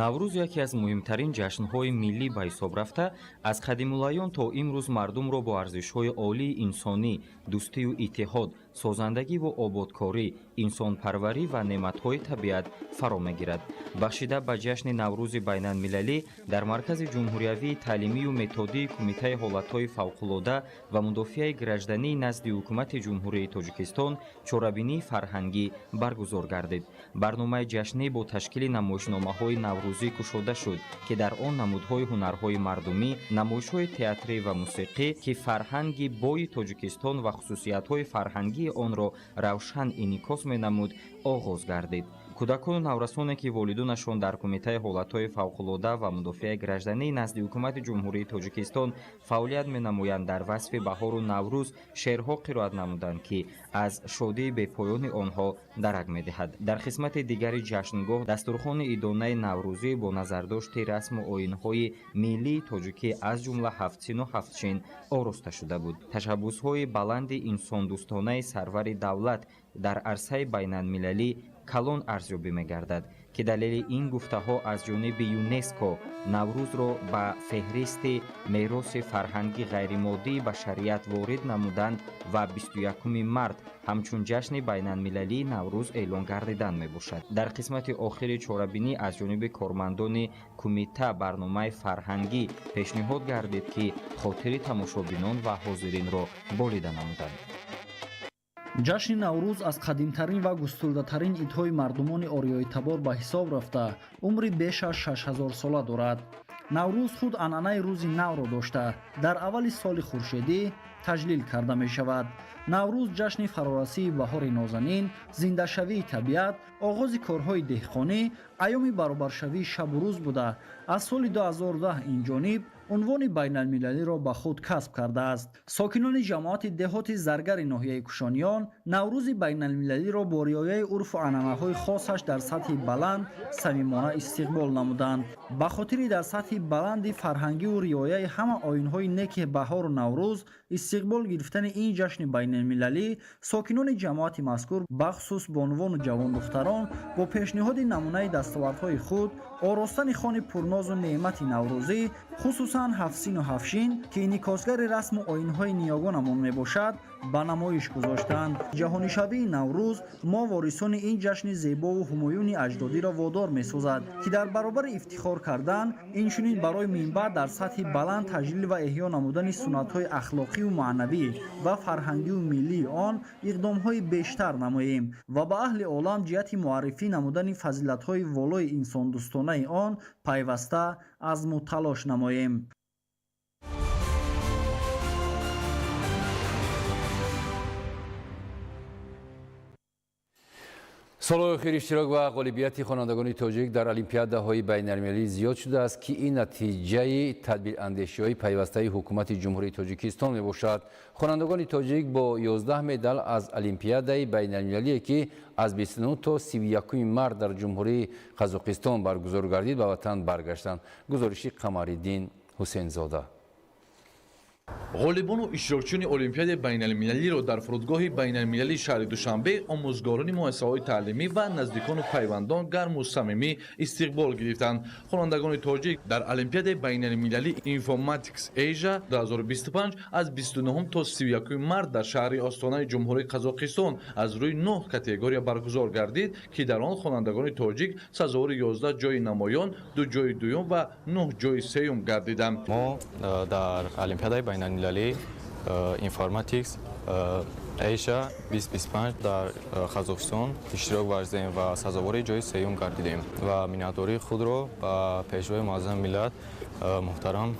Наврӯз яке аз муҳимтарин ҷашнҳои миллӣ ба ҳисоб рафта, аз қадимулайён то имрӯз мардумро бо арзишҳои олии инсонӣ, дӯстию иттиҳод, созандагиву ободкорӣ, инсонпарварӣ ва неъматҳои табиат фаро мегирад. Бахшида ба ҷашни Наврӯзи байналмилалӣ дар Маркази ҷумҳуриявии таълимию методии Кумитаи ҳолатҳои фавқулода ва мудофиаи граждании назди Ҳукумати Ҷумҳурии Тоҷикистон чорабинии фарҳангӣ баргузор гардид. Барномаи ҷашнӣ бо ташкили намоишномаҳои наврӯзӣ кушода шуд, ки дар он намудҳои ҳунарҳои мардумӣ, намоишҳои театрӣ ва мусиқӣ, ки фарҳанги бои Тоҷикистон ва хусусиятҳои фарҳангии онро равшан инъикос менамуд, оғоз гардид. Кӯдакону наврасоне, ки волидонашон дар Кумитаи ҳолатҳои фавқулода ва мудофиаи граждании назди Ҳукумати Ҷумҳурии Тоҷикистон фаъолият менамоянд, дар васфи баҳору Наврӯз шеърҳо қироат намуданд, ки аз шодии бепоёни онҳо дарак медиҳад. Дар қисмати дигари ҷашнгоҳ дастурхони идонаи наврӯзӣ бо назардошти расму оинҳои миллии тоҷикӣ, аз ҷумла ҳафтсину ҳафтшин, ороста шуда буд. Ташаббусҳои баланди инсондӯстонаи сарвари давлат дар арсаи байналмилалӣ калон арзёбӣ мегардад, ки далели ин гуфтаҳо аз ҷониби ЮНЕСКО Наврӯзро ба феҳристи мероси фарҳанги ғайримоддии башарият ворид намуданд ва 21 март ҳамчун ҷашни байналмилалии Наврӯз эълон гардидан мебошад. Дар қисмати охири чорабинӣ аз ҷониби кормандони кумита барномаи фарҳангӣ пешниҳод гардид, ки хотири тамошобинон ва ҳозиринро болида намуданд. Ҷашни Наврӯз аз қадимтарин ва густурдатарин идҳои мардумони ориёитабор ба ҳисоб рафта, умри беш аз 6000 сола дорад. Наврӯз худ анъанаи рӯзи навро дошта, дар аввали соли хуршедӣ таҷлил карда мешавад. Наврӯз ҷашни фарорасии баҳори нозанин, зиндашавии табиат, оғози корҳои деҳқонӣ, айёми баробаршавии шабу рӯз буда, аз соли 2010 ин ҷониб унвони байналмилалиро ба худ касб кардааст. Сокинони ҷамоати деҳоти Заргари ноҳияи Кушониён Наврӯзи байналмилалиро бо риояи урфу анъанаҳои хосаш дар сатҳи баланд самимона истиқбол намуданд. Ба хотири дар сатҳи баланди фарҳангиву риояи ҳама оинҳои неки баҳору Наврӯз истиқбол гирифтани ин ҷашни байналмилалӣ, сокинони ҷамоати мазкур, бахусус бонувону ҷавондухтарон, бо пешниҳоди намунаи дастовардҳои худ, оростани хони пурнозу неъмати наврӯзӣ, хусусан ҳафтсину ҳафтшин, ки инъикосгари расму оинҳои ниёгонамон мебошад, ба намоиш гузоштанд. Ҷаҳонишавии Наврӯз мо ворисони ин ҷашни зебову ҳумоюни аҷдодиро водор месозад, ки дар баробари ифтихор кардан, инчунин барои минбаъд дар сатҳи баланд таҷлил ва эҳё намудани суннатҳои ахлоқиву маънавӣ ва фарҳангиву миллии он иқдомҳои бештар намоем ва ба аҳли олам ҷиҳати муаррифӣ намудани фазилатҳои волои инсондӯстонаи он пайваста азму талош намоем. Солҳои охир иштирок ва ғолибияти хонандагони тоҷик дар олимпиадаҳои байналмилалӣ зиёд шудааст, ки ин натиҷаи тадбирандешиҳои пайвастаи Ҳукумати Ҷумҳурии Тоҷикистон мебошад. Хонандагони тоҷик бо 11 медал аз олимпиадаи байналмилалие, ки аз 29 то 31 март дар Ҷумҳурии Қазоқистон баргузор гардид, ба ватан баргаштанд. Гузориши Қамариддин Ҳусейнзода. Ғолибону иштирокчиёни олимпиадаи байналмилалиро дар фурудгоҳи байналмилалии шаҳри Душанбе омӯзгорони муассисаҳои таълимӣ ва наздикону пайвандон гарму самимӣ истиқбол гирифтанд. Хонандагони тоҷик дар олимпиадаи байналмилалӣ Informatics Asia 2025 аз 29 то 31 март дар шаҳри Остонаи Ҷумҳурии Қазоқистон аз рӯи 9 категория баргузор гардид, ки дар он хонандагони тоҷик сазовори 11 ҷойи намоён, 2 ҷойи дуюм ва 9 ҷойи сеюм гардиданд. Мо дар олимпиадаи байналмилалӣ Informatics Asia 2025 дар Қазоқистон иштирок варзидем ва сазовори ҷои сеюм гардидем ва миннатдории худро ба Пешвои Муаззами миллат, муҳтарам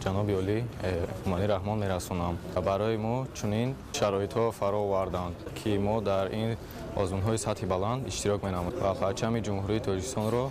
ҷаноби олӣ Эмомалӣ Раҳмон мерасонам. Барои мо чунин шароитҳо фаро оварданд, ки мо дар ин озмунҳои сатҳи баланд иштирок менамоем ва парчами Ҷумҳурии Тоҷикистонро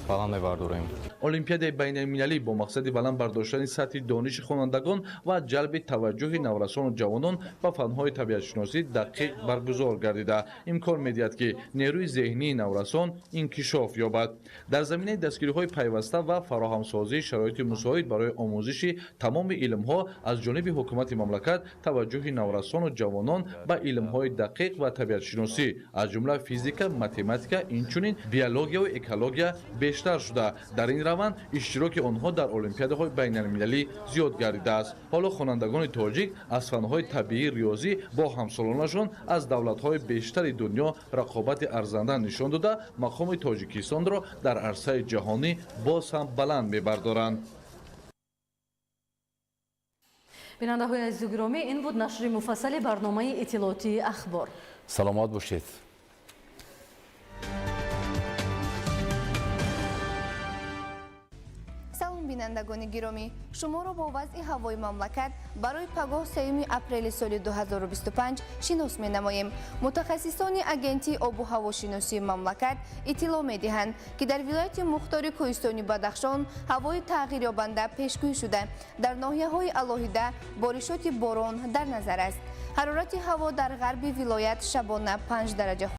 баланд мебардорем. Олимпиадаи байналмилалӣ бо мақсади баланд бардоштани сатҳи дониши хонандагон ва ҷалби таваҷҷӯҳи наврасону ҷавонон ба фанҳои табиатшиносӣ дақиқ баргузор гардида, имкон медиҳад, ки нерӯи зеҳнии наврасон инкишоф ёбад. Дар заминаи дастгириҳои пайваста ва фароҳамсозии шароити мусоид барои омӯзиши тамоми илмҳо аз ҷониби ҳукумати мамлакат, таваҷҷӯҳи наврасону ҷавонон ба илмҳои дақиқ ва табиатшиносӣ, аз ҷумла физика, математика, инчунин биологияву экология бештар шуда, дар ин раванд иштироки онҳо дар олимпиадаҳои байналмилалӣ зиёд гардидааст. Ҳоло хонандагони тоҷик аз фанҳои табиӣ, риёзӣ бо ҳамсолонашон аз давлатҳои бештари дунё рақобати арзанда нишон дода, мақоми Тоҷикистонро дар арсаи ҷаҳонӣ боз ҳам баланд мебардоранд. Бинандаҳои азизу гиромӣ, ин буд нашри муфассали барномаи иттилоотии Ахбор. Саломат бошед. Салом, бинандагони гиромӣ, шуморо бо вазъи ҳавои мамлакат барои пагоҳ 3 апрели соли 2025 шинос менамоем. Мутахассисони агентии обу ҳавошиносии мамлакат иттилоъ медиҳанд, ки дар вилояти мухтори кӯҳистони Бадахшон ҳавои тағйирёбанда пешгӯӣ шуда, дар ноҳияҳои алоҳида боришоти борон дар назар аст. Ҳарорати ҳаво дар ғарби вилоят шабона 5 дараҷа